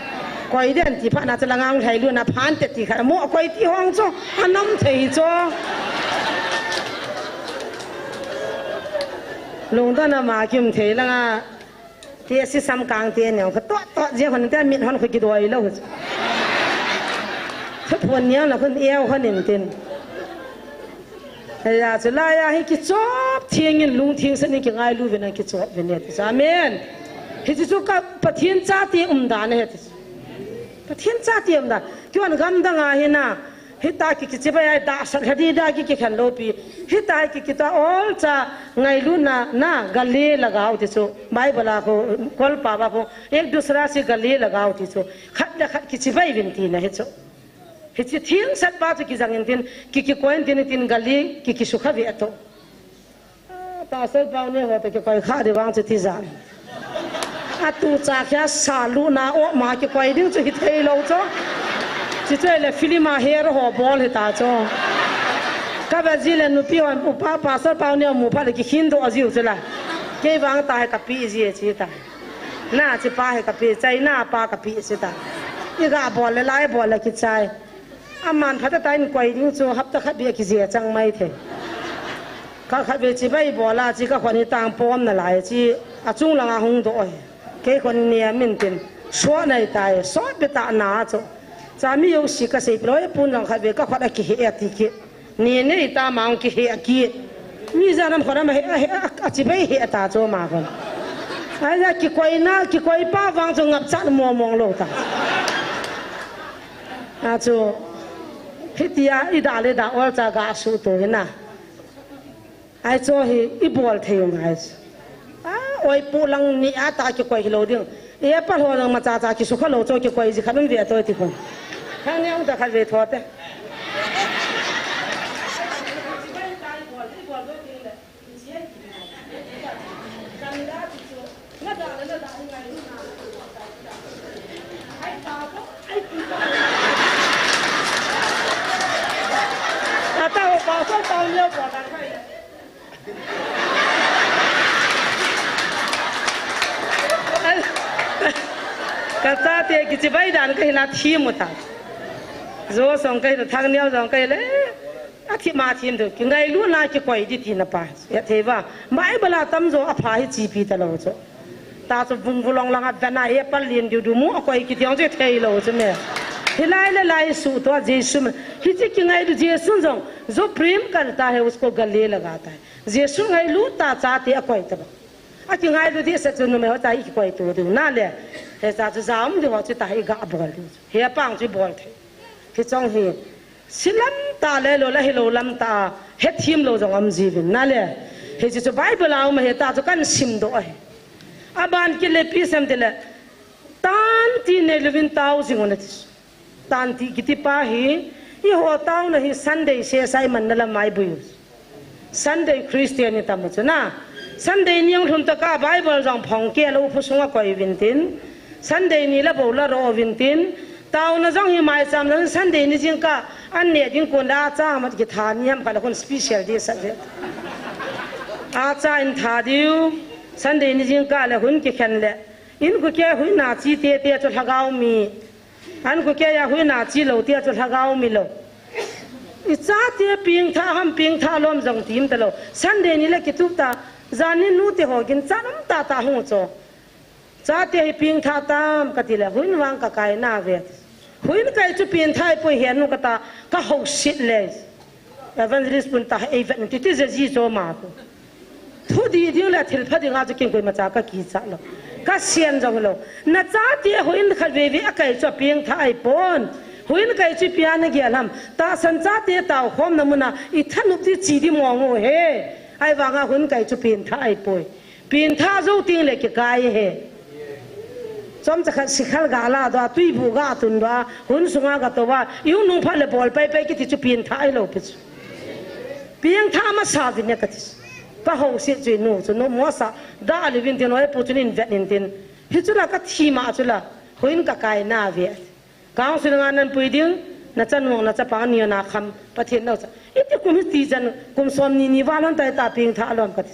Koi den ti pha na cha langa ang lhai lu na phan te ti kha mo koi ti hong chu. A nom thei chu. Lungdon a ma kim thei langa. Te si sam kang te neo, ka tot tot je hon te mit hon khu kidoi lou. Khu phon niang la khun eo hon in tin. Hei a chu lai a hi kichop theng in lungtheng san in kingailu vin a kichop vin e ti. Amen. Hichu chu ka Pathen chate umdan ahi ti. Pathen chate umdan. Kihon gamdang a hi na. Hita ki kichibai ai da sat hadi da ki kikhen lopi. Hita ki kita olcha ngailutna na gale lagao ti chu. Bible a khu, kolpa ba khu, ek dusra se gale lagao ti chu. Khat le khat kichibai uvin tina hi chu. Hichi thingsat pa chu kijang in tin, ki kikoi in tin, tin gale ki kisukha ve ato. Ah, Pastor Pauneo ho toh kikoi kha di vang chu tijat. Atu cha khia sa luna o ma kikoi ding chu hithei lou chu. Chi chu le film a hero ho bol hita chu. Ka va ji le nupi ho upa Pastor Pauneo mu phat le kikhin doh jiu chu la. Kei vang ta hi kapi ji chi ta. Na chi pa hi kapi, chai na pa kapi chi ta. I ga bol le lai bol le kichai. Aman phat a ta in koi ding chu hapta khat bia kije chang mai thei. Kha khat ve chibai bol a chi ka khon hi tang pom nalai chi achung langa hung doh e. Kei khon nia min tin. Suat nai tai, suat be ta na chu. Cha mi yo si ka sei loi pun jong khat ve ka khot a kihe a ti ki. Ni nei ta mang kihe a ki. Mi ja nam khon a ma he, a he, a, a chibai he ta chu ma khon. Ai ja kikoi na, kikoi pa vang chu ngap chat mo mong lou ta. A chu, hitia i da le da olcha ga su to hi na. Ai chu hi i bol thei u ngai. A, oi pu lang ni a ta kikoi hi lou ding. E pa lou lang ma cha cha kisukha lou chu kikoi ji khat um ve to ti khon. Kha ne ang ta khat ve tho te. Ka chate kichibai dan ka hina thim u ta. Jo song ka hina, Thangneo jong ka hile. A thim a thim tu, kingailutna kikoi di tina pa. Ya thei va. Bible a tamjo apha hi chipi ta lou chu. Ta chu vung vulong langa vena e pal lin diu du mu a koi kiti ong chu thei lou chu me. Hilai le lai su to Jesu me. Hichi kingailu Jesu jong. Jo prem karta hai usko gale lagata hai. Jesu ngailu ta chate a koi ta ba. A kingailu di sa chu numei ho ta i koi tu diu na le. He sa chu jam diu ho chu ta hi ga bol diu. He pang chu bol thei. Hichong hi. Si lam ta le lou la hi lou lam ta, het thim lou jong um jiuvin na le. Hichi chu Bible a um ahi ta chu kan sim doh ahi. Aban kit le ipi sem ti le, tan ti nei louvin tao jing un ati. Tan ti kiti pa hi, i ho taona hi Sunday se sai man na lam mai bui. Sunday Christian ni tam u chu na. Sunday ni ang lhun ta ka Bible jong phong ke lo phu sunga koi uvin tin. Sunday ni la bo la ro uvin tin. Taona jong hi mai cham jong Sunday ni jing ka an ne ding kun la cha mat ki tha ni ham ka la kun special di sa de. A cha in tha diu. Sunday ni jing ka le hun kikhen le. In ku ke hui na chi te te chu lhagao mi. An ku ke ya hui na chi lo tia chu lhagao mi lo. I chate pengtha ham pengtha lom jong tim ta lo. Sunday ni le kitup ta. Jan ni nu te ho ginchat um ta ta hung cho. Chate hi pengtha tam ka ti le huin vang ka kai na ve. Huin kai chu pengtha i poi hen nu ka ta ka ho sit le. Evangelist pun ta ei vet ti ti je ji cho ma ko. Thu di ding le thil pha ding a chu kin koima cha ka kicha lo. Ka sian jong lo. Na chate huin khat ve ve a kai chu a pengtha ai pon. Huin kai chu pian a gel ham. Tahsan chate tao khom na muna i thanup ti chi di mong u he. Ai vanga hun kai chu pengtha ai poi. Pengtha jou ting le kikai he. Chomcha khat sikhal ga la doh a, tuibu ga tun doh a, hun sunga ga tou a, i hung nung phat le bol pai pai kiti chu pengtha ai lo pi chu. Pengtha masa vin e ka ti. Ka ho sit chu i nu chu nu mo sa da li vin tin oi pu chu nin vet nin tin. Hi chu la ka thi ma chu la, huin ka kai na ve. Council nga nan pui ding, na chanu na chapa ni na kham, Pathen nau cha. Iti kum hi ti jan, kum som ni ni val hon tai ta pengtha lom ka ti.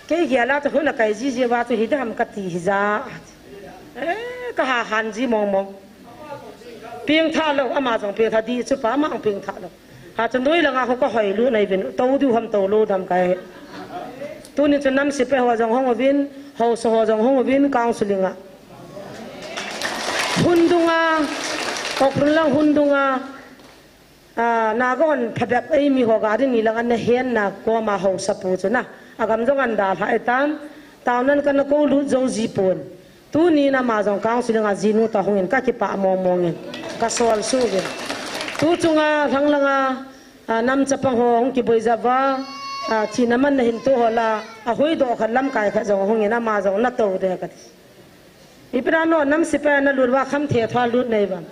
Kei gel a chu hun a kai ji ji va chu hi dam ka ti hi ja. Eh, ka ha han ji mong mong. Pengtha lo, ama jong pengtha di chu pa ma ang pengtha lo. Ha chu noi langa ho ka hoi lu nai vin, to diu ham to lo dam kai. Tuni chu nam sipai ho jong hung uvin, haosa ho jong hung uvin, counseling a. Hun dunga, Ukhrul lang hun dunga, ah, Naga hon phabep ei mi ho gari ni lang an na hen na koma haosa pu chu na. Agam jong an dalha e tan, taonan kan na ko lut jo ji pon. Tuni na ma jong counseling a jinu ta hungin ka kipah mong mong in. Ka sol su vin. Tu chunga lhang langa, a, nam chapang ho hung kiboi jeh uva, a, thina manna hin tu ho la, a, huidoh khat lamkai khat jong hung in ama jong na tou de kati. Ipi dan o nam sipai na lut uva kham the thua lut nei uvam.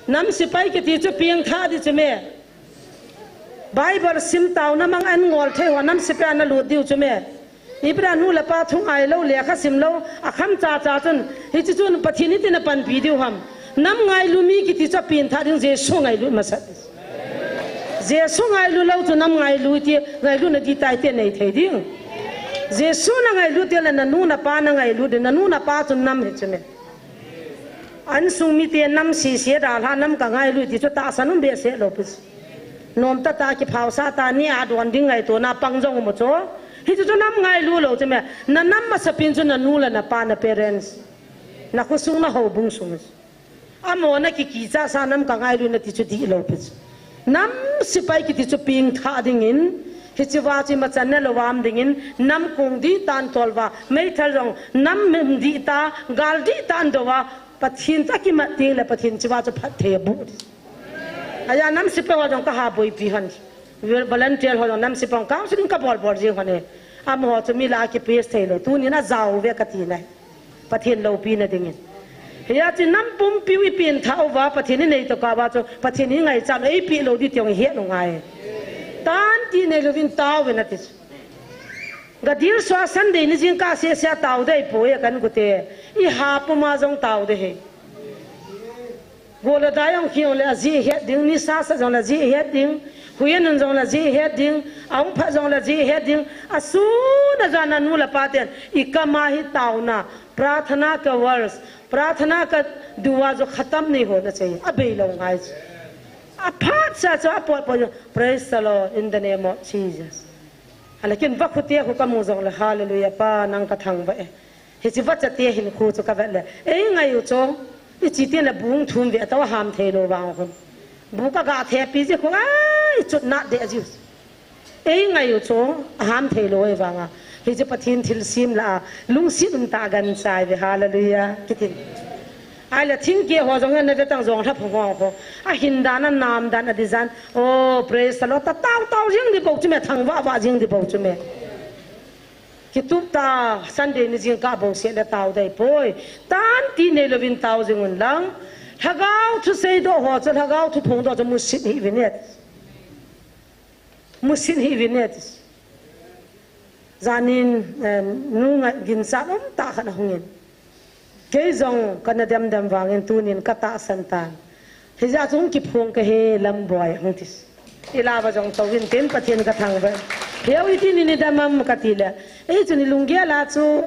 Nam sipai kiti chu pengthah di chu me. Bible sim taona mang an ngol thei ho nam sipai na lut diu chu me. Ipi dan nu le pa thu ngai lou, lekha sim lou, a kham cha cha chun, hichi chun Pathen in iti na panpi diu ham. Nam ngailu mi kiti chu pengthah ding Jesu ngailu masat. Jesu ngailu lou chu nam ngailu ti, ngailu na di tai te nei thei ding. Jesu na ngailu ti le na nu na pa na ngailu di, na nu na pa chu nam hi chu me. An sung mite nam sese dalha nam ka ngailu ti chu tahsan um behseh lou pi chu. Nom tah tah kiphaosa ta ni a don ding ngaito na pang jong um chu. Hichu chu nam ngailu lou chu me. Na nam masapen chu na nu le na pa na parents. Na khosung na houbung sung. Amaho na kikicha sa nam ka ngailu na ti chu dihlou pi chu. Nam sipai kiti chu pengthah dingin, hichi va chu ima chan na lou vam dingin, nam kong dih tan tol va, meithal jong, nam min dih ta, gal dih tan do va, Pathen chu akimat ding le Pathen chi va chu phatthei abu. Aja nam sipai ho jong ka ha boipi hon. Volunteer ho jong nam sipai ho counseling ka bol bol jing hon e. Amaho chu mi lah a kipass thei lou, tunin ajao uve kati nai. Pathen loupina dingin. Hia chu nam pumpiu i pengthah uva, Pathen i nei tokah uva chu, Pathen i ngaichat lou, eipeh lou di ti jong i het u ngai. Tan ti nei louvin tao uvin ati chu. Ga dil sua Sunday ni jingkah sese a tao dei poi kan gute. I ha puma jong tao dei he. Go le dai jong khi jong le ajeh het ding, nisa sat jong le ajeh het ding, huiya nun jong le ajeh het ding, a hung phat jong le ajeh het ding, asun ajan a nu le pa ten, i kam a hi taona, prarthana ka verse, prarthana ka dua jo khatam nei ho na chei, abei lou ngai chu. Aphat sa chu apot pot, praise the Lord, in the name of Jesus. Hala kin va khu te khu ka mu jong le, hallelujah, Pa, nang ka thangvah e. Hichi vachate hinkho chu ka vet le. Ei ngai u chu, i chi tin le bu hung thum ve tao a ham thei lou vang khun. Bu ka ga the pi ji khu, ai, chut nat deh ji. Ei ngai u chu, a ham thei lou e vang a. Hichi Pathen thilsem lah a, lungset um tah a gancha i ve, hallelujah, kitin. Ahile thingkeh ho jong na ve tang jong lha phung hong khu. A hin dan a nam dan a design. Oh, praise the Lord. Ta tao tao jing di bou chu me, thangvah vah jing di bou chu me. Kitup ta Sunday ni jingkah bouseh le tao dei poi. Tan ti nei louvin tao jing un lang. Lhagao thu seidoh ho chu, lhagao thu phongdoh chu musit hih uvin e. Musit hih uvin e. Janin, eh, nu ngai ginchat um tah khat ahung in. Kei jong kana dem dem vangin tunin ka tahsan tan. Hijeh chun kiphong kahi Lamboi hung tis. I la va jong tou vin tin Pathen ka thangvah. Heu iti ni ni dem am kati le. Ei chu ni lunggel a chu,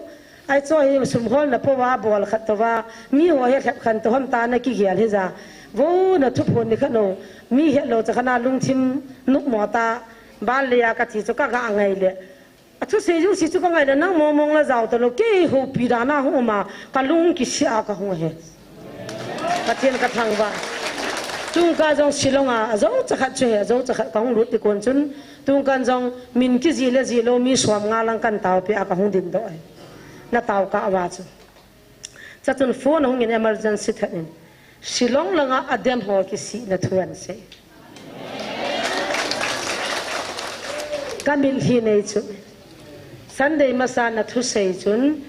ai chu hi sum holna po va bol khat to va. Mi ho he khat khan to ham ta na kigel hija. Vo na thuphon ni khat no. Mi he lou cha khana lungthim nukmo ta. Bal le ya kati chu ka ga ngai le. A thusei jouse chu ka ngai le nang mong mong la jao talou, kei houpi dan a hung um a, ka lung kisih a ka hung ahi. Pathen ka thangvah. Tungkah jong Shillong a, ajo chakhat chu ahi, ajo chakhat ka hung lut ti kon chun, tungkah jong min kijih le jih lou mi som nga lang kan taopi a ka hung dingdoh ahi. Na tao kah uva chu. Chachun phone ahung in emergency thet in. Shillong langa adem ho kisihna thu ahin sei. Ka mitlhi nei chu. Sunday masa na thusei chun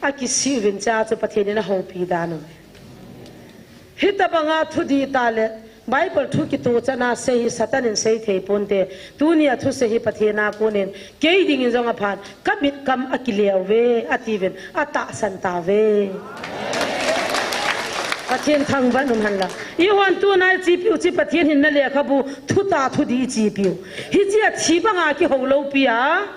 akisih uvin cha chu Pathen in ahoupi dan u. Hitabanga thudih tah le Bible thu kituh chan a sei hi Satan in sei thei ponte. Tunia thusei hi Pathen a konin kei dingin jong aphan, ka mit kam akile uve, atiuvin, atahsan tauve. Pathen thangvah in um hen lang. Eihon tuna ichepiu chu Pathen hinna lekhabu, thutah thudih ichepiu. Hiche athi banga kihou lou pi a.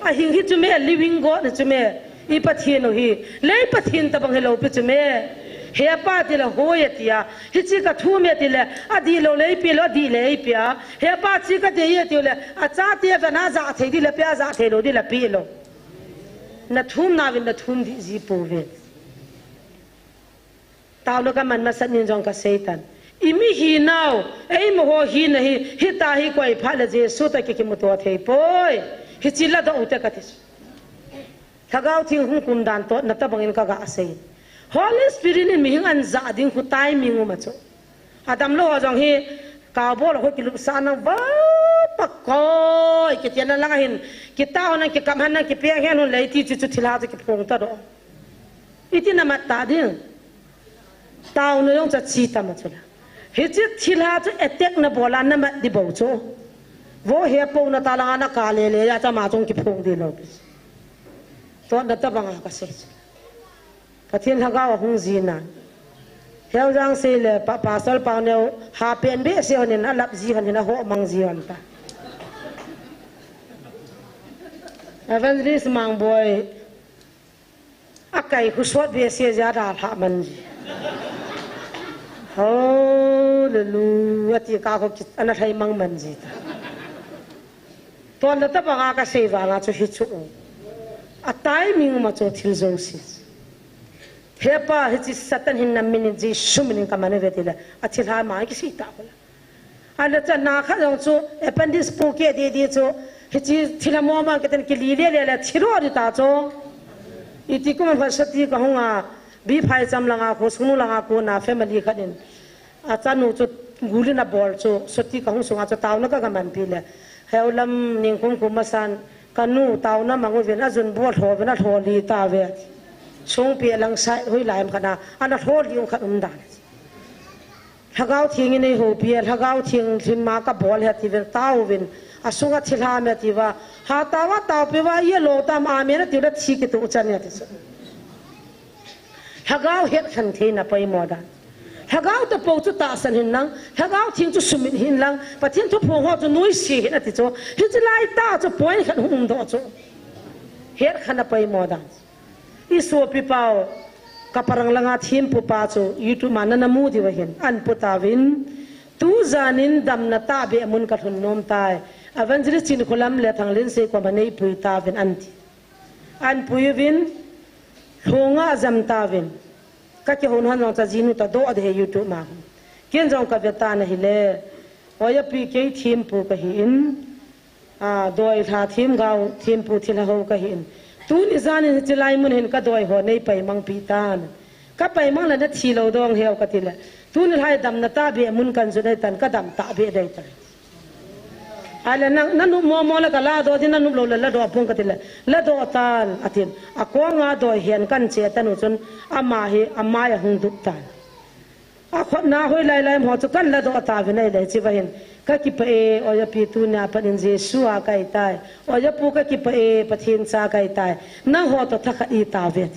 Ahing hi chu me, living God hi chu me. I Pathen u hi, lei Pathen tabang hilou pi chu me. He Pa tile hoi atia. Hiche ka thu me tile, adih lou lei pe lou, adih lei pe a. He Pa che ka dei e tiu le, achate vena ajah thei ding le pe, ajah thei lou ding le pe lou. Na thum nauvin na thum dih ji pouve. Taona ka man masat nin jong ka seitan. I mi hinau, eima ho hina hi, hita hi koi phat le Jesu toh ki kimuto thei poi. Hiche ladoh u te kati. Lhagao Theng hung kum dan toh, na tabangin ka ga sei. Holy Spirit in mihing ahin jah ding khu timing um a chu. Adamlou ho jong hi, Kabol ho kilup sa nang va pakoi, kiti na lang hin, kitao nang kikam han nang kipia hen hun lei ti chu chu thilha chu kiphong ta do. Iti na mat ta ding. Tao no yong cha chi ta ma chu la. Hichi thilha chu attack na bola na mat di bo chu. Vo he po na ta langa na ka le le ya cha ma chung kiphong di lo. To na ta banga ka se. Pathian Lhagao a hung ji nan. Heu jang sei le pa, Pastor Pau Neu ha pen be se honin a lap ji honin a ho mang ji hon ta. Evangelist Mangboi a kai khu sot be se ja da lha man ji. Hallelujah ti ka ko ki ana thai mang man ji ta. Ton da ta banga ka sei vanga chu hi chu. A timing ma chu thil jo si. He pa, hichi Satan hin nam minin Jesu minin ka mane ve tile, a thilha ma ki si ta ko la. A le cha na kha jong chu, appendix pu ke di di chu, hichi thilha mo ma ke ten ki li le le le thilo di ta chu. Iti kuma pha sati ka hunga, bi phai cham langa ko, sunu langa ko na family khat in. A chanu chu gulin a bol chu, soti ka hung sunga chu tauna ka, ka manpi le. Heu lam ningkum kum masan, ka nu tauna mang uvin, a jun bol tho uvin, a tho li ta ve. Sungpi a lang sai, hui lai em khat na, ana tho li um khat um dan. Lhagao Theng in ei hopi e, Lhagao Theng thim ma ka bol he ti ven, tao uvin, a sunga thilha me ti va, ha tao va, tao pi va, ye lo tam, amen a ti va, thi ki tu chan ya ti chu. Lhagao het khan theina poimo dan. Lhagao te po chu tahsan hin lang, Lhagao Theng chu sumit hin lang, Pathian thu phong ho chu nuisi hin ati chu. Hichi lai ta chu point khat hum do chu. Het khan a poimo dan. I sopi pau, ka parang langa thim pu pa chu, YouTube ma na na mu di va hin, an pu ta vin. Tu janin damna ta be mun ka thun nom tai. Evangelist Chin Kholam le Thang Lin se ko ma nei pui ta vin an ti. An pui vin, hlonga jam ta vin. Ka kihon hon jong cha jinu ta do de he YouTube ma. Ken jong ka ve ta na hi le. Oya pi kei thim pu ka hi in. A, doi lha thim gao, thim pu thil ho ka hi in. Tuni janin chi lai mun hin ka doi ho nei pai mang pi tan. Ka pai mang la na thi lo dong heu ka ti le. Tuni lai damna ta be mun kan ju nei tan ka dam ta be dei tan. Ai le na, na nup mo mo le ka la do di na nup lo le la do pung ka ti le. La do tan a tin. A ko nga doi hian kan che ta nu chun ama hi, ama ya hung dup tan. A khotna hoi lai lai mo chu kan la do ta ve nei le chi va hin. Ka kipa e, oya pi tunia panin Jesu a kai tai. Oya pu ka kipa e, Pathian cha kai tai. Nang ho to tha khat i ta ve.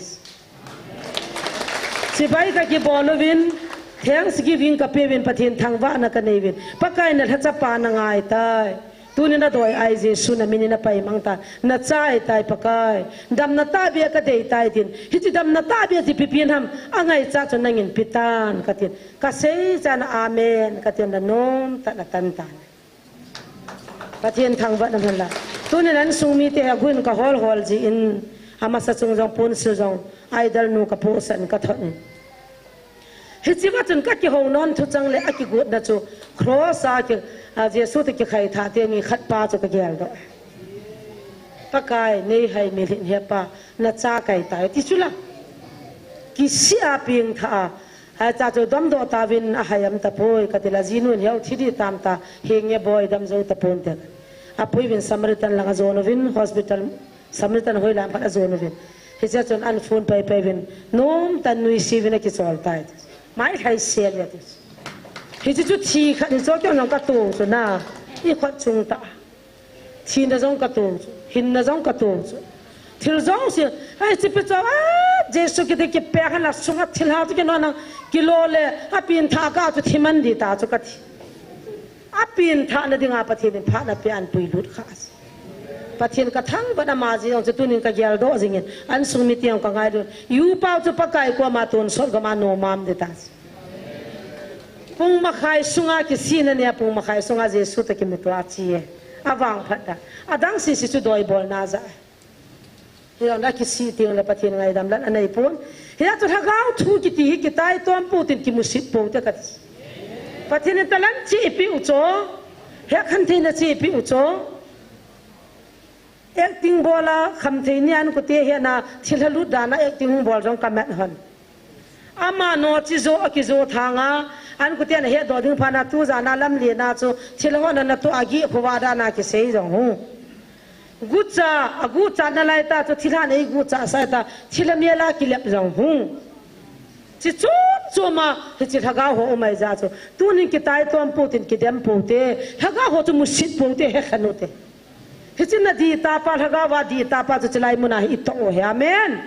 Chibai ka kibol uvin, thanksgiving ka pe uvin, Pathian thangvahna ka nei uvin. Pakai na lhacha pa na ngai tai. Tuni na doi ai Jesu na minin na pai mang tan. Na chai tai Pakai. Damna ta be ka dei tai tin. Hichi damna ta be ti pipin ham. A ngai cha chu nangin pi tan ka tin. Ka sei cha na amen ka tin na nom ta na tan tan. Pathian thangvah na man la. Tuni nan sung mi te ha gun ka hol hol ji in. Amasa chung jong pun su jong. Idol nu ka pu san ka thon in. Hichi va chun ka kihou non thu chang le a kigutna chu cross a ki, a Jesu te kikhai tha te ni khat pa chu ka gel do. Pakai nei hai mi lhin he pa na cha kai tai ti chu la. Kisi a ping tha a. Hai cha chu dam do ta vin a hai am ta poi ka ti la jinu in heu thi di tam ta hi nge boi dam zo ta pon te. A pui vin Samaritan lang a jon vin hospital Samaritan hoi lam khat a jon uvin. Hiche chun an phone pai pai uvin. Nom tan nuisi uvin a kichol tai. Mai thai sel ya ti. Hiche chu thi khat ni chu kyo nang ka tu chu na. I khot chung ta. Thina jong ka tu chu. Hinna jong ka tu chu. Thil jong si. Ai chi pe chu. Ah, Jesu kiti kipe khan la sunga thil ha chu kino nang. Kilo le. A pin tha ka chu thi man di ta chu ka thi. A pin tha na dinga Pathian in pha na pe an pui lut kha. Pathian ka thangvah na ma ji jong chu tunin ka gel do jingin, an sung mi tiang ka ngai lut. Yu pau chu Pakai koma tun sot gama no mam de ta. Pung makhai sunga kisina nia, pung makhai sunga Jesu ta kimuto a chi e. A vang phat da. A dang sisi chu doi bol na ja. Hi jong na kisi ting le Pathian ngaidam lan a nei pon. Hi a chu Lhagao thu kiti hi kitai tom pu tin kimusit po te ka ti. Pathian in talan chi ipi u cho. He khan thei na chi ipi u cho. Acting bola kham thei nian kute he na thil halut dana acting hung bol jong ka mat hon. Ama no chi jo a kijo thanga, An kute na he do ding pha na tu ja na lam le na chu thil ho na na tu agi khu wa da na ki sei jong hu. Gucha, a gucha na lai ta chu thil ha nei gucha sai ta thil a mela ki lep jong hu. Chi chom chom a, hi chi lhagao ho umai ja chu. Tunin ki tai tom po tin ki dem po te. Lhagao ho chu musit po te he khan u te. Hichun na di tapa, lhagao va di tapa chu chilai muna hi i to o hi. Amen.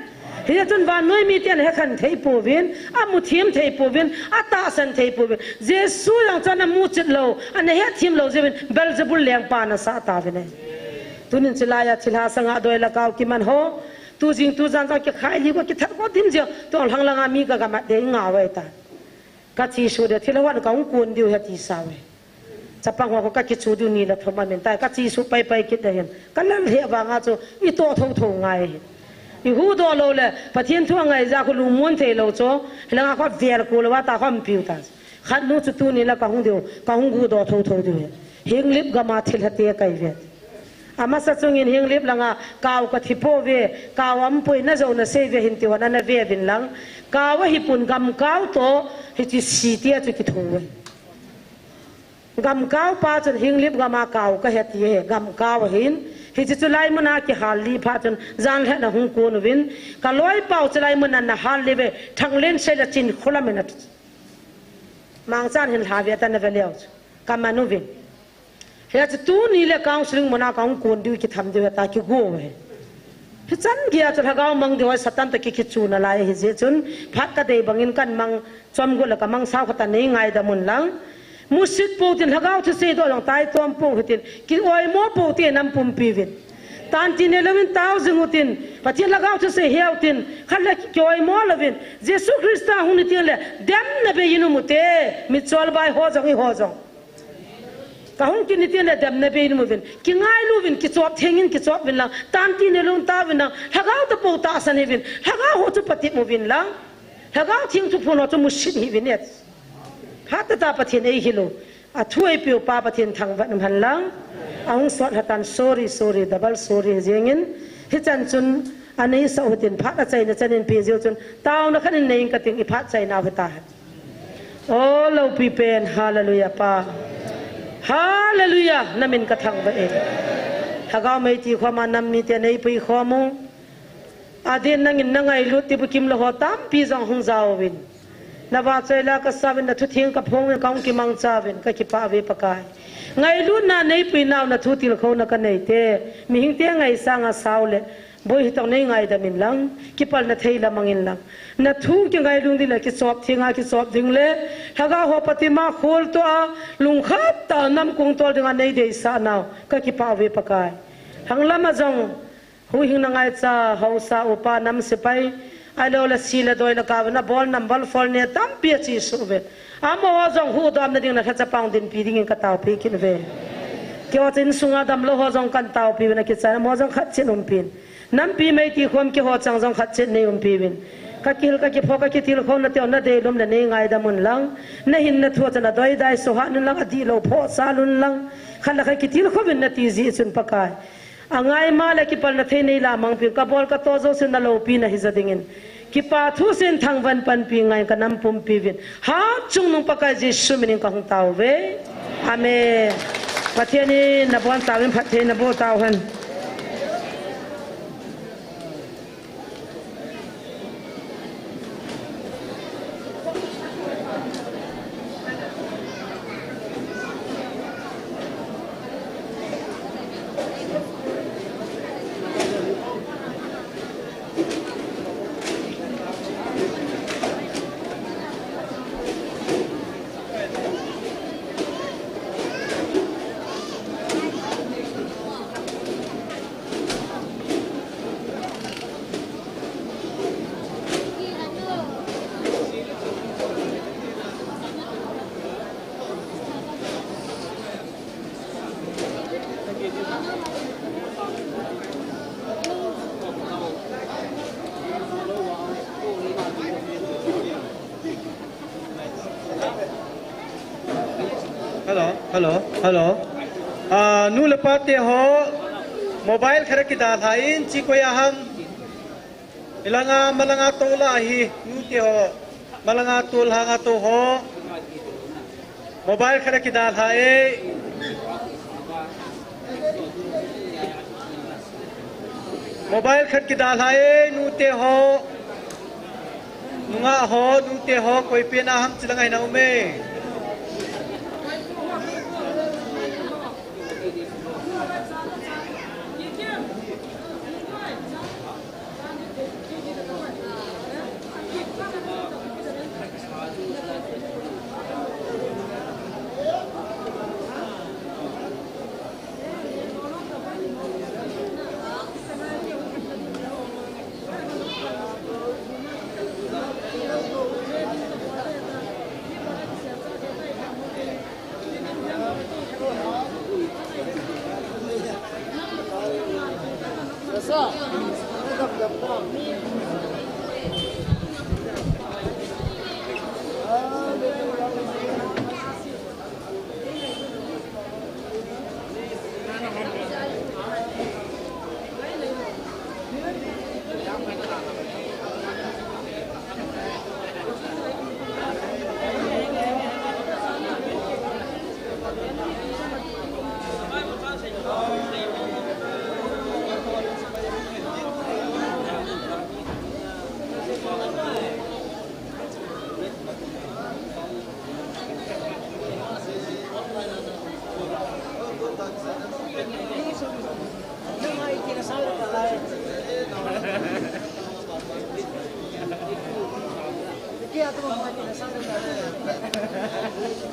Hichun vannoi miten he khan thei pouvin, a mu thim thei pouvin, a tahsan thei pouvin. Jesu jong chu ana mu chit lo, ana he thim lo jeh uvin Beelzebul lengpa ana sa tauvin e. Tunin chilai a thilha sanga doi le kau kiman ho. Tu jing tu jan jong kikhai li ko kithat ko dim jia. Tu lhang langa mi ka gamat de nga vai ta. Ka chi su de thil hon ka hung kun diu he ti sa ve. Chapang ho ka kichu diu ni la thom a min tai ka chi su pai pai kit da hin. Ka lal he vanga chu i to tho tho ngai hin. I hu do lo le Pathian thu a ngai ja khu lungmon thei lo chu. Hilanga kho vel ko lo wa ta khom piu ta. Khat nu chu tu ni la ka hung diu, ka hung gu do tho tho diu hin. Hing lip gama thil ha te kai ve. Amasa chungin hing lip langa kau ka thi po ve, kau am pui na jo na sei ve hin ti hon ana ve vin lang. Kau a hi pun gam kau to hi chi si tia chu ki thu ve. Gam kau pa chun hing lip gama kau ka he ti he, gam kau a hin. Hi chi chu lai muna ki hal li pha chun jan lhe na hung kun uvin. Ka loi pau chu lai muna na hal li ve, thang len sei la chin khula mena. Mang chan hin hla ve ta na ve leo chu. Ka man uvin. Hia chu tu ni le counseling muna ka hung kun diu ki tham diu ta ki go ve. Hi chan gei a chu lhagao mang diu a Satan ta ki ki chu na lai hi jeh chun phat ka dei bangin kan mang chom gu la ka mang sao kha ta nei ngai da mun lang. Musit po tin lhagao thu sei do jong tai tom po hitin ki oi mo po te nam pum pi vin. Tan tin ne lovin tau jing utin Pathian lhagao thu sei heu tin khan le ki oi mo lovin Jesu Krista hung ni tin le dem na be inu mu te mi chol bai ho jong i ho jong. Ka hung kit ni tin le dem na be in mu vin. Ki ngai lu vin, ki chop theng in, ki chop vin lang. Tan tin ne lung ta vin lang. Lhagao ta po ta san hi vin. Lhagao ho chu pati mu vin lang. Lhagao thing thu phun ho chu mu sit hi vin et. Phat ta ta Pathian ei hi lo. A thu ei piu pa Pathian thang van um han lang. A hung sot ha tan sorry, sorry, double sorry jeng in. Hi chan chun a nei sa u tin phat a chai na chan in pi jiu chun. Tau na khan in nei in ka ting i phat chai na u ta. O lopi pen, hallelujah pa. Hallelujah, na min ka thangvah e. Lhagao mei ti khom a nam mite nei pui khom u. Adin nangin na ngailut ti bukim lo ho tampi jong hung jaovin. Na vahchoi la ka sauvin na thu theng ka phong in ka hung kimang chauvin ka kipah uve Pakai. Ngailutna nei pui nau na thu tilkhouna ka nei te. Mihing te ngai sanga sao le. Boi hitong nei ngaidam in lang, kipalna thei la mang in lang. Na thu kingailung ding le, kichop theng a kichop ding le, lhagao ho pati ma khol to a, lungkhat ta nam kung tol ding a nei deisah nau, ka kipah uve Pakai. Hang lam a jong, huhhingna ngaicha, haosa, upa, nam sepai, ahilou le si le doi le kau na bol nam bol fol ne tampi a chi suh uve. Amaho jong huhdomna ding na lhacha pang dinpi ding in ka taopi kit uve. Keiho chu insung a damlou ho jong kan taopi uve na kichan, amaho jong khat chet umpi in. Nampi mei ti khom keiho chang jong khat chet nei umpi uvin. Ka kihil ka kipho ka kitilkhou na teu na deilum le nei ngaidam un lang. Na hinna thu a chun adoi dai suhat un lang, adihlou phohsah un lang. Khat le khat kitilkhou vin na ti jeh chun Pakai. Angai ma le kipalna thei nei la mangpi un, ka bol ka to jouse na loupina hija dingin. Kipa thusim thangvah in panpi ngai ka nam pumpi uvin. Hatchungnung Pakai Jesu minin ka hung tao uve. Amen. Pathen in nabonchauvin phatthei naboh tauhen. Hello, hello, hello. Ah, nu le pa te ho, mobile khat kidalha in, chi koi a ham. Hilanga, malanga to la hi, nu te ho, malanga to lhanga to ho. Mobile khat kidalha e. Mobile khat kidalha e, nute ho. Nungah ho, nute ho, koi pena ham chilanga ina um e.